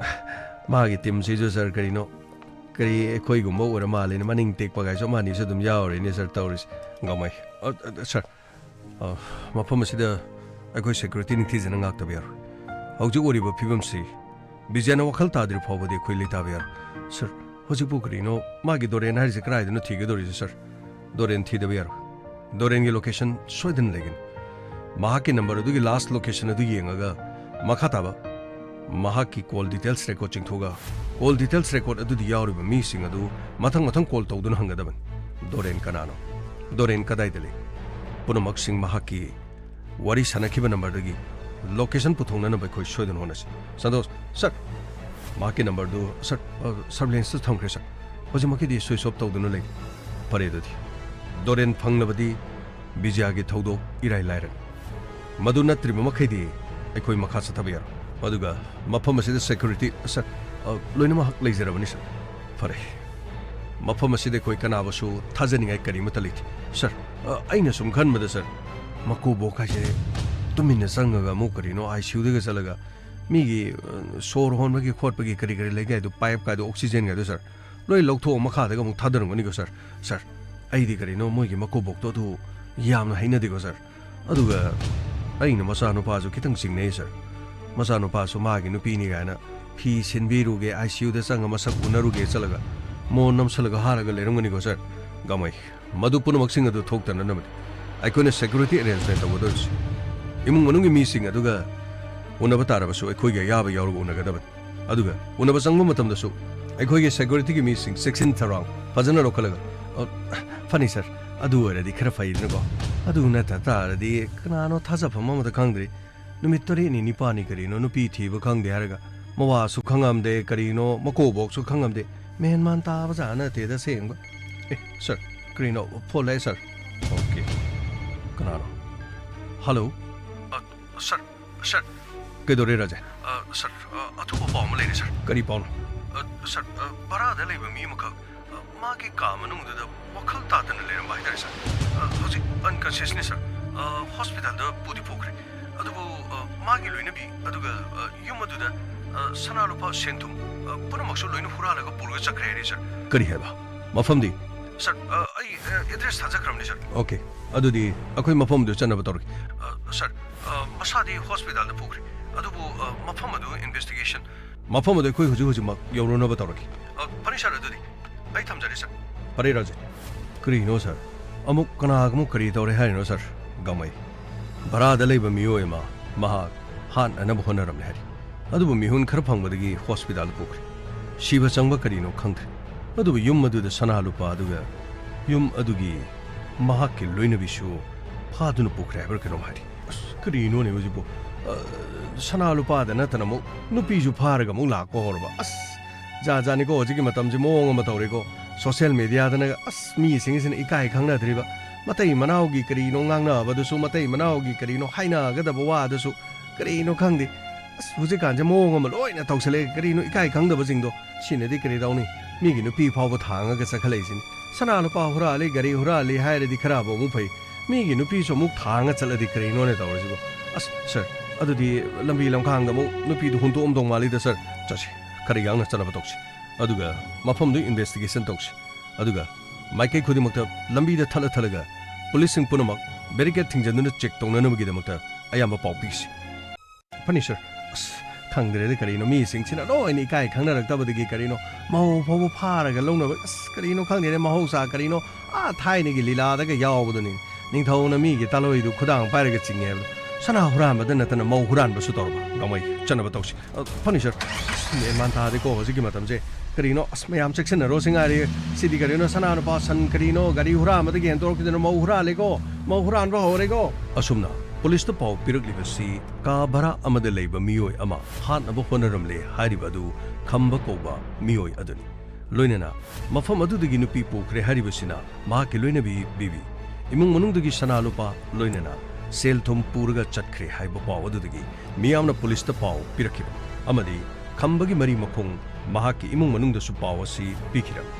ꯃꯥꯒꯤ teamꯁꯤꯁꯨ, ꯁꯥꯔ, ꯀꯔꯤꯅꯣ, ꯀꯔꯤ ꯑꯩꯈꯣꯏꯒꯨꯝꯕ ꯑꯣꯏꯔ ꯃꯥꯜꯂꯦꯅꯦ, ꯃꯅꯤꯡ ꯇꯦꯛꯄ ꯀꯥꯏꯁꯨ ꯑꯃ ꯑꯅꯤꯁꯨ ꯑꯗꯨꯝ ꯌꯥꯎꯔꯤꯅꯦ, ꯁꯥꯔ, ꯇꯧꯔꯤꯁꯦ꯫ ꯒꯃꯩ꯫ ꯑ, ꯑ, ꯁꯥꯔ, ꯑ, ꯃꯐꯝ ꯑꯁꯤꯗ ꯑꯩꯈꯣꯏ security ꯅꯤꯡꯊꯤꯖꯅ ꯉꯥꯛꯇꯕ ꯌꯥꯔꯣꯏ꯫ ꯍꯧꯖꯤꯛ ꯑꯣꯏꯔꯤꯕ ꯐꯤꯕꯝꯁꯤ ꯕꯤꯖꯌꯅ ꯋꯥꯈꯜ ꯇꯥꯗ꯭ꯔꯤ ꯐꯥꯎꯕꯗꯤ ꯑꯩꯈꯣꯏ ꯂꯩꯇꯥꯕ ꯌꯥꯔꯣꯏ꯫ ꯁꯥꯔ, ꯍꯧꯖꯤꯛꯄꯨ ꯀꯔꯤꯅꯣ ꯃꯥꯒꯤ ꯗꯣꯔꯦꯟ ꯍꯥꯏꯔꯤꯁꯦ ꯀꯗꯥꯏꯗꯅꯣ ꯊꯤꯒꯗꯧꯔꯤꯁꯦ, ꯁꯥꯔ? ꯗꯣꯔꯦꯟ ꯊꯤꯗꯕ ꯌꯥꯔꯣꯏ꯫ ꯗꯣꯔꯦꯟꯒꯤ location ꯁꯣꯏꯗꯅ ꯂꯩꯒꯅꯤ꯫ ꯃꯍꯥꯛꯀꯤ number ꯑꯗꯨꯒꯤ last location ꯑꯗꯨ ꯌꯦꯡꯉꯒ ꯃꯈꯥ ꯇꯥꯕ ꯃꯍꯥꯛꯀꯤ call details record ꯆꯤꯡꯊꯣꯛꯑꯒ call details record ꯑꯗꯨꯗ ꯌꯥꯎꯔꯤꯕ ꯃꯤꯁꯤꯡ ꯑꯗꯨ ꯃꯊꯪ ꯃꯊꯪ call ꯇꯧꯗꯨꯅ ꯍꯪꯒꯗꯕꯅꯤ꯫ ꯗꯣꯔꯦꯟ ꯀꯅꯥꯅꯣ? ꯗꯣꯔꯦꯟ ꯀꯗꯥꯏꯗ ꯂꯩ? ꯄꯨꯝꯅꯃꯛꯁꯤꯡ ꯃꯍꯥꯛꯀꯤ ꯋꯥꯔꯤ ꯁꯥꯟꯅꯈꯤꯕ numberꯗꯒꯤ location ꯄꯨꯊꯣꯛꯅꯅꯕ ꯑꯩꯈꯣꯏ ꯁꯣꯏꯗꯅ ꯍꯣꯠꯅꯁꯤ꯫ ꯁꯟꯇꯣꯁ, ꯁꯥꯔ, ꯃꯍꯥꯛꯀꯤ numberꯗꯨ, ꯁꯥꯔ, ꯑ, surveillanceꯇ ꯊꯝꯈ꯭ꯔꯦ, ꯁꯥꯔ꯫ ꯍꯧꯖꯤꯛꯃꯛꯀꯤꯗꯤ switch off ꯇꯧꯗꯨꯅ ꯂꯩ꯫ ꯐꯔꯦ ꯑꯗꯨꯗꯤ꯫ ꯗꯣꯔꯦꯟ ꯐꯪꯂꯕꯗꯤ ꯕꯤꯖꯌꯒꯤ ꯊꯧꯗꯣꯛ ꯏꯔꯥꯏ ꯂꯥꯏꯔꯅꯤ꯫ ꯃꯗꯨ ꯅꯠꯇ꯭ꯔꯤꯕ ꯃꯈꯩꯗꯤ ꯑꯩꯈꯣꯏ ꯃꯈꯥ ꯆꯠꯊꯕ ꯌꯥꯔꯣꯏ꯫ ꯑꯗꯨꯒ ꯃꯐꯝ ꯑꯁꯤꯗ security, ꯁꯥꯔ, ꯑ, ꯂꯣꯏꯅꯃꯛ ꯂꯩꯖꯔꯕꯅꯤ, ꯁꯥꯔ꯫ ꯐꯔꯦ꯫ ꯃꯐꯝ ꯑꯁꯤꯗ ꯑꯩꯈꯣꯏ ꯀꯅꯥꯕꯨꯁꯨ ꯊꯥꯖꯅꯤꯡꯉꯥꯏ ꯀꯔꯤꯃꯠꯇ ꯂꯩꯇꯦ꯫ ꯁꯥꯔ, ꯑ, ꯑꯩꯅ ꯁꯨꯝ ꯈꯟꯕꯗ, ꯁꯥꯔ, ꯃꯀꯨꯕꯣꯛ ꯍꯥꯏꯁꯦ ꯇꯨꯃꯤꯟꯅ ꯆꯪꯉꯒ ꯑꯃꯨꯛ ꯀꯔꯤꯅꯣ ICUꯗꯒ ꯆꯠꯂꯒ ꯃꯤꯒꯤ, ꯑ, ꯁꯣꯔ ꯍꯣꯟꯕꯒꯤ ꯈꯣꯠꯄꯒꯤ ꯀꯔꯤ ꯀꯔꯤ ꯂꯩꯒꯦ ꯍꯥꯏꯗꯣ, pipeꯀꯥꯗꯣ, oxygenꯒꯥꯗꯣ, ꯁꯥꯔ, ꯂꯣꯏ ꯂꯧꯊꯣꯛꯑ ꯃꯈꯥꯗꯒ ꯑꯃꯨꯛ ꯊꯥꯗꯔꯝꯒꯅꯤꯀꯣ, ꯁꯥꯔ꯫ ꯁꯥꯔ, ꯑꯩꯗꯤ ꯀꯔꯤꯅꯣ ꯃꯣꯏꯒꯤ ꯃꯀꯨꯕꯣꯛꯇꯣ ꯑꯗꯨ ꯌꯥꯝꯅ ꯍꯩꯅꯗꯦꯀꯣ, ꯁꯥꯔ꯫ ꯑꯗꯨꯒ ꯑꯩꯅ ꯃꯆꯥꯅꯨꯄꯥꯁꯨ ꯈꯤꯇꯪ ꯆꯤꯡꯅꯩ, ꯁꯥꯔ꯫ ꯃꯆꯥꯅꯨꯄꯥꯁꯨ ꯃꯥꯒꯤ ꯅꯨꯄꯤꯅꯤ ꯀꯥꯏꯅ ꯐꯤ ꯁꯤꯟꯕꯤꯔꯨꯒꯦ, ICUꯗ ꯆꯪꯉ ꯃꯁꯛ ꯎꯅꯔꯨꯒꯦ ꯆꯠꯂꯒ ꯃꯣꯟ ꯅꯝꯁꯜꯂꯒ ꯍꯥꯔꯒ ꯂꯩꯔꯝꯒꯅꯤꯀꯣ, ꯁꯥꯔ꯫ ꯒꯃꯩ, ꯃꯗꯨ ꯄꯨꯝꯅꯃꯛꯁꯤꯡ ꯑꯗꯨ ꯊꯣꯛꯇꯅꯅꯕꯅꯤ ꯑꯩꯈꯣꯏꯅ security arrangement ꯇꯧꯒꯗꯧꯔꯤꯁꯤ꯫ ꯏꯃꯨꯡ ꯃꯅꯨꯡꯒꯤ ꯃꯤꯁꯤꯡ ꯑꯗꯨꯒ ꯎꯅꯕ ꯇꯥꯔꯕꯁꯨ ꯑꯩꯈꯣꯏꯒꯤ ꯑꯌꯥꯕ ꯌꯥꯎꯔꯒ ꯎꯅꯒꯗꯕꯅꯤ꯫ ꯑꯗꯨꯒ ꯎꯅꯕ ꯆꯪꯕ ꯃꯇꯝꯗꯁꯨ ꯑꯩꯈꯣꯏꯒꯤ securityꯒꯤ ꯃꯤꯁꯤꯡ ꯆꯦꯛꯁꯤꯟ ꯊꯧꯔꯥꯡ ꯐꯖꯅ ꯂꯧꯈꯠꯂꯒ, ꯑ, ꯐꯅꯤ ꯁꯥꯔ, ꯑꯗꯨ ꯑꯣꯏꯔꯗꯤ ꯈꯔ ꯐꯩꯗꯅꯀꯣ꯫ ꯑꯗꯨ ꯅꯠꯇ ꯇꯥꯔꯗꯤ ꯀꯅꯥꯅꯣ ꯊꯥꯖꯐꯝ ꯑꯃꯗ ꯈꯪꯗ꯭ꯔꯤ꯫ ꯅꯨꯃꯤꯠ ꯇꯔꯦꯠꯅꯤ ꯅꯤꯄꯥꯜꯅꯤ ꯀꯔꯤꯅꯣ ꯅꯨꯄꯤ ꯊꯤꯕ ꯈꯪꯗꯦ ꯍꯥꯏꯔꯒ ꯃꯋꯥꯁꯨ ꯈꯪꯉꯝꯗꯦ, ꯀꯔꯤꯅꯣ ꯃꯀꯣꯕꯣꯛꯁꯨ ꯈꯪꯉꯝꯗꯦ꯫ ꯃꯦꯟ ꯃꯥꯟ ꯇꯥꯕ ꯖꯥꯠ ꯅꯠꯇꯦꯗ ꯑꯁꯦꯡꯕ꯫ ꯑꯦ, ꯁꯥꯔ, ꯀꯔꯤꯅꯣ? ꯐꯣꯟ ꯂꯥꯛꯑꯦ, ꯁꯥꯔ꯫ ꯑꯣꯀꯦ꯫ ꯀꯅꯥꯅꯣ? ꯍꯜꯂꯣ? ꯑ, ꯁꯥꯔ, ꯁꯥꯔ꯫ ꯀꯩꯗꯧꯔꯦ, ꯔꯥꯖꯦ? ꯑ, ꯁꯥꯔ, ꯑ, ꯑꯊꯨꯕ ꯄꯥꯎ ꯑꯃ ꯂꯩꯔꯦ, ꯁꯥꯔ꯫ ꯀꯔꯤ ꯄꯥꯎꯅꯣ? ꯑ, ꯁꯥꯔ, ꯑ, ꯚꯔꯥꯗ ꯂꯩꯕ ꯃꯤ ꯑꯃꯈꯛ, ꯑ, ꯃꯥꯒꯤ ꯀꯥ ꯃꯅꯨꯡꯗꯨꯗ ꯋꯥꯈꯜ ꯇꯥꯗꯅ ꯂꯩꯔꯝꯕ ꯍꯥꯏꯇꯥꯔꯦ, ꯁꯥꯔ꯫ ꯑ, ꯍꯧꯖꯤꯛ ꯑꯟꯀꯟꯁꯤꯌꯁꯅꯤ, ꯁꯥꯔ꯫ ꯑ, ꯍꯣꯁꯄꯤꯇꯥꯜꯗ ꯄꯨꯗꯤ ꯄꯨꯈ꯭ꯔꯦ꯫ ꯑꯗꯨꯕꯨ, ꯑ, ꯃꯥꯒꯤ ꯂꯣꯏꯅꯕꯤ, ꯑꯗꯨꯒ, ꯑ, ꯌꯨꯝ ꯑꯗꯨꯗ, ꯑ, ꯁꯅꯥ ꯂꯨꯄꯥ ꯁꯦꯟ ꯊꯨꯝ, ꯑ, ꯄꯨꯝꯅꯃꯛꯁꯨ ꯂꯣꯏꯅ ꯍꯨꯔꯥꯜꯂꯒ ꯄꯨꯔꯒ ꯆꯠꯈ꯭ꯔꯦ ꯍꯥꯏꯔꯤ, ꯁꯥꯔ꯫ ꯀꯔꯤ ꯍꯥꯏꯕ? ꯃꯐꯝꯗꯤ? ꯁꯥꯔ, ꯑ, ꯑꯩ, ꯑ, ꯑꯦꯗ꯭ꯔꯦꯁ ꯊꯥꯖꯈ꯭ꯔꯕꯅꯤ, ꯁꯥꯔ꯫ ꯑꯣꯀꯦ, ꯑꯗꯨꯗꯤ ꯑꯩꯈꯣꯏ ꯃꯐꯝꯗꯨ ꯆꯠꯅꯕ ꯇꯧꯔꯒꯦ꯫ ꯑ, ꯁꯥꯔ, ꯑ, ꯃꯁꯥꯗꯤ ꯍꯣꯁꯄꯤꯇꯥꯜꯗ ꯄꯨꯈ꯭ꯔꯦ, ꯑꯗꯨꯕꯨ, ꯑ, ꯃꯐꯝ ꯑꯗꯨ ꯏꯟꯚꯦꯁꯇꯤꯒꯦꯁꯟ꯫ ꯃꯐꯝ ꯑꯗꯨ ꯑꯩꯈꯣꯏ ꯍꯧꯖꯤꯛ ꯍꯧꯖꯤꯛꯃꯛ ꯌꯧꯔꯨꯅꯕ ꯇꯧꯔꯒꯦ꯫ ꯑ, ꯐꯅꯤ, ꯁꯥꯔ, ꯑꯗꯨꯗꯤ꯫ ꯑꯩ ꯊꯝꯖꯔꯦ, ꯁꯥꯔ꯫ ꯐꯔꯦ, ꯔꯥꯖꯦꯟ꯫ ꯀꯔꯤꯅꯣ, ꯁꯥꯔ? ꯑꯃꯨꯛ ꯀꯅꯥꯒ ꯑꯃꯨꯛ ꯀꯔꯤ ꯇꯧꯔꯦ ꯍꯥꯏꯔꯤꯅꯣ, ꯁꯥꯔ? ꯒꯥꯡꯃꯩ, ꯚꯔꯥꯗ ꯂꯩꯕ ꯃꯤꯑꯣꯏ ꯑꯃ ꯃꯍꯥꯛ ꯍꯥꯠꯅꯅꯕ ꯍꯣꯠꯅꯔꯝꯂꯦ ꯍꯥꯏꯔꯤ꯫ ꯑꯗꯨꯕꯨ ꯃꯤꯍꯨꯟ ꯈꯔ ꯐꯪꯕꯗꯒꯤ ꯍꯣꯁꯄꯤꯇꯥꯜꯗ ꯄꯨꯈ꯭ꯔꯦ꯫ ꯁꯤꯕ ꯆꯪꯕ ꯀꯔꯤꯅꯣ ꯈꯪꯗ꯭ꯔꯦ꯫ ꯑꯗꯨꯕꯨ ꯌꯨꯝ ꯑꯗꯨꯗ ꯁꯅꯥ ꯂꯨꯄꯥ, ꯑꯗꯨꯒ ꯌꯨꯝ ꯑꯗꯨꯒꯤ ꯃꯍꯥꯛꯀꯤ ꯂꯣꯏꯅꯕꯤꯁꯨ ꯐꯥꯗꯨꯅ ꯄꯨꯈ꯭ꯔꯦ ꯍꯥꯏꯕ꯭ꯔꯥ ꯀꯩꯅꯣꯝ ꯍꯥꯏꯔꯤ꯫ ꯑꯁ, ꯀꯔꯤꯅꯣꯅꯦ ꯍꯧꯖꯤꯛꯄꯨ? ꯑ, ꯁꯅꯥ ꯂꯨꯄꯥꯗ ꯅꯠꯇꯅ ꯑꯃꯨꯛ ꯅꯨꯄꯤꯁꯨ ꯐꯥꯔꯒ ꯑꯃꯨꯛ ꯂꯥꯛꯄ ꯍꯧꯔꯕ꯫ ꯑꯁ, ꯖꯥꯠ ꯖꯥꯠꯅꯤꯀꯣ, ꯍꯧꯖꯤꯛꯀꯤ ꯃꯇꯝꯁꯦ ꯃꯑꯣꯡ ꯑꯃ ꯇꯧꯔꯦꯀꯣ꯫ ꯁꯣꯁꯦꯜ ꯃꯦꯗꯤꯌꯥꯗꯅꯒ, ꯑꯁ, ꯃꯤꯁꯤꯡꯁꯤꯅ ꯏꯀꯥꯏ ꯈꯪꯅꯗ꯭ꯔꯤꯕ꯫ ꯃꯇꯩ ꯃꯅꯥꯎꯒꯤ ꯀꯔꯤꯅꯣ ꯉꯥꯡꯅꯕꯗꯨꯁꯨ, ꯃꯇꯩ ꯃꯅꯥꯎꯒꯤ ꯀꯔꯤꯅꯣ ꯍꯥꯏꯅꯒꯗꯕ ꯋꯥꯗꯨꯁꯨ, ꯀꯔꯤꯅꯣ ꯈꯪꯗꯦ꯫ ꯑꯁ, ꯍꯧꯖꯤꯛꯀꯥꯟꯁꯦ ꯃꯑꯣꯡ ꯑꯃ ꯂꯣꯏꯅ ꯇꯧꯁꯜꯂꯛꯑꯦ꯫ ꯀꯔꯤꯅꯣ ꯏꯀꯥꯏ ꯈꯪꯗꯕꯁꯤꯡꯗꯣ? ꯁꯤꯅꯗꯤ ꯀꯔꯤ ꯇꯧꯅꯤ? ꯃꯤꯒꯤ ꯅꯨꯄꯤ ꯐꯥꯎꯕ ꯊꯥꯡꯉꯒ ꯆꯠꯈꯠꯂꯛꯏꯁꯤꯅꯤ꯫ ꯁꯅꯥ ꯂꯨꯄꯥ ꯍꯨꯔꯥꯜꯂꯤ, ꯒꯥꯔꯤ ꯍꯨꯔꯥꯜꯂꯤ ꯍꯥꯏꯔꯗꯤ ꯈꯔꯕꯨ ꯑꯃꯨꯛ ꯐꯩ꯫ ꯃꯤꯒꯤ ꯅꯨꯄꯤꯁꯨ ꯑꯃꯨꯛ ꯊꯥꯡꯉ ꯆꯠꯂꯗꯤ ꯀꯔꯤꯅꯣꯅꯦ ꯇꯧꯔꯤꯁꯤꯕꯣ? ꯑꯁ, ꯁꯥꯔ, ꯑꯗꯨꯗꯤ ꯂꯝꯕꯤ ꯂꯝꯈꯥꯡꯗ ꯑꯃꯨꯛ ꯅꯨꯄꯤꯗꯨ ꯍꯨꯟꯗꯣꯛꯑꯝꯗꯧ ꯃꯥꯜꯂꯤꯗ, ꯁꯥꯔ꯫ ꯆꯠꯁꯤ, ꯈꯔ ꯌꯥꯡꯅ ꯆꯠꯅꯕ ꯇꯧꯁꯤ꯫ ꯑꯗꯨꯒ ꯃꯐꯝꯗꯨ ꯏꯟꯚꯦꯁꯇꯤꯒꯦꯁꯟ ꯇꯧꯁꯤ꯫ ꯑꯗꯨꯒ ꯃꯥꯏꯀꯩ ꯈꯨꯗꯤꯡꯃꯛꯇ ꯂꯝꯕꯤꯗ ꯊꯠꯂ ꯊꯠꯂꯒ ꯄꯨꯂꯤꯁꯁꯤꯡ ꯄꯨꯝꯅꯃꯛ ꯕꯦꯔꯤꯀꯦꯗ ꯊꯤꯡꯖꯤꯟꯗꯨꯅ ꯆꯦꯛ ꯇꯧꯅꯅꯕꯒꯤꯗꯃꯛꯇ ꯑꯌꯥꯝꯕ ꯄꯥꯎ ꯄꯤꯁꯤ꯫ ꯐꯅꯤ, ꯁꯥꯔ꯫ ꯑꯁ, ꯈꯪꯗ꯭ꯔꯦꯗ, ꯀꯔꯤꯅꯣ, ꯃꯤꯁꯤꯡꯁꯤꯅ ꯂꯣꯏꯅ ꯏꯀꯥꯏ ꯈꯪꯅꯔꯛꯇꯕꯗꯒꯤ ꯀꯔꯤꯅꯣ, ꯃꯧ ꯐꯥꯎꯕ ꯐꯥꯔꯒ ꯂꯧꯅꯕ꯫ ꯑꯁ, ꯀꯔꯤꯅꯣ ꯈꯪꯗꯦꯅꯦ, ꯃꯍꯧꯁꯥ ꯀꯔꯤꯅꯣ, ꯑꯥ ꯊꯥꯏꯅꯒꯤ ꯂꯤꯂꯥꯗꯒ ꯌꯥꯎꯕꯗꯨꯅꯤ꯫ ꯅꯤꯡꯊꯧꯅ ꯃꯤꯒꯤ ꯇꯥꯂꯣꯏꯗꯨ ꯈꯨꯗꯥꯡ ꯄꯥꯏꯔꯒ ꯆꯤꯡꯉꯦ ꯍꯥꯏꯕꯗꯣ꯫ ꯁꯅꯥ ꯍꯨꯔꯥꯟꯕꯗ ꯅꯠꯇꯅ ꯃꯧ ꯍꯨꯔꯥꯟꯕꯁꯨ ꯇꯧꯔꯕ꯫ ꯒꯥꯡꯃꯩ, ꯆꯠꯅꯕ ꯇꯧꯁꯤ꯫ ꯑ, ꯐꯅꯤ, ꯁꯥꯔ꯫ ꯑꯁ, ꯃꯦꯟ ꯃꯥꯟ ꯇꯥꯗꯦꯀꯣ ꯍꯧꯖꯤꯛꯀꯤ ꯃꯇꯝꯁꯦ꯫ ꯀꯔꯤꯅꯣ? ꯑꯁ, ꯃꯌꯥꯝ ꯆꯦꯛꯁꯤꯟꯅꯔꯣ ꯁꯤ ꯉꯥꯏꯔꯦ꯫ ꯁꯤꯗꯤ ꯀꯔꯤꯅꯣ? ꯁꯅꯥ ꯂꯨꯄꯥ, ꯁꯟ, ꯀꯔꯤꯅꯣ? ꯒꯥꯔꯤ ꯍꯨꯔꯥꯟꯕꯗꯒꯤ ꯍꯦꯟꯗꯣꯔꯛꯈꯤꯗꯅ ꯃꯧ ꯍꯨꯔꯥꯜꯂꯦꯀꯣ? ꯃꯧ ꯍꯨꯔꯥꯟꯕ ꯍꯧꯔꯦꯀꯣ?" ꯑꯁꯨꯝꯅ ꯄꯨꯂꯤꯁꯇ ꯄꯥꯎ ꯄꯤꯔꯛꯂꯤꯕꯁꯤ ꯀꯥ ꯚꯔꯥ ꯑꯃꯗ ꯂꯩꯕ ꯃꯤꯑꯣꯏ ꯑꯃ ꯍꯥꯠꯅꯕ ꯍꯣꯠꯅꯔꯝꯂꯦ ꯍꯥꯏꯔꯤꯕ ꯑꯗꯨ ꯈꯝꯕ ꯀꯧꯕ ꯃꯤꯑꯣꯏ ꯑꯗꯨꯅꯤ꯫ ꯂꯣꯏꯅꯅ ꯃꯐꯝ ꯑꯗꯨꯗꯒꯤ ꯅꯨꯄꯤ ꯄꯨꯈ꯭ꯔꯦ ꯍꯥꯏꯔꯤꯕꯁꯤꯅ ꯃꯍꯥꯛꯀꯤ ꯂꯣꯏꯅꯕꯤ ꯕꯤꯕꯤ꯫ ꯏꯃꯨꯡ ꯃꯅꯨꯡꯗꯒꯤ ꯁꯅꯥ ꯂꯨꯄꯥ, ꯂꯣꯏꯅꯅ ꯁꯦꯜ ꯊꯨꯝ ꯄꯨꯔꯒ ꯆꯠꯈ꯭ꯔꯦ ꯍꯥꯏꯕ ꯄꯥꯎ ꯑꯗꯨꯗꯒꯤ ꯃꯤꯌꯥꯝꯅ ꯄꯨꯂꯤꯁꯇ ꯄꯥꯎ ꯄꯤꯔꯛꯈꯤꯕ ꯑꯃꯗꯤ ꯈꯝꯕꯒꯤ ꯃꯔꯤ ꯃꯈꯣꯡ ꯃꯍꯥꯛꯀꯤ ꯏꯃꯨꯡ ꯃꯅꯨꯡꯗꯁꯨ ꯄꯥꯎ ꯑꯁꯤ ꯄꯤꯈꯤꯔꯝꯃꯤ꯫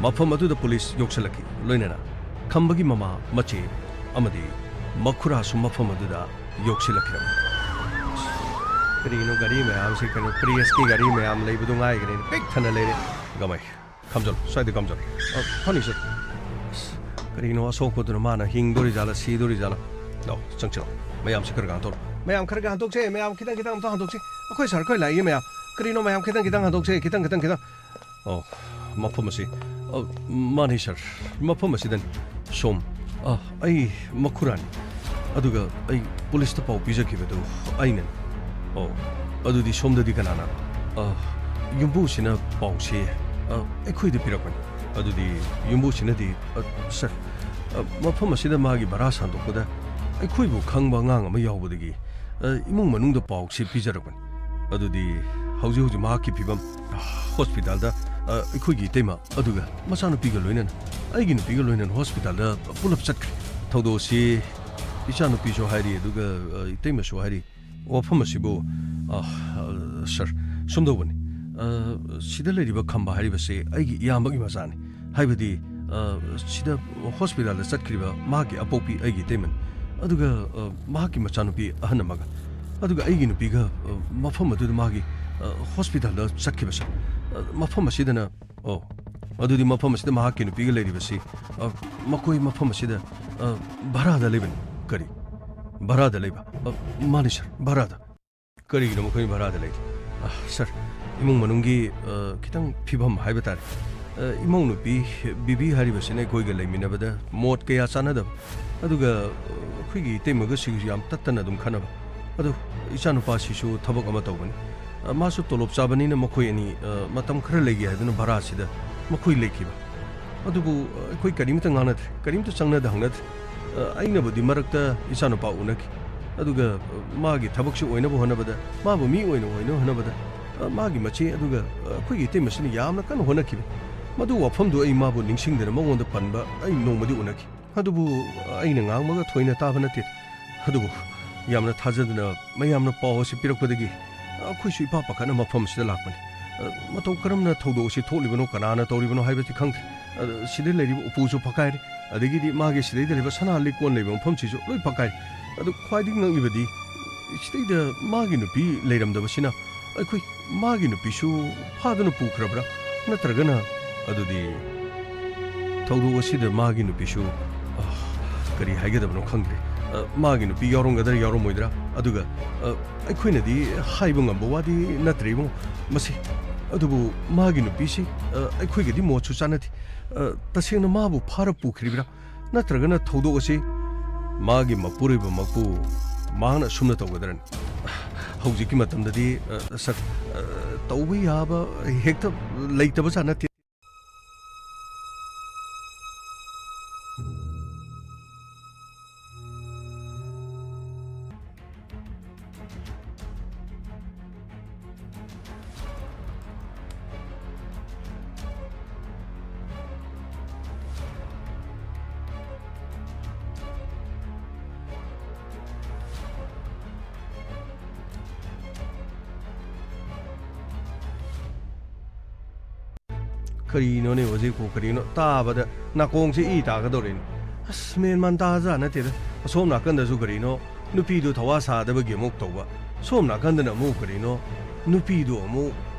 ꯃꯐꯝ ꯑꯗꯨꯗ ꯄꯨꯂꯤꯁ ꯌꯧꯁꯤꯜꯂꯛꯈꯤ, ꯂꯣꯏꯅꯅ ꯈꯝꯕꯒꯤ ꯃꯃꯥ, ꯃꯆꯦ ꯑꯃꯗꯤ ꯃꯈꯨꯔꯥꯁꯨ ꯃꯐꯝ ꯑꯗꯨꯗ ꯌꯧꯁꯤꯜꯂꯛꯈꯤꯔꯝꯃꯤ꯫ ꯀꯔꯤꯅꯣ ꯒꯥꯔꯤ ꯃꯌꯥꯝꯁꯤ? ꯀꯩꯅꯣ, ꯄ꯭ꯔꯦꯁꯀꯤ ꯒꯥꯔꯤ ꯃꯌꯥꯝ ꯂꯩꯕꯗꯨ ꯉꯥꯏꯈ꯭ꯔꯦꯅꯦ, ꯄꯤꯛ ꯊꯟꯅ ꯂꯩꯔꯦ꯫ ꯒꯃꯥꯏ, ꯈꯥꯝꯖꯜꯂꯨ, ꯁ꯭ꯋꯥꯏꯗ ꯈꯥꯝꯖꯜꯂꯨ꯫ ꯑ, ꯐꯅꯤ, ꯁꯔ꯫ ꯑꯁ, ꯀꯔꯤꯅꯣ ꯑꯁꯣꯛꯄꯗꯨꯅ? ꯃꯥꯅ ꯍꯤꯡꯗꯣꯔꯤꯖꯥꯠꯂ, ꯁꯤꯗꯣꯔꯤꯖꯥꯠꯂ? ꯂꯥꯎ, ꯆꯪꯁꯤꯜꯂꯣ꯫ ꯃꯌꯥꯝꯁꯤ ꯈꯔ ꯈꯔ ꯍꯟꯗꯣꯛꯑꯣ꯫ ꯃꯌꯥꯝ ꯈꯔ ꯈꯔ ꯍꯟꯗꯣꯛꯁꯦ, ꯃꯌꯥꯝ ꯈꯤꯇꯪ ꯈꯤꯇꯪ ꯑꯝꯇ ꯍꯟꯗꯣꯛꯁꯦ꯫ ꯑꯩꯈꯣꯏ ꯁꯔ, ꯑꯩꯈꯣꯏ ꯂꯥꯛꯏ ꯃꯌꯥꯝ꯫ ꯀꯔꯤꯅꯣ ꯃꯌꯥꯝ ꯈꯤꯇꯪ ꯈꯤꯇꯪ ꯍꯟꯗꯣꯛꯁꯦ, ꯈꯤꯇꯪ ꯈꯤꯇꯪ ꯈꯤꯇꯪ꯫ ꯑꯣ, ꯃꯐꯝ ꯑꯁꯤ, ꯑ, ꯃꯥꯅꯤ ꯁꯔ, ꯃꯐꯝ ꯑꯁꯤꯗꯅꯤ꯫ ꯁꯣꯝ, ꯑ, ꯑꯩ ꯃꯈꯨꯔꯥꯅꯤ꯫ ꯑꯗꯨꯒ ꯑꯩ ꯄꯨꯂꯤꯁꯇ ꯄꯥꯎ ꯄꯤꯖꯈꯤꯕꯗꯨ ꯑꯩꯅꯅꯤ꯫ ꯑꯣ, ꯑꯗꯨꯗꯤ ꯁꯣꯝꯗꯗꯤ ꯀꯅꯥꯅ? ꯑ, ꯌꯨꯝꯕꯨꯁꯤꯅ ꯄꯥꯎꯁꯤ, ꯑ, ꯑꯩꯈꯣꯏꯗ ꯄꯤꯔꯛꯄꯅꯤ꯫ ꯑꯗꯨꯗꯤ ꯌꯨꯝꯕꯨꯁꯤꯅꯗꯤ, ꯑ, ꯁꯔ, ꯑ, ꯃꯐꯝ ꯑꯁꯤꯗ ꯃꯥꯒꯤ ꯚꯔꯥ ꯁꯥꯟꯗꯣꯛꯄꯗ ꯑꯩꯈꯣꯏꯕꯨ ꯈꯪꯕ ꯑꯉꯥꯡ ꯑꯃ ꯌꯥꯎꯕꯗꯒꯤ, ꯑ, ꯏꯃꯨꯡ ꯃꯅꯨꯡꯗ ꯄꯥꯎꯁꯤ ꯄꯤꯖꯔꯛꯄꯅꯤ꯫ ꯑꯗꯨꯗꯤ ꯍꯧꯖꯤꯛ ꯍꯧꯖꯤꯛ ꯃꯍꯥꯛꯀꯤ ꯐꯤꯕꯝ, ꯑ, ꯍꯣꯁꯄꯤꯇꯥꯜꯗ, ꯑ, ꯑꯩꯈꯣꯏꯒꯤ ꯏꯇꯩꯃ ꯑꯗꯨꯒ ꯃꯆꯥꯅꯨꯄꯤꯒ ꯂꯣꯏꯅꯅ, ꯑꯩꯒꯤ ꯅꯨꯄꯤꯒ ꯂꯣꯏꯅꯅ ꯍꯣꯁꯄꯤꯇꯥꯜꯗ ꯄꯨꯂꯞ ꯆꯠꯈ꯭ꯔꯦ꯫ ꯊꯧꯗꯣꯛ ꯑꯁꯤ ꯏꯆꯥꯅꯨꯄꯤꯁꯨ ꯍꯥꯏꯔꯤ, ꯑꯗꯨꯒ, ꯑ, ꯏꯇꯩꯃꯁꯨ ꯍꯥꯏꯔꯤ꯫ ꯋꯥꯐꯝ ꯑꯁꯤꯕꯨ, ꯑ, ꯑ, ꯁꯔ, ꯁꯨꯝꯗꯧꯕꯅꯤ꯫ ꯑ, ꯁꯤꯗ ꯂꯩꯔꯤꯕ ꯈꯝꯕ ꯍꯥꯏꯔꯤꯕꯁꯤ ꯑꯩꯒꯤ ꯏꯌꯥꯝꯕꯒꯤ ꯃꯆꯥꯅꯤ꯫ ꯍꯥꯏꯕꯗꯤ, ꯑ, ꯁꯤꯗ ꯍꯣꯁꯄꯤꯇꯥꯜꯗ ꯆꯠꯈ꯭ꯔꯤꯕ ꯃꯍꯥꯛꯀꯤ ꯑꯄꯣꯛꯄꯤ ꯑꯩꯒꯤ ꯏꯇꯩꯃꯅꯤ꯫ ꯑꯗꯨꯒ, ꯑ, ꯃꯍꯥꯛꯀꯤ ꯃꯆꯥꯅꯨꯄꯤ ꯑꯍꯟ ꯑꯃꯒ꯫ ꯑꯗꯨꯒ ꯑꯩꯒꯤ ꯅꯨꯄꯤꯒ, ꯑ, ꯃꯐꯝ ꯑꯗꯨꯗ ꯃꯥꯒꯤ, ꯑ, ꯍꯣꯁꯄꯤꯇꯥꯜꯗ ꯆꯠꯈꯤꯕ, ꯁꯔ꯫ ꯑ, ꯃꯐꯝ ꯑꯁꯤꯗꯅ ꯑꯣ, ꯑꯗꯨꯗꯤ ꯃꯐꯝ ꯑꯁꯤꯗ ꯃꯍꯥꯛꯀꯤ ꯅꯨꯄꯤꯒ ꯂꯩꯔꯤꯕꯁꯤ, ꯑ, ꯃꯈꯣꯏ ꯃꯐꯝ ꯑꯁꯤꯗ, ꯑ, ꯚꯔꯥꯗ ꯂꯩꯕꯅꯤ꯫ ꯀꯔꯤ? ꯚꯔꯥꯗ ꯂꯩꯕ? ꯑ, ꯃꯥꯅꯤ, ꯁꯔ, ꯚꯔꯥꯗ꯫ ꯀꯔꯤꯒꯤꯅꯣ ꯃꯈꯣꯏ ꯚꯔꯥꯗ ꯂꯩ? ꯑ, ꯁꯔ, ꯏꯃꯨꯡ ꯃꯅꯨꯡꯒꯤ, ꯑ, ꯈꯤꯇꯪ ꯐꯤꯕꯝ ꯍꯥꯏꯕ ꯇꯥꯔꯦ꯫ ꯑ, ꯏꯃꯧ ꯅꯨꯄꯤ ꯕꯤꯕꯤ ꯍꯥꯏꯔꯤꯕꯁꯤꯅ ꯑꯩꯈꯣꯏꯒ ꯂꯩꯃꯤꯟꯅꯕꯗ ꯃꯣꯠ ꯀꯌꯥ ꯆꯥꯟꯅꯗꯕ, ꯑꯗꯨꯒ, ꯑ, ꯑꯩꯈꯣꯏꯒꯤ ꯏꯇꯩꯃꯒꯁꯤꯁꯨ ꯌꯥꯝ ꯇꯠꯇꯅ ꯑꯗꯨꯝ ꯈꯠꯅꯕ꯫ ꯑꯗꯨ ꯏꯆꯥꯅꯨꯄꯥꯁꯤꯁꯨ ꯊꯕꯛ ꯑꯃ ꯇꯧꯕꯅꯤ꯫ ꯑ, ꯃꯥꯁꯨ ꯇꯣꯂꯣꯞ ꯆꯥꯕꯅꯤꯅ ꯃꯈꯣꯏ ꯑꯅꯤ, ꯑ, ꯃꯇꯝ ꯈꯔ ꯂꯩꯒꯦ ꯍꯥꯏꯗꯨꯅ ꯚꯔꯥꯁꯤꯗ ꯃꯈꯣꯏ ꯂꯩꯈꯤꯕ꯫ ꯑꯗꯨꯕꯨ, ꯑ, ꯑꯩꯈꯣꯏ ꯀꯔꯤꯝꯇ ꯉꯥꯡꯅꯗ꯭ꯔꯦ, ꯀꯔꯤꯝꯇ ꯆꯪꯅꯗ ꯍꯪꯅꯗ꯭ꯔꯦ꯫ ꯑ, ꯑꯩꯅꯕꯨꯗꯤ ꯃꯔꯛꯇ ꯏꯆꯥꯅꯨꯄꯥ ꯎꯅꯈꯤ꯫ ꯑꯗꯨꯒ, ꯑ, ꯃꯥꯒꯤ ꯊꯕꯛꯁꯨ ꯑꯣꯏꯅꯕ ꯍꯣꯠꯅꯕꯗ, ꯃꯥꯕꯨ ꯃꯤ ꯑꯣꯏꯅ ꯑꯣꯏꯅꯕ ꯍꯣꯠꯅꯕꯗ, ꯑ, ꯃꯥꯒꯤ ꯃꯆꯦ ꯑꯗꯨꯒ, ꯑ, ꯑꯩꯈꯣꯏꯒꯤ ꯏꯇꯩꯃꯁꯤꯅ ꯌꯥꯝꯅ ꯀꯟꯅ ꯍꯣꯠꯅꯈꯤꯕ꯫ ꯃꯗꯨ ꯋꯥꯐꯝꯗꯨ ꯑꯩ ꯃꯥꯕꯨ ꯅꯤꯡꯁꯤꯡꯗꯅ ꯃꯉꯣꯟꯗ ꯄꯟꯕ ꯑꯩ ꯅꯣꯡꯃꯗꯤ ꯎꯅꯈꯤ꯫ ꯑꯗꯨꯕꯨ ꯑꯩꯅ ꯉꯥꯡꯕꯒ ꯊꯣꯏꯅ ꯇꯥꯕ ꯅꯠꯇꯦ꯫ ꯑꯗꯨꯕꯨ ꯌꯥꯝꯅ ꯊꯥꯖꯗꯅ ꯃꯌꯥꯝꯅ ꯄꯥꯎ ꯑꯁꯤ ꯄꯤꯔꯛꯄꯗꯒꯤ ꯑꯩꯈꯣꯏꯁꯨ ꯏꯄꯥ ꯄꯥꯈꯠꯅ ꯃꯐꯝ ꯑꯁꯤꯗ ꯂꯥꯛꯄꯅꯤ꯫ ꯑ, ꯃꯇꯧ ꯀꯔꯝꯅ ꯊꯧꯗꯣꯛ ꯑꯁꯤ ꯊꯣꯛꯂꯤꯕꯅꯣ, ꯀꯅꯥꯅ ꯇꯧꯔꯤꯕꯅꯣ ꯍꯥꯏꯕꯗꯤ ꯈꯪꯗ꯭ꯔꯦ꯫ ꯑ, ꯁꯤꯗ ꯂꯩꯔꯤꯕ ꯎꯄꯨꯁꯨ ꯐꯛꯀꯥꯏꯔꯦ, ꯑꯗꯒꯤꯗꯤ ꯃꯥꯒꯤ ꯁꯤꯗꯩꯗ ꯂꯩꯕ ꯁꯅꯥ ꯂꯤꯛ ꯀꯣꯟ ꯂꯩꯕ ꯃꯐꯝꯁꯤꯁꯨ ꯂꯣꯏ ꯐꯛꯀꯥꯏꯔꯦ꯫ ꯑꯗꯨ ꯈ꯭ꯋꯥꯏꯗꯒꯤ ꯉꯛꯂꯤꯕꯗꯤ ꯁꯤꯗꯩꯗ ꯃꯥꯒꯤ ꯅꯨꯄꯤ ꯂꯩꯔꯝꯗꯕꯁꯤꯅ ꯑꯩꯈꯣꯏ ꯃꯥꯒꯤ ꯅꯨꯄꯤꯁꯨ ꯐꯥꯗꯨꯅ ꯄꯨꯈ꯭ꯔꯕ꯭ꯔꯥ? ꯅꯠꯇ꯭ꯔꯒꯅ ꯑꯗꯨꯗꯤ ꯊꯧꯗꯣꯛ ꯑꯁꯤꯗ ꯃꯥꯒꯤ ꯅꯨꯄꯤꯁꯨ, ꯑ, ꯀꯔꯤ ꯍꯥꯏꯒꯗꯕꯅꯣ ꯈꯪꯗ꯭ꯔꯦ꯫ ꯑ, ꯃꯥꯒꯤ ꯅꯨꯄꯤ ꯌꯥꯎꯔꯝꯒꯗ꯭ꯔꯥ ꯌꯥꯎꯔꯝꯃꯣꯏꯗ꯭ꯔꯥ? ꯑꯗꯨꯒ, ꯑ, ꯑꯩꯈꯣꯏꯅꯗꯤ ꯍꯥꯏꯕ ꯉꯝꯕ ꯋꯥꯗꯤ ꯅꯠꯇ꯭ꯔꯦ ꯏꯕꯨꯡ꯫ ꯃꯁꯤ, ꯑꯗꯨꯕꯨ ꯃꯥꯒꯤ ꯅꯨꯄꯤꯁꯤ, ꯑ, ꯑꯩꯈꯣꯏꯒꯗꯤ ꯃꯣꯠꯁꯨ ꯆꯥꯟꯅꯗꯦ꯫ ꯑ, ꯇꯁꯦꯡꯅ ꯃꯥꯕꯨ ꯐꯥꯔ ꯄꯨꯈ꯭ꯔꯤꯕ꯭ꯔꯥ? ꯅꯠꯇ꯭ꯔꯒꯅ ꯊꯧꯗꯣꯛ ꯑꯁꯤ ꯃꯥꯒꯤ ꯃꯄꯨꯔꯣꯏꯕꯃꯛꯄꯨ ꯃꯍꯥꯛꯅ ꯑꯁꯨꯝꯅ ꯇꯧꯒꯗ꯭ꯔꯅꯤ? ꯍꯧꯖꯤꯛꯀꯤ ꯃꯇꯝꯗꯗꯤ, ꯑ, ꯁꯛ-, ꯑ, ꯇꯧꯕ ꯌꯥꯕ ꯍꯦꯛꯇ ꯂꯩꯇꯕꯖꯥꯠ ꯅꯠꯇꯦ꯫ ꯀꯔꯤꯅꯣꯅꯦ ꯍꯧꯖꯤꯛꯄꯨ ꯀꯔꯤꯅꯣ? ꯇꯥꯕꯗ ꯅꯥꯀꯣꯡꯁꯦ ꯏ ꯇꯥꯒꯗꯧꯔꯦꯅꯦ꯫ ꯑꯁ, ꯃꯦꯟ ꯃꯥꯟ ꯇꯥꯖꯥꯠ ꯅꯠꯇꯦꯗ꯫ ꯑꯁꯣꯝ ꯅꯥꯀꯟꯗꯁꯨ ꯀꯔꯤꯅꯣ, ꯅꯨꯄꯤꯗꯨ ꯊꯋꯥ ꯁꯥꯗꯕꯒꯤ ꯑꯃꯨꯛ ꯇꯧꯕ꯫ ꯁꯣꯝ ꯅꯥꯀꯟꯗꯅ ꯑꯃꯨꯛ ꯀꯔꯤꯅꯣ, ꯅꯨꯄꯤꯗꯨ ꯑꯃꯨꯛ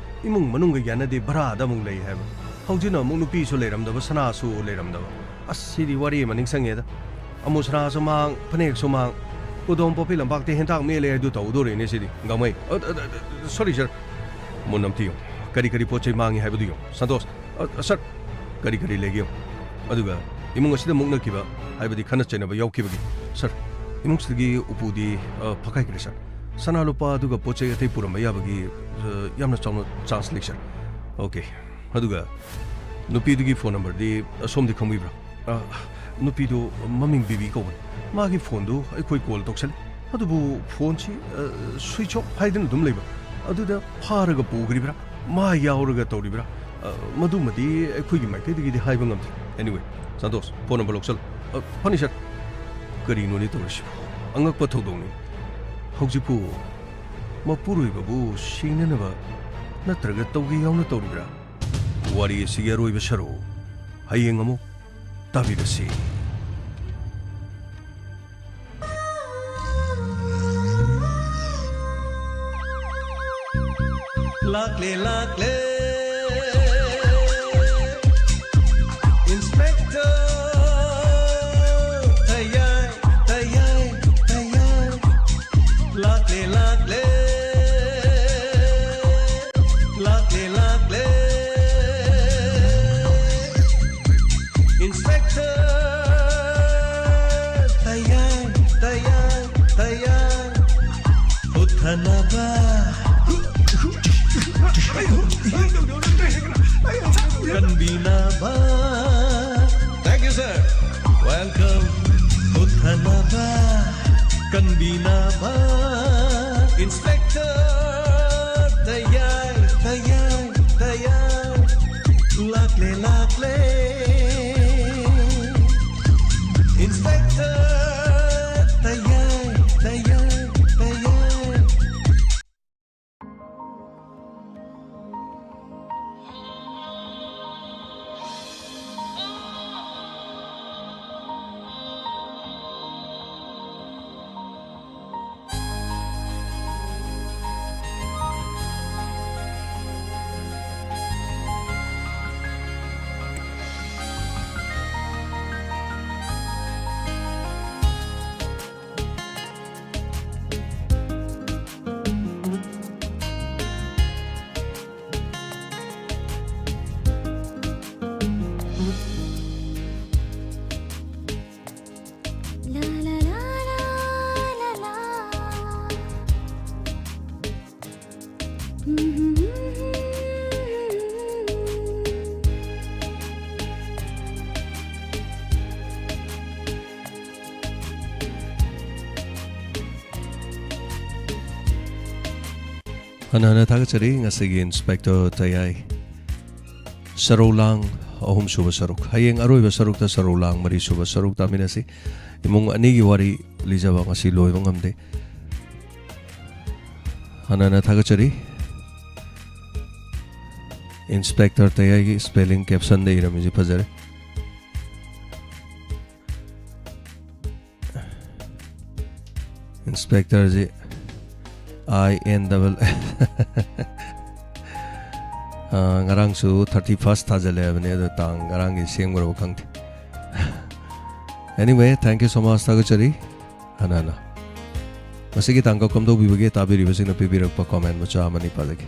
ꯏꯃꯨꯡ ꯃꯅꯨꯡꯒ ꯌꯥꯅꯗꯦ, ꯚꯔꯥꯗ ꯑꯃꯨꯛ ꯂꯩ ꯍꯥꯏꯕ꯫ ꯍꯧꯖꯤꯛꯅ ꯑꯃꯨꯛ ꯅꯨꯄꯤꯁꯨ ꯂꯩꯔꯝꯗꯕ, ꯁꯅꯥꯁꯨ ꯂꯩꯔꯝꯗꯕ꯫ ꯑꯁ, ꯁꯤꯗꯤ ꯋꯥꯔꯤ ꯑꯃ ꯅꯤꯡꯁꯤꯡꯉꯦꯗ꯫ ꯑꯃꯨꯁꯅꯥꯁꯨ ꯃꯥꯡ, ꯐꯅꯦꯛꯁꯨ ꯃꯥꯡ, ꯀꯨꯗꯣꯝ ꯄꯣꯄꯤ ꯂꯝꯄꯥꯛꯇ ꯍꯦꯟꯇꯥꯛ ꯃꯦꯠꯂꯦ ꯍꯥꯏꯗꯨ ꯇꯧꯗꯣꯔꯦꯅꯦ ꯁꯤꯗꯤ꯫ ꯒꯥꯡꯃꯩ, ꯑ, ꯑ, ꯑ, ꯑ, sorry sir, ꯃꯨꯟ ꯑꯝꯇ ꯌꯦꯡꯉꯨ꯫ ꯀꯔꯤ ꯀꯔꯤ ꯄꯣꯠ ꯆꯩ ꯃꯥꯡꯉꯤ ꯍꯥꯏꯕꯗꯨ ꯌꯦꯡꯉꯨ꯫ ꯁꯟꯇꯣꯁ, ꯑ, ꯑ, sir, ꯀꯔꯤ ꯀꯔꯤ ꯂꯩꯒꯦ ꯌꯦꯡꯉꯨ꯫ ꯑꯗꯨꯒ ꯏꯃꯨꯡ ꯑꯁꯤꯗ ꯃꯨꯛꯅꯈꯤꯕ, ꯍꯥꯏꯕꯗꯤ ꯈꯠꯅ ꯆꯩꯅꯕ ꯌꯥꯎꯈꯤꯕꯒꯤ, sir, ꯏꯃꯨꯡꯁꯤꯗꯒꯤ ꯎꯄꯨꯗꯤ, ꯑ, ꯐꯛꯀꯥꯏꯈ꯭ꯔꯦ sir꯫ ꯁꯅꯥ ꯂꯨꯄꯥ ꯑꯗꯨꯒ ꯄꯣꯠ ꯆꯩ ꯑꯇꯩ ꯄꯨꯔꯝꯕ ꯌꯥꯕꯒꯤ, ꯑ, ꯌꯥꯝꯅ ꯆꯥꯎꯅ ꯆꯥꯟꯁ ꯂꯩ, ꯁꯥꯔ꯫ ꯑꯣꯀꯦ꯫ ꯑꯗꯨꯒ ꯅꯨꯄꯤꯗꯨꯒꯤ ꯐꯣꯟ ꯅꯝꯕꯔꯗꯤ ꯁꯣꯝꯗꯤ ꯈꯪꯕꯤꯕ꯭ꯔꯥ? ꯑ, ꯅꯨꯄꯤꯗꯨ ꯃꯃꯤꯡ ꯕꯤꯕꯤ ꯀꯧꯕꯅꯤ꯫ ꯃꯥꯒꯤ ꯐꯣꯟꯗꯨ ꯑꯩꯈꯣꯏ ꯀꯣꯜ ꯇꯧꯁꯜꯂꯤ꯫ ꯑꯗꯨꯕꯨ ꯐꯣꯟꯁꯤ, ꯑ, ꯁ꯭ꯋꯤꯆ ꯑꯣꯐ ꯍꯥꯏꯗꯨꯅ ꯑꯗꯨꯝ ꯂꯩꯕ꯫ ꯑꯗꯨꯗ ꯐꯥꯔꯒ ꯄꯨꯈ꯭ꯔꯤꯕ꯭ꯔꯥ? ꯃꯥ ꯌꯥꯎꯔꯒ ꯇꯧꯔꯤꯕ꯭ꯔꯥ? ꯑ, ꯃꯗꯨꯃꯗꯤ ꯑꯩꯈꯣꯏꯒꯤ ꯃꯥꯏꯀꯩꯗꯒꯤꯗꯤ ꯍꯥꯏꯕ ꯉꯝꯗ꯭ꯔꯦ꯫ Anyway, ꯁꯟꯇꯣꯁ, ꯐꯣꯟ ꯅꯝꯕꯔ ꯂꯧꯁꯜꯂꯨ꯫ ꯑ, ꯐꯅꯤ, ꯁꯥꯔ꯫ ꯀꯔꯤꯅꯣꯅꯦ ꯇꯧꯔꯤꯁꯤꯕꯣ? ꯑꯉꯛꯄ ꯊꯧꯗꯣꯛꯅꯤ꯫ ꯍꯧꯖꯤꯛꯄꯨ ꯃꯄꯨꯔꯣꯏꯕꯕꯨ ꯁꯤꯡꯅꯅꯕ ꯅꯠꯇ꯭ꯔꯒ ꯇꯧꯒꯦ ꯌꯥꯎꯅ ꯇꯧꯔꯤꯕ꯭ꯔꯥ? ꯋꯥꯔꯤ ꯑꯁꯤꯒꯤ ꯑꯔꯣꯏꯕ ꯁꯔꯨꯛ ꯍꯌꯦꯡ ꯑꯃꯨꯛ ꯇꯥꯕꯤꯔꯁꯤ꯫ ꯂꯥꯛꯂꯦ, ꯂꯥꯛꯂꯦ, Inspector ꯇꯌꯥꯏ, ꯇꯌꯥꯏ, ꯇꯌꯥꯏ꯫ ꯂꯥꯛꯂꯦ, ꯂꯥꯛꯂꯦ, ꯂꯥꯛꯂꯦ, ꯂꯥꯛꯂꯦ꯫ Inspector ꯇꯌꯥꯏ, ꯇꯌꯥꯏ, ꯇꯌꯥꯏ꯫ ꯍꯨꯠꯊꯅꯕ꯫ ꯀꯟꯕꯤꯅꯕ꯫ Thank you, sir. Welcome. ꯍꯨꯠꯊꯅꯕ꯫ ꯀꯟꯕꯤꯅꯕ꯫ Inspector ꯇꯌꯥꯏ, ꯇꯌꯥꯏ, ꯇꯌꯥꯏ꯫ ꯂꯥꯛꯂꯦ, ꯂꯥꯛꯂꯦ꯫ Inspector ꯇꯌꯥꯏ, ꯇꯌꯥꯏ, ꯇꯌꯥꯏ꯫ ꯍꯟꯅ ꯍꯟꯅ ꯊꯥꯒꯠꯆꯔꯤ ꯉꯁꯤꯒꯤ Inspector ꯇꯌꯥꯏ꯫ ꯁꯔꯧꯂꯥꯡ ꯑꯍꯨꯝꯁꯨꯕ ꯁꯔꯨꯛ꯫ ꯍꯌꯦꯡ ꯑꯔꯣꯏꯕ ꯁꯔꯨꯛꯇ ꯁꯔꯧꯂꯥꯡ ꯃꯔꯤꯁꯨꯕ ꯁꯔꯨꯛ ꯇꯥꯃꯤꯟꯅꯁꯤ꯫ ꯏꯃꯨꯡ ꯑꯅꯤꯒꯤ ꯋꯥꯔꯤ ꯂꯤꯖꯕ ꯉꯁꯤ ꯂꯣꯏꯕ ꯉꯝꯗꯦ꯫ ꯍꯟꯅ ꯍꯟꯅ ꯊꯥꯒꯠꯆꯔꯤ꯫ Inspector ꯇꯌꯥꯏꯒꯤ spelling caption ꯗ ꯏꯔꯝꯃꯤꯁꯤ ꯐꯖꯔꯦ꯫ Inspector ꯁꯤ I N double꯫ ꯑꯥ, ꯉꯔꯥꯡꯁꯨ thirty first ꯊꯥꯖꯜꯂꯦ ꯍꯥꯏꯕꯅꯦ, ꯑꯗꯣ ꯇꯥꯡ ꯉꯔꯥꯡꯒꯤ ꯁꯦꯝꯈ꯭ꯔꯕ ꯈꯪꯗꯦ꯫ Anyway, thank you so much, ꯊꯥꯒꯠꯆꯔꯤ꯫ ꯍꯟꯅ ꯍꯟꯅ ꯃꯁꯤꯒꯤ ꯇꯥꯡꯀꯛ ꯀꯝꯗꯧꯕꯤꯕꯒꯦ ꯇꯥꯕꯤꯔꯤꯕꯁꯤꯡꯅ ꯄꯤꯕꯤꯔꯛꯄ comment ꯃꯆꯥ ꯑꯃꯅꯤ ꯄꯥꯖꯒꯦ꯫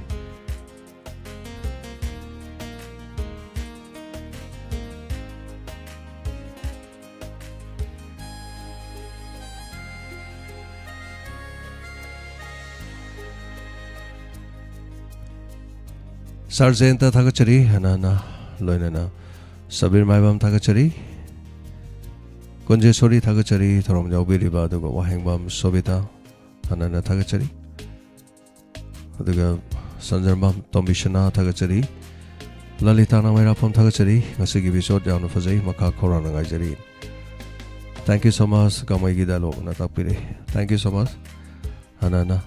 Sir ꯖꯌꯟꯇ ꯊꯥꯒꯠꯆꯔꯤ, ꯍꯟꯅ ꯍꯟꯅ, ꯂꯣꯏꯅꯅ ꯁꯕꯤꯔ ꯃꯥꯏꯕꯝ ꯊꯥꯒꯠꯆꯔꯤ, ꯀꯨꯟꯖꯦꯁꯣꯔꯤ ꯊꯥꯒꯠꯆꯔꯤ, ꯊꯧꯔꯝ ꯌꯥꯎꯕꯤꯔꯤꯕ ꯑꯗꯨꯒ ꯋꯥꯍꯦꯡꯕꯝ ꯁꯣꯕꯤꯇꯥ, ꯍꯟꯅ ꯍꯟꯅ ꯊꯥꯒꯠꯆꯔꯤ꯫ ꯑꯗꯨꯒ ꯁꯟꯖꯔꯃꯥꯝ ꯇꯣꯝꯕꯤꯁꯅꯥ ꯊꯥꯒꯠꯆꯔꯤ꯫ ꯂꯂꯤꯇꯥ ꯅꯥꯃꯩꯔꯥꯛꯐꯝ ꯊꯥꯒꯠꯆꯔꯤ꯫ ꯉꯁꯤꯒꯤ episode ꯌꯥꯝꯅ ꯐꯖꯩ, ꯃꯈꯥ ꯈꯧꯔꯥꯡꯅ ꯉꯥꯏꯖꯔꯤ꯫ Thank you so much, ꯀꯥꯃꯩꯒꯤ dialogue ꯅ ꯇꯥꯛꯄꯤꯔꯛꯏ꯫ Thank you so much꯫ ꯍꯟꯅ ꯍꯟꯅ꯫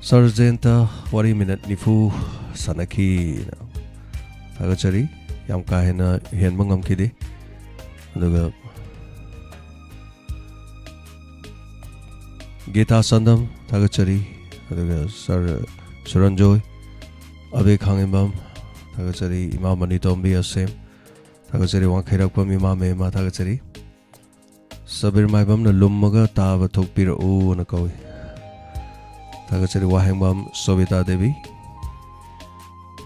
Sir ꯖꯌꯟꯇ ꯋꯥꯔꯤ minute ꯅꯤꯐꯨ ꯁꯥꯟꯅꯈꯤꯅ ꯊꯥꯒꯠꯆꯔꯤ꯫ ꯌꯥꯝ ꯀꯥ ꯍꯦꯟꯅ ꯍꯦꯟꯕ ꯉꯝꯈꯤꯗꯦ꯫ ꯑꯗꯨꯒ ꯒꯤꯇꯥ ꯆꯥꯟꯗꯝ ꯊꯥꯒꯠꯆꯔꯤ꯫ ꯑꯗꯨꯒ Sir ꯁꯨꯔꯟꯖꯣꯏ, ꯑꯕꯦ ꯈꯥꯉꯦꯝꯕꯝ ꯊꯥꯒꯠꯆꯔꯤ꯫ ꯏꯃꯥ ꯃꯅꯤꯇꯣꯝꯕꯤ ꯑꯁꯦꯝ ꯊꯥꯒꯠꯆꯔꯤ꯫ ꯋꯥꯡꯈꯩꯔꯥꯛꯄꯝ ꯏꯃꯥ ꯃꯦꯃꯥ ꯊꯥꯒꯠꯆꯔꯤ꯫ ꯁꯕꯤꯔ ꯃꯥꯏꯕꯝꯅ ꯂꯨꯝꯃꯒ ꯇꯥꯕ ꯊꯣꯛꯄꯤꯔꯛꯎꯅ ꯀꯧꯏ꯫ ꯊꯥꯒꯠꯆꯔꯤ꯫ ꯋꯥꯍꯦꯡꯕꯝ ꯁꯣꯕꯤꯇꯥ ꯗꯦꯕꯤ꯫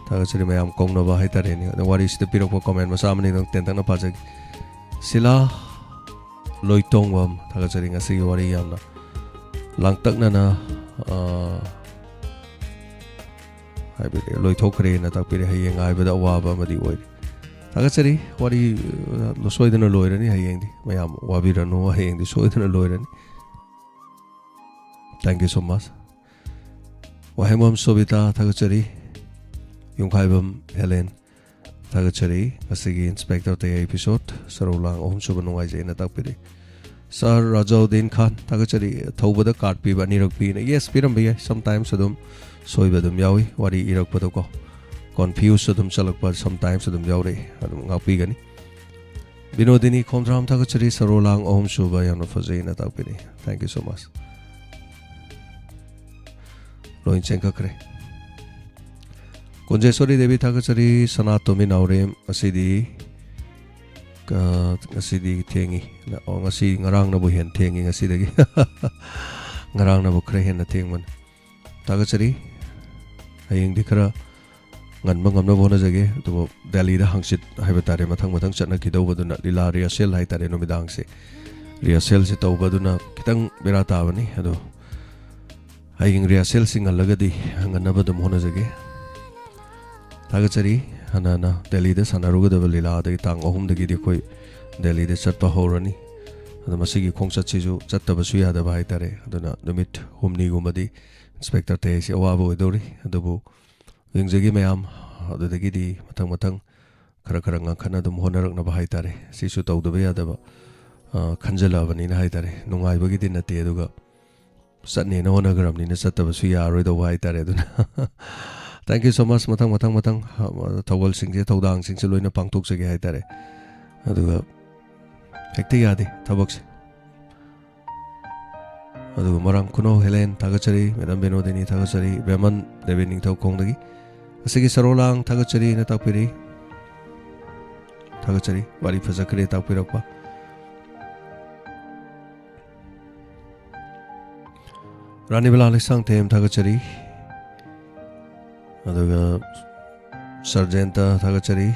ꯊꯥꯒꯠꯆꯔꯤ꯫ ꯃꯌꯥꯝ ꯀꯧꯅꯕ ꯍꯥꯏꯇꯥꯔꯦꯅꯦ꯫ ꯑꯗ ꯋꯥꯔꯤꯁꯤꯗ ꯄꯤꯔꯛꯄ comment ꯃꯆꯥ ꯑꯃꯅꯤ ꯑꯗꯨꯝ ꯇꯦꯟꯇꯛꯅ ꯄꯥꯖꯒꯦ꯫ ꯁꯤꯂꯥ ꯂꯣꯏꯇꯣꯡꯕꯝ ꯊꯥꯒꯠꯆꯔꯤ꯫ ꯉꯁꯤꯒꯤ ꯋꯥꯔꯤ ꯌꯥꯝꯅ ꯂꯥꯡꯇꯛꯅꯅ, ꯑ, ꯍꯥꯏꯕꯗꯤ ꯂꯣꯏꯊꯣꯛꯈ꯭ꯔꯦꯅ ꯇꯥꯛꯄꯤꯔꯦ꯫ ꯍꯌꯦꯡ ꯉꯥꯏꯕꯗ ꯑꯋꯥꯕ ꯑꯃꯗꯤ ꯑꯣꯏꯔꯦ꯫ ꯊꯥꯒꯠꯆꯔꯤ꯫ ꯋꯥꯔꯤ, ꯑ, ꯁꯣꯏꯗꯅ ꯂꯣꯏꯔꯅꯤ ꯍꯌꯦꯡꯗꯤ꯫ ꯃꯌꯥꯝ ꯋꯥꯕꯤꯔꯅꯨ, ꯍꯌꯦꯡꯗꯤ ꯁꯣꯏꯗꯅ ꯂꯣꯏꯔꯅꯤ꯫ Thank you so much. ꯋꯥꯍꯦꯡꯕꯝ ꯁꯣꯕꯤꯇꯥ, ꯊꯥꯒꯠꯆꯔꯤ꯫ ꯌꯨꯝꯈꯥꯏꯕꯝ ꯍꯦꯂꯦꯟ, ꯊꯥꯒꯠꯆꯔꯤ꯫ ꯉꯁꯤꯒꯤ ꯏꯟꯁꯄꯦꯛꯇꯔ ꯇꯌꯥꯏ episode ꯁꯔꯧ ꯂꯥꯡ ꯑꯍꯨꯝ ꯁꯨꯕ ꯅꯨꯡꯉꯥꯏꯖꯩꯅ ꯇꯥꯛꯄꯤꯔꯤ꯫ ꯁꯥꯔ ꯔꯥꯖꯧꯗꯤꯟ ꯈꯥꯟ, ꯊꯥꯒꯠꯆꯔꯤ꯫ ꯊꯧꯕꯗ ꯀꯥꯔꯠ ꯄꯤꯕ ꯑꯅꯤꯔꯛ ꯄꯤꯅ꯫ Yes, ꯄꯤꯔꯝꯕ ꯌꯥꯏ꯫ Sometimes ꯑꯗꯨꯝ ꯁꯣꯏꯕ ꯑꯗꯨꯝ ꯌꯥꯎꯏ, ꯋꯥꯔꯤ ꯏꯔꯛꯄꯗꯀꯣ꯫ Confuse ꯑꯗꯨꯝ ꯆꯠꯂꯛꯄ sometimes ꯑꯗꯨꯝ ꯌꯥꯎꯔꯛꯏ, ꯑꯗꯨꯝ ꯉꯥꯛꯄꯤꯒꯅꯤ꯫ ꯕꯤꯅꯣꯗꯤꯅꯤ ꯈꯣꯝꯗ꯭ꯔꯥꯝ, ꯊꯥꯒꯠꯆꯔꯤ꯫ ꯁꯔꯣꯂꯥꯡ ꯑꯍꯨꯝ ꯁꯨꯕ ꯌꯥꯝꯅ ꯐꯖꯩꯅ ꯇꯥꯛꯄꯤꯔꯤ꯫ Thank you so much. ꯂꯣꯏ ꯆꯦꯟꯈꯠꯈ꯭ꯔꯦ꯫ ꯀꯨꯟꯖꯦꯁꯣꯔꯤ ꯗꯦꯕꯤ, ꯊꯥꯒꯠꯆꯔꯤ꯫ ꯁꯅꯥꯇꯣꯝꯕꯤ ꯅꯥꯎꯔꯦꯝ, ꯉꯁꯤꯗꯤ, ꯑ, ꯉꯁꯤꯗꯤ ꯊꯦꯡꯉꯤ꯫ ꯑꯣ, ꯉꯁꯤ, ꯉꯔꯥꯡꯅꯕꯨ ꯍꯦꯟꯅ ꯊꯦꯡꯉꯤ ꯉꯁꯤꯗꯒꯤ꯫ ꯉꯔꯥꯡꯅꯕꯨ ꯈꯔ ꯍꯦꯟꯅ ꯊꯦꯡꯕꯅꯤ꯫ ꯊꯥꯒꯠꯆꯔꯤ꯫ ꯍꯌꯦꯡꯗꯤ ꯈꯔ ꯉꯟꯕ ꯉꯝꯅꯕ ꯍꯣꯠꯅꯖꯒꯦ꯫ ꯑꯗꯨꯕꯨ ꯗꯦꯜꯂꯤꯗ ꯍꯪꯆꯤꯠ ꯍꯥꯏꯕ ꯇꯥꯔꯦ, ꯃꯊꯪ ꯃꯊꯪ ꯆꯠꯅꯈꯤꯗꯧꯕꯗꯨꯅ, ꯂꯤꯂꯥ rehearsal ꯍꯥꯏ ꯇꯥꯔꯦ, ꯅꯨꯃꯤꯗꯥꯡꯁꯦ rehearsal ꯁꯦ ꯇꯧꯕꯗꯨꯅ ꯈꯤꯇꯪ ꯕꯦꯔꯥ ꯇꯥꯕꯅꯤ꯫ ꯑꯗꯣ ꯍꯌꯦꯡ rehearsal ꯁꯤ ꯉꯜꯂꯒꯗꯤ ꯉꯟꯅꯕ ꯑꯗꯨꯝ ꯍꯣꯠꯅꯖꯒꯦ꯫ ꯊꯥꯒꯠꯆꯔꯤ꯫ ꯍꯥꯟꯅ ꯍꯥꯟꯅ ꯗꯦꯜꯂꯤꯗ ꯁꯥꯟꯅꯔꯨꯒꯗꯕ ꯂꯤꯂꯥ ꯑꯗꯒꯤ ꯇꯥꯡ ꯑꯍꯨꯝꯗꯒꯤꯗꯤ ꯑꯩꯈꯣꯏ ꯗꯦꯜꯂꯤꯗ ꯆꯠꯄ ꯍꯧꯔꯅꯤ꯫ ꯑꯗꯣ ꯃꯁꯤꯒꯤ ꯈꯣꯡꯆꯠꯁꯤꯁꯨ ꯆꯠꯇꯕꯁꯨ ꯌꯥꯗꯕ ꯍꯥꯏ ꯇꯥꯔꯦ꯫ ꯑꯗꯨꯅ ꯅꯨꯃꯤꯠ ꯍꯨꯝꯅꯤꯒꯨꯝꯕꯗꯤ ꯏꯟꯁꯄꯦꯛꯇꯔ ꯇꯌꯥꯏꯁꯤ ꯑꯋꯥꯕ ꯑꯣꯏꯗꯧꯔꯤ꯫ ꯑꯗꯨꯕꯨ ꯌꯦꯡꯖꯒꯦ ꯃꯌꯥꯝ, ꯑꯗꯨꯗꯒꯤꯗꯤ ꯃꯊꯪ ꯃꯊꯪ ꯈꯔ ꯈꯔ ꯉꯟꯈꯠꯅ ꯑꯗꯨꯝ ꯍꯣꯠꯅꯔꯛꯅꯕ ꯍꯥꯏ ꯇꯥꯔꯦ꯫ ꯁꯤꯁꯨ ꯇꯧꯗꯕ ꯌꯥꯗꯕ, ꯑ, ꯈꯟꯖꯜꯂꯛꯑꯕꯅꯤꯅ ꯍꯥꯏ ꯇꯥꯔꯦ꯫ ꯅꯨꯡꯉꯥꯏꯕꯒꯤꯗꯤ ꯅꯠꯇꯦ, ꯑꯗꯨꯒ ꯆꯠꯅꯦꯅ ꯍꯣꯠꯅꯈ꯭ꯔꯕꯅꯤꯅ ꯆꯠꯇꯕꯁꯨ ꯌꯥꯔꯔꯣꯏꯗꯧꯕ ꯍꯥꯏ ꯇꯥꯔꯦ꯫ ꯑꯗꯨꯅ thank you so much꯫ ꯃꯊꯪ ꯃꯊꯪ ꯃꯊꯪ, ꯑ, ꯊꯧꯒꯜꯁꯤꯡꯁꯦ, ꯊꯧꯗꯥꯡꯁꯤꯡꯁꯦ ꯂꯣꯏꯅ ꯄꯥꯡꯊꯣꯛꯆꯒꯦ ꯍꯥꯏ ꯇꯥꯔꯦ꯫ ꯑꯗꯨꯒ ꯍꯦꯛꯇ ꯌꯥꯗꯦ ꯊꯕꯛꯁꯦ꯫ ꯑꯗꯨꯒ ꯃꯣꯏꯔꯥꯡ ꯈꯨꯅꯧ ꯍꯦꯂꯦꯟ, ꯊꯥꯒꯠꯆꯔꯤ꯫ ꯃꯦꯗꯥꯝ ꯕꯤꯅꯣꯗꯤꯅꯤ, ꯊꯥꯒꯠꯆꯔꯤ꯫ ꯕꯦꯃꯟ ꯗꯦꯕꯤ ꯅꯤꯡꯊꯧꯈꯣꯡꯗꯒꯤ, ꯑꯁꯤꯒꯤ ꯁꯔꯣꯂꯥꯡ, ꯊꯥꯒꯠꯆꯔꯤꯅ ꯇꯥꯛꯄꯤꯔꯤ꯫ ꯊꯥꯒꯠꯆꯔꯤ, ꯋꯥꯔꯤ ꯐꯖꯈ꯭ꯔꯦ ꯇꯥꯛꯄꯤꯔꯛꯄ꯫ ꯔꯥꯅꯤꯕꯂꯥ ꯂꯩꯁꯥꯡꯊꯦꯝ, ꯊꯥꯒꯠꯆꯔꯤ꯫ ꯑꯗꯨꯒ ꯁꯔꯖꯦꯟꯇ, ꯊꯥꯒꯠꯆꯔꯤ꯫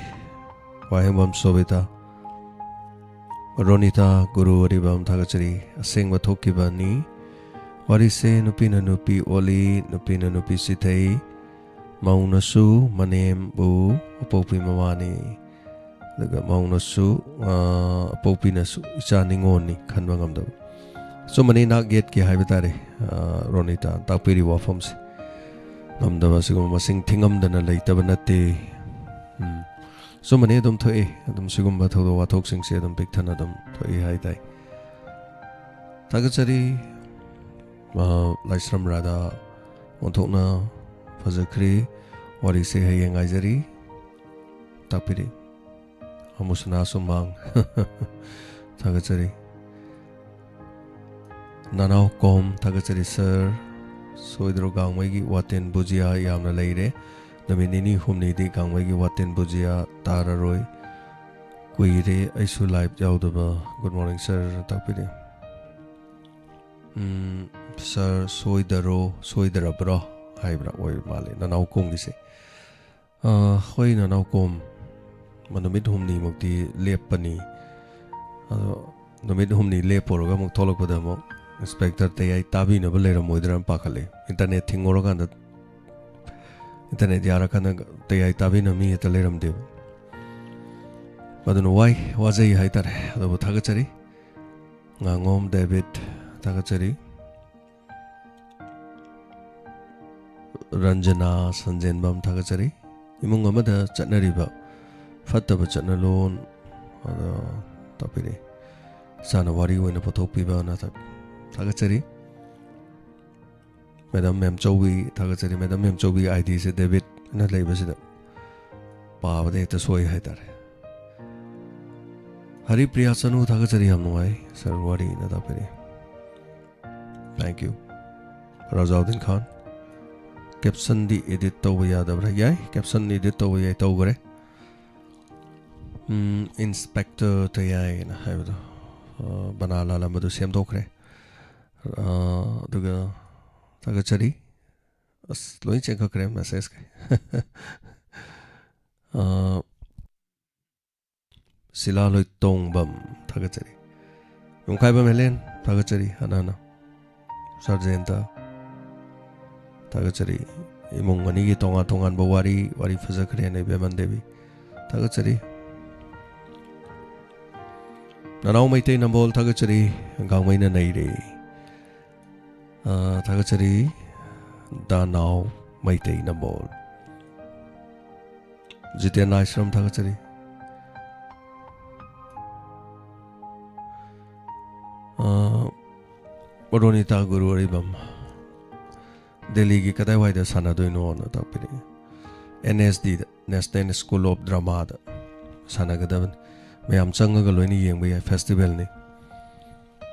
ꯋꯥꯍꯦꯡꯕꯝ ꯁꯣꯕꯤꯇꯥ, ꯔꯣꯅꯤꯇꯥ ꯒꯨꯔꯨ ꯑꯔꯤꯕꯝ, ꯊꯥꯒꯠꯆꯔꯤ꯫ ꯑꯁꯦꯡꯕ ꯊꯣꯛꯈꯤꯕꯅꯤ꯫ ꯋꯥꯔꯤꯁꯦ ꯅꯨꯄꯤꯅ ꯅꯨꯄꯤ ꯑꯣꯜꯂꯤ, ꯅꯨꯄꯤꯅ ꯅꯨꯄꯤ ꯁꯤꯊꯩ꯫ ꯃꯧꯅꯁꯨ ꯃꯅꯦꯝꯕꯨ ꯑꯄꯣꯛꯄꯤ ꯃꯃꯥꯅꯤ, ꯑꯗꯨꯒ ꯃꯧꯅꯁꯨ, ꯑ, ꯑꯄꯣꯛꯄꯤꯅꯁꯨ ꯏꯆꯥ ꯅꯤꯉꯣꯜꯅꯤ ꯈꯟꯕ ꯉꯝꯗꯕ꯫ ꯑꯆꯨꯝꯕꯅꯤ, ꯅꯥꯛ ꯌꯦꯠꯀꯤ ꯍꯥꯏꯕ ꯇꯥꯔꯦ, ꯑ, ꯔꯣꯅꯤꯇꯥ ꯇꯥꯛꯄꯤꯔꯤꯕ ꯋꯥꯐꯝꯁꯦ꯫ ꯉꯝꯗꯕ ꯑꯁꯤꯒꯨꯝꯕ ꯃꯁꯤꯡ ꯊꯤꯉꯝꯗꯅ ꯂꯩꯇꯕ ꯅꯠꯇꯦ꯫ ꯎꯝ꯫ ꯑꯆꯨꯝꯕꯅꯤ, ꯑꯗꯨꯝ ꯊꯣꯛꯏ, ꯑꯗꯨꯝ ꯁꯤꯒꯨꯝꯕ ꯊꯧꯗꯣꯛ ꯋꯥꯊꯣꯛꯁꯤꯡꯁꯦ ꯑꯗꯨꯝ ꯄꯤꯛꯊꯅ ꯑꯗꯨꯝ ꯊꯣꯛꯏ ꯍꯥꯏ ꯇꯥꯏ꯫ ꯊꯥꯒꯠꯆꯔꯤ꯫ ꯑ, ꯂꯥꯏꯁ꯭ꯔꯝ ꯔꯥꯙꯥ, ꯑꯣꯟꯊꯣꯛꯅ ꯐꯖꯈ꯭ꯔꯦ꯫ ꯋꯥꯔꯤꯁꯦ ꯍꯌꯦꯡ ꯉꯥꯏꯖꯔꯤ꯫ ꯇꯥꯛꯄꯤꯔꯤ꯫ ꯑꯃꯨꯁꯅꯥ ꯁꯨꯃꯥꯡ꯫ ꯊꯥꯒꯠꯆꯔꯤ꯫ ꯅꯅꯥꯎ ꯀꯣꯝ, ꯊꯥꯒꯠꯆꯔꯤ ꯁꯥꯔ꯫ ꯁꯣꯏꯗ꯭ꯔꯣ ꯒꯥꯡꯃꯩꯒꯤ ꯋꯥꯇꯦꯟ ꯕꯨꯖꯤꯌꯥ ꯌꯥꯝꯅ ꯂꯩꯔꯦ꯫ ꯅꯨꯃꯤꯠ ꯅꯤꯅꯤ ꯍꯨꯝꯅꯤꯗꯤ ꯒꯥꯡꯃꯩꯒꯤ ꯋꯥꯇꯦꯟ ꯕꯨꯖꯤꯌꯥ ꯇꯥꯔꯔꯣꯏ꯫ ꯀꯨꯏꯔꯦ ꯑꯩꯁꯨ ꯂꯥꯏꯚ ꯌꯥꯎꯗꯕ꯫ Good morning sir, ꯇꯥꯛꯄꯤꯔꯤ꯫ ꯎꯝ, ꯁꯥꯔ ꯁꯣꯏꯗꯔꯣ, ꯁꯣꯏꯗꯔꯕ꯭ꯔꯣ ꯍꯥꯏꯕ꯭ꯔꯥ ꯑꯣꯏꯕ ꯃꯥꯜꯂꯦ ꯅꯅꯥꯎ ꯀꯣꯝꯒꯤꯁꯦ꯫ ꯑ, ꯍꯣꯏ, ꯅꯅꯥꯎ ꯀꯣꯝ, ꯃ-, ꯅꯨꯃꯤꯠ ꯍꯨꯝꯅꯤꯃꯨꯛꯇꯤ ꯂꯦꯞꯄꯅꯤ꯫ ꯑꯗꯣ ꯅꯨꯃꯤꯠ ꯍꯨꯝꯅꯤ ꯂꯦꯞꯄꯨꯔꯒ ꯑꯃꯨꯛ ꯊꯣꯛꯂꯛꯄꯗ ꯑꯃꯨꯛ ꯏꯟꯁꯄꯦꯛꯇꯔ ꯇꯌꯥꯏ ꯇꯥꯕꯤꯅꯕ ꯂꯩꯔꯝꯃꯣꯏꯗ꯭ꯔꯥꯅ ꯄꯥꯈꯠꯂꯦ꯫ ꯏꯟꯇꯔꯅꯦꯠ ꯊꯤꯡꯉꯨꯔꯀꯥꯟꯗ, ꯏꯟꯇꯔꯅꯦꯠ ꯌꯥꯔꯀꯥꯟꯗ ꯇꯌꯥꯏ ꯇꯥꯕꯤꯅꯕ ꯃꯤ ꯍꯦꯛꯇ ꯂꯩꯔꯝꯗꯦꯕ꯫ ꯑꯗꯨꯅ ꯋꯥꯏ, ꯋꯥꯖꯩ ꯍꯥꯏꯇꯥꯔꯦ꯫ ꯑꯗꯨꯕꯨ ꯊꯥꯒꯠꯆꯔꯤ꯫ ꯉꯥꯉꯣꯝ ꯗꯦꯕꯤꯠ, ꯊꯥꯒꯠꯆꯔꯤ꯫ ꯔꯟꯖꯅꯥ ꯁꯟꯖꯦꯟꯕꯝ, ꯊꯥꯒꯠꯆꯔꯤ꯫ ꯏꯃꯨꯡ ꯑꯃꯗ ꯆꯠꯅꯔꯤꯕ ꯐꯠꯇꯕ ꯆꯠꯅꯂꯣꯟ, ꯑꯗꯣ, ꯇꯥꯛꯄꯤꯔꯛꯏ꯫ ꯏꯆꯥꯅ ꯋꯥꯔꯤ ꯑꯣꯏꯅ ꯄꯨꯊꯣꯛꯄꯤꯕꯅ ꯊꯥ-, ꯊꯥꯒꯠꯆꯔꯤ꯫ ꯃꯦꯗꯥꯝ ꯃꯦꯝꯆꯧꯕꯤ, ꯊꯥꯒꯠꯆꯔꯤ꯫ ꯃꯦꯗꯥꯝ ꯃꯦꯝꯆꯧꯕꯤ ꯑꯥꯏ ꯗꯤꯁꯦ ꯗꯦꯕꯤꯠꯅ ꯂꯩꯕꯁꯤꯗ ꯄꯥꯕꯗ ꯍꯦꯛꯇ ꯁꯣꯏ ꯍꯥꯏꯇꯥꯔꯦ꯫ ꯍꯔꯤꯄ꯭ꯔꯤꯌꯥ ꯆꯅꯨ, ꯊꯥꯒꯠꯆꯔꯤ꯫ ꯌꯥꯝ ꯅꯨꯡꯉꯥꯏ ꯁꯥꯔ ꯋꯥꯔꯤꯅ ꯇꯥꯛꯄꯤꯔꯛꯏ꯫ Thank you꯫ ꯔꯥꯖꯥꯎꯗꯤꯟ ꯈꯥꯟ, ꯀꯦꯞꯁꯟꯗꯤ ꯏꯗꯤꯠ ꯇꯧꯕ ꯌꯥꯗꯕ꯭ꯔꯥ? ꯌꯥꯏ, ꯀꯦꯞꯁꯟ ꯏꯗꯤꯠ ꯇꯧꯕ ꯌꯥꯏ, ꯇꯧꯈ꯭ꯔꯦ꯫ ꯎꯝ, ꯏꯟꯁꯄꯦꯛꯇꯔ ꯇꯌꯥꯏꯅ ꯍꯥꯏꯕꯗꯣ, ꯑ, ꯕꯅꯥ ꯂꯥꯜꯂꯝꯕꯗꯨ ꯁꯦꯝꯗꯣꯛꯈ꯭ꯔꯦ꯫ ꯑ, ꯑꯗꯨꯒ ꯊꯥꯒꯠꯆꯔꯤ꯫ ꯑꯁ, ꯂꯣꯏ ꯆꯦꯟꯈꯠꯈ꯭ꯔꯦ ꯃꯦꯁꯦꯖꯀꯤ꯫ ꯑ, ꯁꯤꯂꯥ ꯂꯣꯏꯇꯣꯡꯕꯝ, ꯊꯥꯒꯠꯆꯔꯤ꯫ ꯌꯨꯝꯈꯥꯏꯕꯝ ꯍꯦꯂꯦꯟ, ꯊꯥꯒꯠꯆꯔꯤ ꯍꯟꯅ ꯍꯟꯅ꯫ ꯁꯥꯔ ꯖꯌꯟꯇ, ꯊꯥꯒꯠꯆꯔꯤ꯫ ꯏꯃꯨꯡ ꯑꯅꯤꯒꯤ ꯇꯣꯉꯥꯟ ꯇꯣꯉꯥꯟꯕ ꯋꯥꯔꯤ, ꯋꯥꯔꯤ ꯐꯖꯈ꯭ꯔꯦꯅ ꯏꯕꯦꯝꯃꯟ ꯗꯦꯕꯤ꯫ ꯊꯥꯒꯠꯆꯔꯤ꯫ ꯅꯅꯥꯎ ꯃꯩꯇꯩ ꯅꯝꯕꯣꯜ ꯊꯥꯒꯠꯆꯔꯤ꯫ ꯒꯥꯡꯃꯩꯅ ꯅꯩꯔꯦ꯫ ꯑ, ꯊꯥꯒꯠꯆꯔꯤ꯫ ꯗꯥꯅꯥꯎ ꯃꯩꯇꯩ ꯅꯝꯕꯣꯜ꯫ ꯖꯤꯇꯦꯟ ꯑꯥꯏꯁ꯭ꯔꯝ ꯊꯥꯒꯠꯆꯔꯤ꯫ ꯑ, ꯔꯣꯅꯤꯇꯥ ꯒꯨꯔꯨ ꯑꯔꯤꯕꯝ꯫ ꯗꯦꯜꯂꯤꯒꯤ ꯀꯗꯥꯏꯋꯥꯏꯗ ꯁꯥꯟꯅꯗꯣꯏꯅꯣꯅ ꯇꯥꯛꯄꯤꯔꯛꯏ꯫ ꯑꯦꯟ ꯑꯦꯁ ꯗꯤꯗ, National School of Dramaꯗ ꯁꯥꯟꯅꯒꯗꯕꯅꯤ꯫ ꯃꯌꯥꯝ ꯆꯪꯉꯒ ꯂꯣꯏꯅ ꯌꯦꯡꯕ ꯌꯥꯏ, festivalꯅꯤ꯫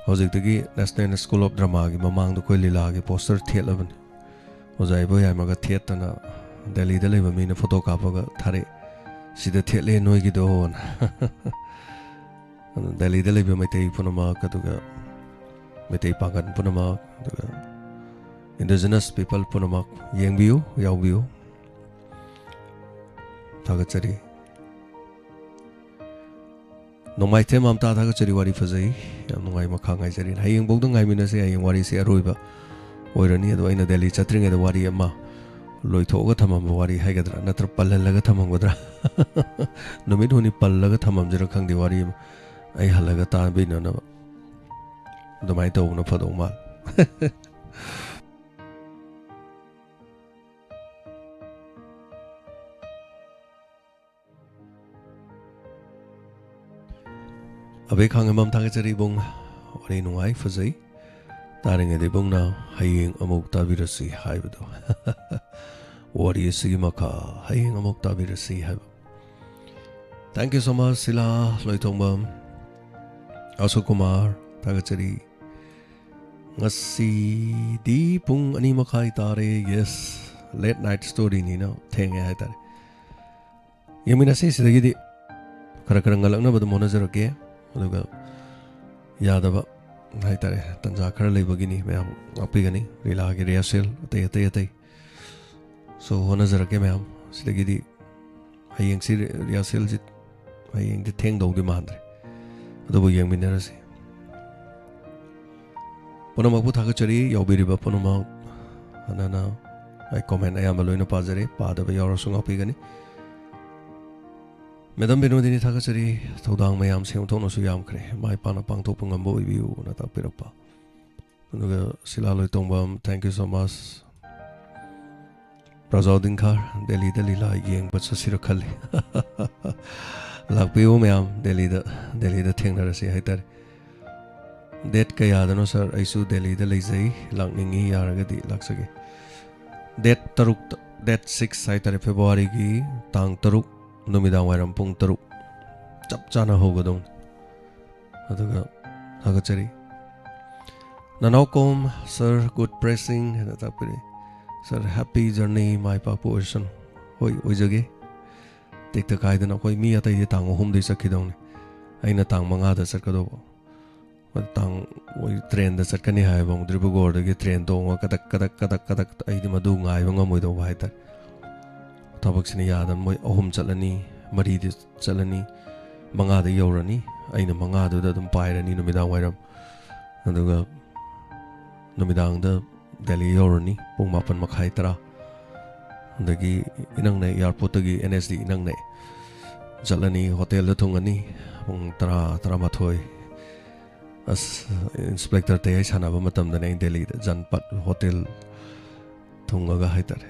ꯍꯧꯖꯤꯛꯇꯒꯤ National School of Dramaꯒꯤ ꯃꯃꯥꯡꯗ ꯑꯩꯈꯣꯏ ꯂꯤꯂꯥꯒꯤ poster ꯊꯦꯠꯂꯕꯅꯤ꯫ ꯑꯣꯖꯥ ꯏꯕꯣꯌꯥꯏꯃꯒ ꯊꯦꯠꯇꯅ ꯗꯦꯜꯂꯤꯗ ꯂꯩꯕ ꯃꯤꯅ photo ꯀꯥꯞꯄꯒ ꯊꯥꯔꯛꯑꯦ, "ꯁꯤꯗ ꯊꯦꯠꯂꯦ ꯅꯣꯏꯒꯤꯗꯣꯅ"꯫ ꯑꯗꯨ ꯗꯦꯜꯂꯤꯗ ꯂꯩꯕ ꯃꯩꯇꯩ ꯄꯨꯝꯅꯃꯛ, ꯑꯗꯨꯒ ꯃꯩꯇꯩ ꯄꯥꯡꯒꯜ ꯄꯨꯝꯅꯃꯛ, ꯑꯗꯨꯒ indigenous people ꯄꯨꯝꯅꯃꯛ ꯌꯦꯡꯕꯤꯌꯨ, ꯌꯥꯎꯕꯤꯌꯨ꯫ ꯊꯥꯒꯠꯆꯔꯤ꯫ ꯅꯣꯡꯃꯥꯏꯊꯦꯝ ꯃꯝꯇꯥ ꯊꯥꯒꯠꯆꯔꯤ, ꯋꯥꯔꯤ ꯐꯖꯩ꯫ ꯌꯥꯝ ꯅꯨꯡꯉꯥꯏ, ꯃꯈꯥ ꯉꯥꯏꯖꯔꯤ꯫ ꯍꯌꯦꯡꯐꯥꯎꯗ ꯉꯥꯏꯃꯤꯟꯅꯁꯦ, ꯍꯌꯦꯡ ꯋꯥꯔꯤꯁꯦ ꯑꯔꯣꯏꯕ ꯑꯣꯏꯔꯅꯤ꯫ ꯑꯗꯣ ꯑꯩꯅ ꯗꯦꯜꯂꯤ ꯆꯠꯇ꯭ꯔꯤꯉꯩꯗ ꯋꯥꯔꯤ ꯑꯃ ꯂꯣꯏꯊꯣꯛꯑꯒ ꯊꯝꯃꯝꯕ ꯋꯥꯔꯤ ꯍꯥꯏꯒꯗ꯭ꯔꯥ, ꯅꯠꯇ꯭ꯔ ꯄꯜꯍꯜꯂꯒ ꯊꯝꯃꯝꯒꯗ꯭ꯔꯥ? ꯅꯨꯃꯤꯠ ꯍꯨꯝꯅꯤ ꯄꯜꯂꯒ ꯊꯝꯃꯝꯁꯤꯔ ꯈꯪꯗꯦ, ꯋꯥꯔꯤ ꯑꯃ ꯑꯩ ꯍꯜꯂꯒ ꯇꯥꯕꯤꯅꯅꯕ꯫ ꯑꯗꯨꯃꯥꯏꯅ ꯇꯧꯕꯅ ꯐꯗꯧ ꯃꯥꯜꯂꯦ꯫ ꯑꯕꯦ ꯈꯥꯡꯉꯦꯝꯕꯝ ꯊꯥꯒꯠꯆꯔꯤ ꯏꯕꯨꯡ, ꯋꯥꯔꯤ ꯅꯨꯡꯉꯥꯏ, ꯐꯖꯩ꯫ ꯇꯥꯔꯤꯉꯩꯗ ꯏꯕꯨꯡꯅ "ꯍꯌꯦꯡ ꯑꯃꯨꯛ ꯇꯥꯕꯤꯔꯁꯤ" ꯍꯥꯏꯕꯗꯣ꯫ ꯋꯥꯔꯤ ꯑꯁꯤꯒꯤ ꯃꯈꯥ ꯍꯌꯦꯡ ꯑꯃꯨꯛ ꯇꯥꯕꯤꯔꯁꯤ ꯍꯥꯏꯕ꯫ Thank you so much, Sheela ꯂꯣꯏꯊꯣꯡꯕꯝ, ꯑꯁꯣꯛ ꯀꯨꯃꯥꯔ, ꯊꯥꯒꯠꯆꯔꯤ꯫ ꯉꯁꯤꯗꯤ ꯄꯨꯡ ꯑꯅꯤ ꯃꯈꯥꯏ ꯇꯥꯔꯦ꯫ Yes, late night storyꯅꯤꯅ ꯊꯦꯡꯉꯦ ꯍꯥꯏꯇꯥꯔꯦ꯫ ꯌꯦꯡꯃꯤꯟꯅꯁꯤ꯫ ꯁꯤꯗꯒꯤꯗꯤ ꯈꯔ ꯈꯔ ꯉꯜꯂꯛꯅꯕ ꯑꯗꯨꯝ ꯍꯣꯠꯅꯖꯔꯛꯀꯦ꯫ ꯑꯗꯨꯒ ꯌꯥꯗꯕ ꯍꯥꯏꯇꯥꯔꯦ, ꯇꯟꯖꯥ ꯈꯔ ꯂꯩꯕꯒꯤꯅꯤ, ꯃꯌꯥꯝ ꯉꯥꯛꯄꯤꯒꯅꯤ꯫ ꯂꯤꯂꯥꯒꯤ rehearsal ꯑꯇꯩ ꯑꯇꯩ ꯑꯇꯩ꯫ So, ꯍꯣꯠꯅꯖꯔꯛꯀꯦ ꯃꯌꯥꯝ꯫ ꯁꯤꯗꯒꯤꯗꯤ ꯍꯌꯦꯡꯁꯤ ꯔꯤ-, rehearsalꯁꯤ ꯍꯌꯦꯡꯗꯤ ꯊꯦꯡꯗꯧꯗꯤ ꯃꯥꯟꯗ꯭ꯔꯦ, ꯑꯗꯨꯕꯨ ꯌꯦꯡꯃꯤꯟꯅꯔꯁꯤ꯫ ꯄꯨꯝꯅꯃꯛꯄꯨ ꯊꯥꯒꯠꯆꯔꯤ, ꯌꯥꯎꯕꯤꯔꯤꯕ ꯄꯨꯝꯅꯃꯛ꯫ ꯍꯥꯟꯅꯅ ꯑꯩ comment ꯑꯌꯥꯝꯕ ꯂꯣꯏꯅ ꯄꯥꯖꯔꯦ, ꯄꯥꯗꯕ ꯌꯥꯎꯔꯁꯨ ꯉꯥꯛꯄꯤꯒꯅꯤ꯫ Madam ꯕꯤꯅꯣꯗꯤꯅꯤ, ꯊꯥꯒꯠꯆꯔꯤ꯫ ꯊꯧꯗꯥꯡ ꯃꯌꯥꯝ ꯁꯦꯝꯗꯣꯛꯅꯁꯨ ꯌꯥꯝꯈ꯭ꯔꯦ, ꯃꯥꯏ ꯄꯥꯛꯅ ꯄꯥꯡꯊꯣꯛꯄ ꯉꯝꯕ ꯑꯣꯏꯕꯤꯌꯨꯅ ꯇꯥꯛꯄꯤꯔꯛꯄ꯫ ꯑꯗꯨꯒ ꯁꯤꯂꯥ ꯂꯣꯏꯇꯣꯡꯕꯝ, thank you so much꯫ ꯄ꯭ꯔꯖꯥꯎꯗꯤꯟ ꯈꯥꯔ, ꯗꯦꯜꯂꯤꯗ ꯂꯤꯂꯥ ꯌꯦꯡꯕ ꯆꯠꯁꯤꯔ ꯈꯜꯂꯤ꯫ ꯂꯥꯛꯄꯤꯌꯨ ꯃꯌꯥꯝ, ꯗꯦꯜꯂꯤꯗ, ꯗꯦꯜꯂꯤꯗ ꯊꯦꯡꯅꯔꯁꯤ ꯍꯥꯏꯇꯥꯔꯦ꯫ Date ꯀꯌꯥꯗꯅꯣ sir? ꯑꯩꯁꯨ ꯗꯦꯜꯂꯤꯗ ꯂꯩꯖꯩ, ꯂꯥꯛꯅꯤꯡꯉꯤ, ꯌꯥꯔꯒꯗꯤ ꯂꯥꯛꯆꯒꯦ꯫ Date ꯇꯔꯨꯛꯇ, date six ꯍꯥꯏꯇꯥꯔꯦ, Februaryꯒꯤ ꯇꯥꯡ ꯇꯔꯨꯛ, ꯅꯨꯃꯤꯗꯥꯡ ꯋꯥꯏꯔꯝ ꯄꯨꯡ ꯇꯔꯨꯛ ꯆꯞ ꯆꯥꯅ ꯍꯧꯒꯗꯧꯅꯤ꯫ ꯑꯗꯨꯒ ꯊꯥꯒꯠꯆꯔꯤ꯫ ꯅꯅꯥꯎꯀꯣꯝ sir, good pressing ꯍꯥꯏꯅ ꯇꯥꯛꯄꯤꯔꯛꯏ꯫ Sir, happy journey, ꯃꯥꯏ ꯄꯥꯛꯄ ꯑꯣꯏꯔꯁꯅꯨ꯫ ꯍꯣꯏ, ꯑꯣꯏꯖꯒꯦ꯫ ꯇꯦꯛꯇ ꯀꯥꯏꯗꯅ ꯑꯩꯈꯣꯏ ꯃꯤ ꯑꯇꯩꯗꯤ ꯇꯥꯡ ꯑꯍꯨꯝꯗꯩ ꯆꯠꯈꯤꯗꯧꯅꯤ, ꯑꯩꯅ ꯇꯥꯡ ꯃꯉꯥꯗ ꯆꯠꯀꯗꯧꯕ꯫ ꯇꯥꯡ, ꯃꯣꯏ trainꯗ ꯆꯠꯀꯅꯤ ꯍꯥꯏꯕ, ꯑꯃꯨꯛ ꯗꯤꯕ꯭ꯔꯨꯒꯔꯗꯒꯤ train ꯇꯣꯡꯉꯒ ꯀꯗꯛ ꯀꯗꯛ ꯀꯗꯛ ꯀꯗꯛ, ꯑꯩꯗꯤ ꯃꯗꯨ ꯉꯥꯏꯕ ꯉꯝꯃꯣꯏꯗꯧꯕ ꯍꯥꯏꯇꯥꯔꯦ꯫ ꯊꯕꯛꯁꯤꯅ ꯌꯥꯗꯅ ꯃꯣꯏ ꯑꯍꯨꯝ ꯆꯠꯂꯅꯤ, ꯃꯔꯤꯗꯤ ꯆꯠꯂꯅꯤ, ꯃꯉꯥꯗ ꯌꯧꯔꯅꯤ꯫ ꯑꯩꯅ ꯃꯉꯥꯗꯨꯗ ꯑꯗꯨꯝ ꯄꯥꯏꯔꯅꯤ ꯅꯨꯃꯤꯗꯥꯡ ꯋꯥꯏꯔꯝ꯫ ꯑꯗꯨꯒ ꯅꯨꯃꯤꯗꯥꯡꯗ ꯗꯦꯜꯂꯤ ꯌꯧꯔꯅꯤ ꯄꯨꯡ ꯃꯥꯄꯟ ꯃꯈꯥꯏ, ꯇꯔꯥ꯫ ꯑꯗꯒꯤ ꯏꯅꯛ ꯅꯛꯑꯦ, airportꯇꯒꯤ NSD ꯏꯅꯛ ꯅꯛꯑꯦ꯫ ꯆꯠꯂꯅꯤ, hotelꯗ ꯊꯨꯡꯉꯅꯤ ꯄꯨꯡ ꯇꯔꯥ, ꯇꯔꯥꯃꯥꯊꯣꯏ꯫ ꯑꯁ, Inspector ꯇꯌꯥꯏ ꯁꯥꯟꯅꯕ ꯃꯇꯝꯗꯅꯦ ꯑꯩ ꯗꯦꯜꯂꯤꯗ ꯖꯟꯄꯠ hotel ꯊꯨꯡꯉꯒ ꯍꯥꯏꯇꯥꯔꯦ꯫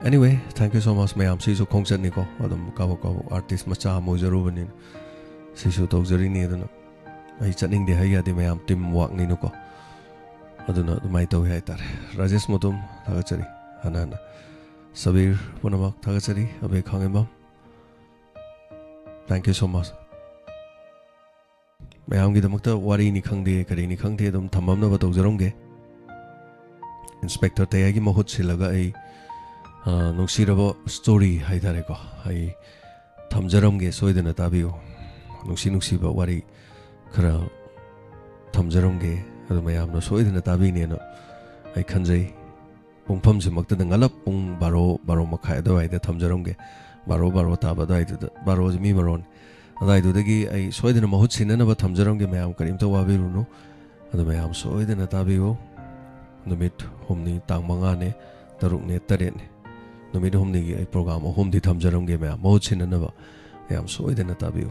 Anyway, thank you so much ꯃꯌꯥꯝ꯫ ꯁꯤꯁꯨ ꯈꯣꯡꯆꯠꯅꯤꯀꯣ, ꯑꯗꯨꯝ ꯀꯥꯕꯛ ꯀꯥꯕꯛ artist ꯃꯆꯥ ꯑꯃ ꯑꯣꯏꯖꯔꯨꯕꯅꯤꯅ ꯁꯤꯁꯨ ꯇꯧꯖꯔꯤꯅꯤ꯫ ꯑꯗꯨꯅ ꯑꯩ ꯆꯠꯅꯤꯡꯗꯦ ꯍꯥꯏ ꯌꯥꯗꯦ ꯃꯌꯥꯝ, team workꯅꯤꯅꯀꯣ꯫ ꯑꯗꯨꯅ ꯑꯗꯨꯃꯥꯏꯅ ꯇꯧꯋꯤ ꯍꯥꯏꯇꯥꯔꯦ꯫ ꯔꯥꯖꯦꯁ ꯃꯨꯇꯨꯝ, ꯊꯥꯒꯠꯆꯔꯤ ꯍꯟꯅ ꯍꯟꯅ꯫ ꯁꯕꯤꯔ ꯄꯨꯝꯅꯃꯛ ꯊꯥꯒꯠꯆꯔꯤ꯫ ꯑꯕꯦ ꯈꯥꯡꯉꯦꯝꯕꯝ, thank you so much꯫ ꯃꯌꯥꯝꯒꯤꯗꯃꯛꯇ ꯋꯥꯔꯤꯅꯤ ꯈꯪꯗꯦ, ꯀꯔꯤꯅꯤ ꯈꯪꯗꯦ, ꯑꯗꯨꯝ ꯊꯝꯃꯝꯅꯕ ꯇꯧꯖꯔꯝꯒꯦ꯫ Inspector ꯇꯌꯥꯏꯒꯤ ꯃꯍꯨꯠ ꯁꯤꯜꯂꯒ ꯑꯩ, ꯑ, ꯅꯨꯡꯁꯤꯔꯕ story ꯍꯥꯏꯇꯥꯔꯦꯀꯣ, ꯑꯩ ꯊꯝꯖꯔꯝꯒꯦ, ꯁꯣꯏꯗꯅ ꯇꯥꯕꯤꯌꯨ꯫ ꯅꯨꯡꯁꯤ ꯅꯨꯡꯁꯤꯕ ꯋꯥꯔꯤ ꯈꯔ ꯊꯝꯖꯔꯝꯒꯦ, ꯑꯗꯨ ꯃꯌꯥꯝꯅ ꯁꯣꯏꯗꯅ ꯇꯥꯕꯤꯅꯦꯅ ꯑꯩ ꯈꯟꯖꯩ꯫ ꯄꯨꯡꯐꯝꯁꯤꯃꯛꯇꯗ ꯉꯜꯂꯞ ꯄꯨꯡ ꯕꯥꯔꯣ, ꯕꯥꯔꯣ ꯃꯈꯥꯏ ꯑꯗꯨꯋꯥꯏꯗ ꯊꯝꯖꯔꯝꯒꯦ꯫ ꯕꯥꯔꯣ, ꯕꯥꯔꯣ ꯇꯥꯕ ꯑꯗꯨꯋꯥꯏꯗꯨꯗ, ꯕꯥꯔꯣꯁꯤ ꯃꯤ ꯃꯔꯣꯟ ꯑꯗꯨꯋꯥꯏꯗꯨꯗꯒꯤ ꯑꯩ ꯁꯣꯏꯗꯅ ꯃꯍꯨꯠ ꯁꯤꯟꯅꯅꯕ ꯊꯝꯖꯔꯝꯒꯦ꯫ ꯃꯌꯥꯝ ꯀꯔꯤꯝꯇ ꯋꯥꯕꯤꯔꯨꯅꯨ, ꯑꯗꯨ ꯃꯌꯥꯝ ꯁꯣꯏꯗꯅ ꯇꯥꯕꯤꯌꯨ꯫ ꯅꯨꯃꯤꯠ ꯍꯨꯝꯅꯤ, ꯇꯥꯡ ꯃꯉꯥꯅꯦ, ꯇꯔꯨꯛꯅꯦ, ꯇꯔꯦꯠꯅꯦ, ꯅꯨꯃꯤꯠ ꯍꯨꯝꯅꯤꯒꯤ ꯑꯩ ꯄ꯭ꯔꯣꯒ꯭ꯔꯥꯝ ꯑꯍꯨꯝꯗꯤ ꯊꯝꯖꯔꯝꯒꯦ꯫ ꯃꯌꯥꯝ ꯃꯍꯨꯠ ꯁꯤꯟꯅꯅꯕ ꯃꯌꯥꯝ ꯁꯣꯏꯗꯅ ꯇꯥꯕꯤꯌꯨ꯫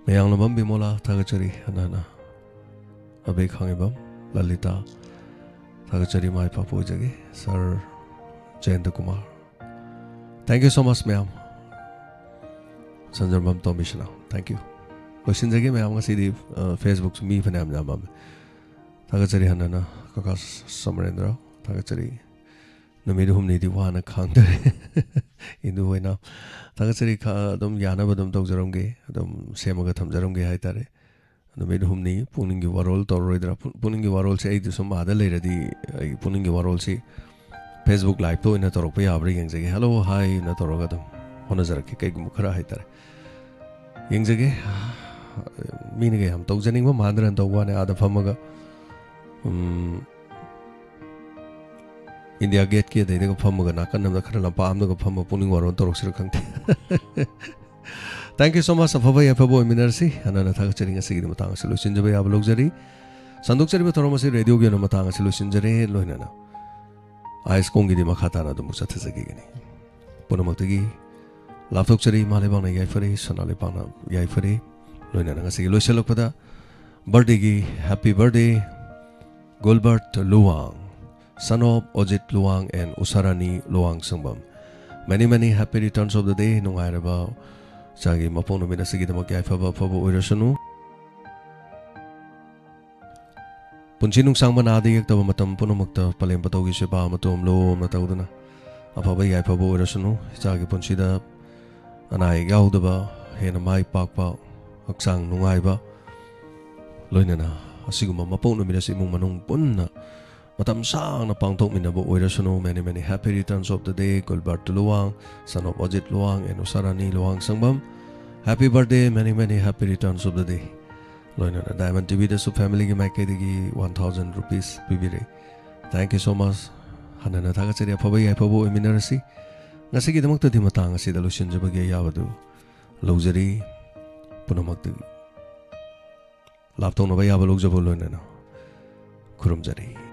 ꯃꯌꯥꯡꯂꯝꯕꯝ ꯕꯤꯃꯣꯂꯥ, ꯊꯥꯒꯠꯆꯔꯤ꯫ ꯍꯟꯅ ꯍꯟꯅ ꯑꯕꯦ ꯈꯥꯡꯉꯩꯕꯝ, ꯂꯂꯤꯇꯥ, ꯊꯥꯒꯠꯆꯔꯤ꯫ ꯃꯥꯏ ꯄꯥꯛꯄ ꯑꯣꯏꯖꯒꯦ꯫ ꯁꯥꯔ ꯖꯌꯟꯇ Kumar, thank you so much ꯃꯌꯥꯝ꯫ ꯁꯟꯖꯔꯕꯝ ꯇꯣꯝꯕꯤꯁꯅꯥ, thank you꯫ ꯂꯣꯏꯁꯤꯟꯖꯒꯦ ꯃꯌꯥꯝ꯫ ꯉꯁꯤꯗꯤ, ꯑ, Facebook ꯃꯤ ꯐꯅꯌꯥꯝ ꯌꯥꯝꯃꯝꯃꯦ꯫ ꯊꯥꯒꯠꯆꯔꯤ꯫ ꯍꯟꯅꯅ ꯀꯀꯥ ꯁꯃꯔꯦꯟꯗ꯭ꯔ, ꯊꯥꯒꯠꯆꯔꯤ꯫ ꯅꯨꯃꯤꯠ ꯍꯨꯝꯅꯤꯗꯤ ꯋꯥꯅ ꯈꯥꯡꯗꯔꯦ꯫ ꯏꯟꯗꯨ ꯍꯣꯏꯅ ꯊꯥꯒꯠꯆꯔꯤ꯫ ꯈ-, ꯑꯗꯨꯝ ꯌꯥꯅꯕ ꯑꯗꯨꯝ ꯇꯧꯖꯔꯝꯒꯦ, ꯑꯗꯨꯝ ꯁꯦꯝꯃꯒ ꯊꯝꯖꯔꯝꯒꯦ ꯍꯥꯏꯇꯥꯔꯦ꯫ ꯅꯨꯃꯤꯠ ꯍꯨꯝꯅꯤ ꯄꯨꯛꯅꯤꯡꯒꯤ ꯋꯥꯔꯣꯜ ꯇꯧꯔꯔꯣꯏꯗ꯭ꯔꯥ? ꯄꯨ-, ꯄꯨꯛꯅꯤꯡꯒꯤ ꯋꯥꯔꯣꯜꯁꯦ ꯑꯩꯗꯤ ꯁꯨꯝ ꯑꯥꯗ ꯂꯩꯔꯗꯤ ꯑꯩ ꯄꯨꯛꯅꯤꯡꯒꯤ ꯋꯥꯔꯣꯜꯁꯤ Facebook liveꯇ ꯑꯣꯏꯅ ꯇꯧꯔꯛꯄ ꯌꯥꯕ꯭ꯔꯥ ꯌꯦꯡꯖꯒꯦ꯫ "Hello, hi" ꯅ ꯇꯧꯔꯒ ꯑꯗꯨꯝ ꯍꯣꯠꯅꯖꯔꯛꯀꯦ, ꯀꯩꯒꯨꯝꯕ ꯈꯔ ꯍꯥꯏꯇꯥꯔꯦ꯫ ꯌꯦꯡꯖꯒꯦ꯫ ꯃꯤꯅꯒ ꯌꯥꯝ ꯇꯧꯖꯅꯤꯡꯕ ꯃꯥꯟꯗꯅ ꯇꯧꯕ ꯋꯥꯅꯤ꯫ ꯑꯥꯗ ꯐꯝꯃꯒ, ꯎꯝ, ꯏꯟꯗꯤꯌꯥ ꯒꯦꯠꯀꯤ ꯑꯗꯩꯗꯒ ꯐꯝꯃꯒ, ꯅꯥꯀꯟ ꯑꯃꯗ ꯈꯔ ꯂꯝꯄꯥꯛ ꯑꯃꯗꯒ ꯐꯝꯃ ꯄꯨꯛꯅꯤꯡ ꯋꯥꯔꯣꯜ ꯇꯧꯔꯛꯁꯤꯔ ꯈꯪꯗꯦ꯫ Thank you so much꯫ ꯑꯐꯕ ꯌꯥꯏꯐꯕ ꯑꯣꯏꯃꯤꯟꯅꯔꯁꯤ꯫ ꯍꯟꯅ ꯍꯟꯅ ꯊꯥꯒꯠꯆꯔꯤ꯫ ꯉꯁꯤꯒꯤꯗꯤ ꯃꯇꯥꯡ ꯑꯁꯤ ꯂꯣꯏꯁꯤꯟꯖꯕ ꯌꯥꯕ ꯂꯧꯖꯔꯤ꯫ ꯁꯟꯗꯣꯛꯆꯔꯤꯕ ꯊꯧꯔꯝ ꯑꯁꯤ ꯔꯦꯗꯤꯑꯣꯒꯤ ꯑꯣꯏꯅ ꯃꯇꯥꯡ ꯑꯁꯤ ꯂꯣꯏꯁꯤꯟꯖꯔꯦ꯫ ꯂꯣꯏꯅꯅ ꯑꯥꯏꯁ ꯀꯣꯡꯒꯤꯗꯤ ꯃꯈꯥ ꯇꯥꯅ ꯑꯗꯨꯝ ꯆꯠꯊꯖꯈꯤꯒꯅꯤ꯫ ꯄꯨꯝꯅꯃꯛꯇꯒꯤ ꯂꯥꯞꯊꯣꯛꯆꯔꯤ꯫ ꯏꯃꯥ ꯂꯩꯕꯥꯛꯅ ꯌꯥꯏꯐꯔꯦ, ꯁꯅꯥ ꯂꯩꯕꯥꯛꯅ ꯌꯥꯏꯐꯔꯦ꯫ ꯂꯣꯏꯅꯅ ꯉꯁꯤꯒꯤ ꯂꯣꯏꯁꯤꯜꯂꯛꯄꯗ birthdayꯒꯤ happy birthday, ꯒꯨꯜꯕꯔꯠ Luwang, son of Ojit Luwang and Usharani Luwang Sangbam꯫ Many, many happy returns of the day꯫ ꯅꯨꯡꯉꯥꯏꯔꯕ ꯏꯆꯥꯒꯤ ꯃꯄꯣꯛ ꯅꯨꯃꯤꯠ ꯑꯁꯤꯒꯤꯗꯃꯛ ꯌꯥꯏꯐꯕ ꯑꯐꯕ ꯑꯣꯏꯔꯁꯅꯨ꯫ ꯄꯨꯟꯁꯤ ꯅꯨꯡꯁꯥꯡꯕ, ꯅꯥꯗ ꯌꯦꯛꯇꯕ ꯃꯇꯝ ꯄꯨꯝꯅꯃꯛꯇ ꯄꯂꯦꯝ ꯄꯇꯧꯒꯤ ꯁꯦꯕꯥ ꯃꯇꯣꯝ ꯂꯣꯝꯅ ꯇꯧꯗꯨꯅ ꯑꯐꯕ ꯌꯥꯏꯐꯕ ꯑꯣꯏꯔꯁꯅꯨ꯫ ꯏꯆꯥꯒꯤ ꯄꯨꯟꯁꯤꯗ ꯑꯅꯥ ꯑꯌꯦꯛ ꯌꯥꯎꯗꯕ, ꯍꯦꯟꯅ ꯃꯥꯏ ꯄꯥꯛꯄ, ꯍꯛꯆꯥꯡ ꯅꯨꯡꯉꯥꯏꯕ, ꯂꯣꯏꯅꯅ ꯑꯁꯤꯒꯨꯝꯕ ꯃꯄꯣꯛ ꯅꯨꯃꯤꯠ ꯑꯁꯤ ꯏꯃꯨꯡ ꯃꯅꯨꯡ ꯄꯨꯟꯅ ꯃꯇꯝ ꯁꯥꯡꯅ ꯄꯥꯡꯊꯣꯛꯃꯤꯟꯅꯕ ꯑꯣꯏꯔꯁꯅꯨ꯫ Many, many happy returns of the day, Gilbert Luwang, son of Ojit Luwang and Usharani Luwang Sangbam꯫ Happy birthday, many, many happy returns of the day꯫ ꯂꯣꯏꯅꯅ Diamond TVꯗꯁꯨ familyꯒꯤ ꯃꯥꯏꯀꯩꯗꯒꯤ one thousand rupees ꯄꯤꯕꯤꯔꯦ꯫ Thank you so much꯫ ꯍꯟꯅ ꯍꯟꯅ ꯊꯥꯒꯠꯆꯔꯤ꯫ ꯑꯐꯕ ꯌꯥꯏꯐꯕ ꯑꯣꯏꯃꯤꯟꯅꯔꯁꯤ꯫ ꯉꯁꯤꯒꯤꯗꯃꯛꯇꯗꯤ ꯃꯇꯥꯡ ꯑꯁꯤꯗ ꯂꯣꯏꯁꯤꯟꯖꯕꯒꯤ ꯑꯌꯥꯕꯗꯨ ꯂꯧꯖꯔꯤ꯫ ꯄꯨꯝꯅꯃꯛꯇꯒꯤ ꯂꯥꯞꯊꯣꯛꯅꯕ ꯑꯌꯥꯕ ꯂꯧꯖꯕ ꯂꯣꯏꯅꯅ ꯈꯨꯔꯨꯝꯖꯔꯤ꯫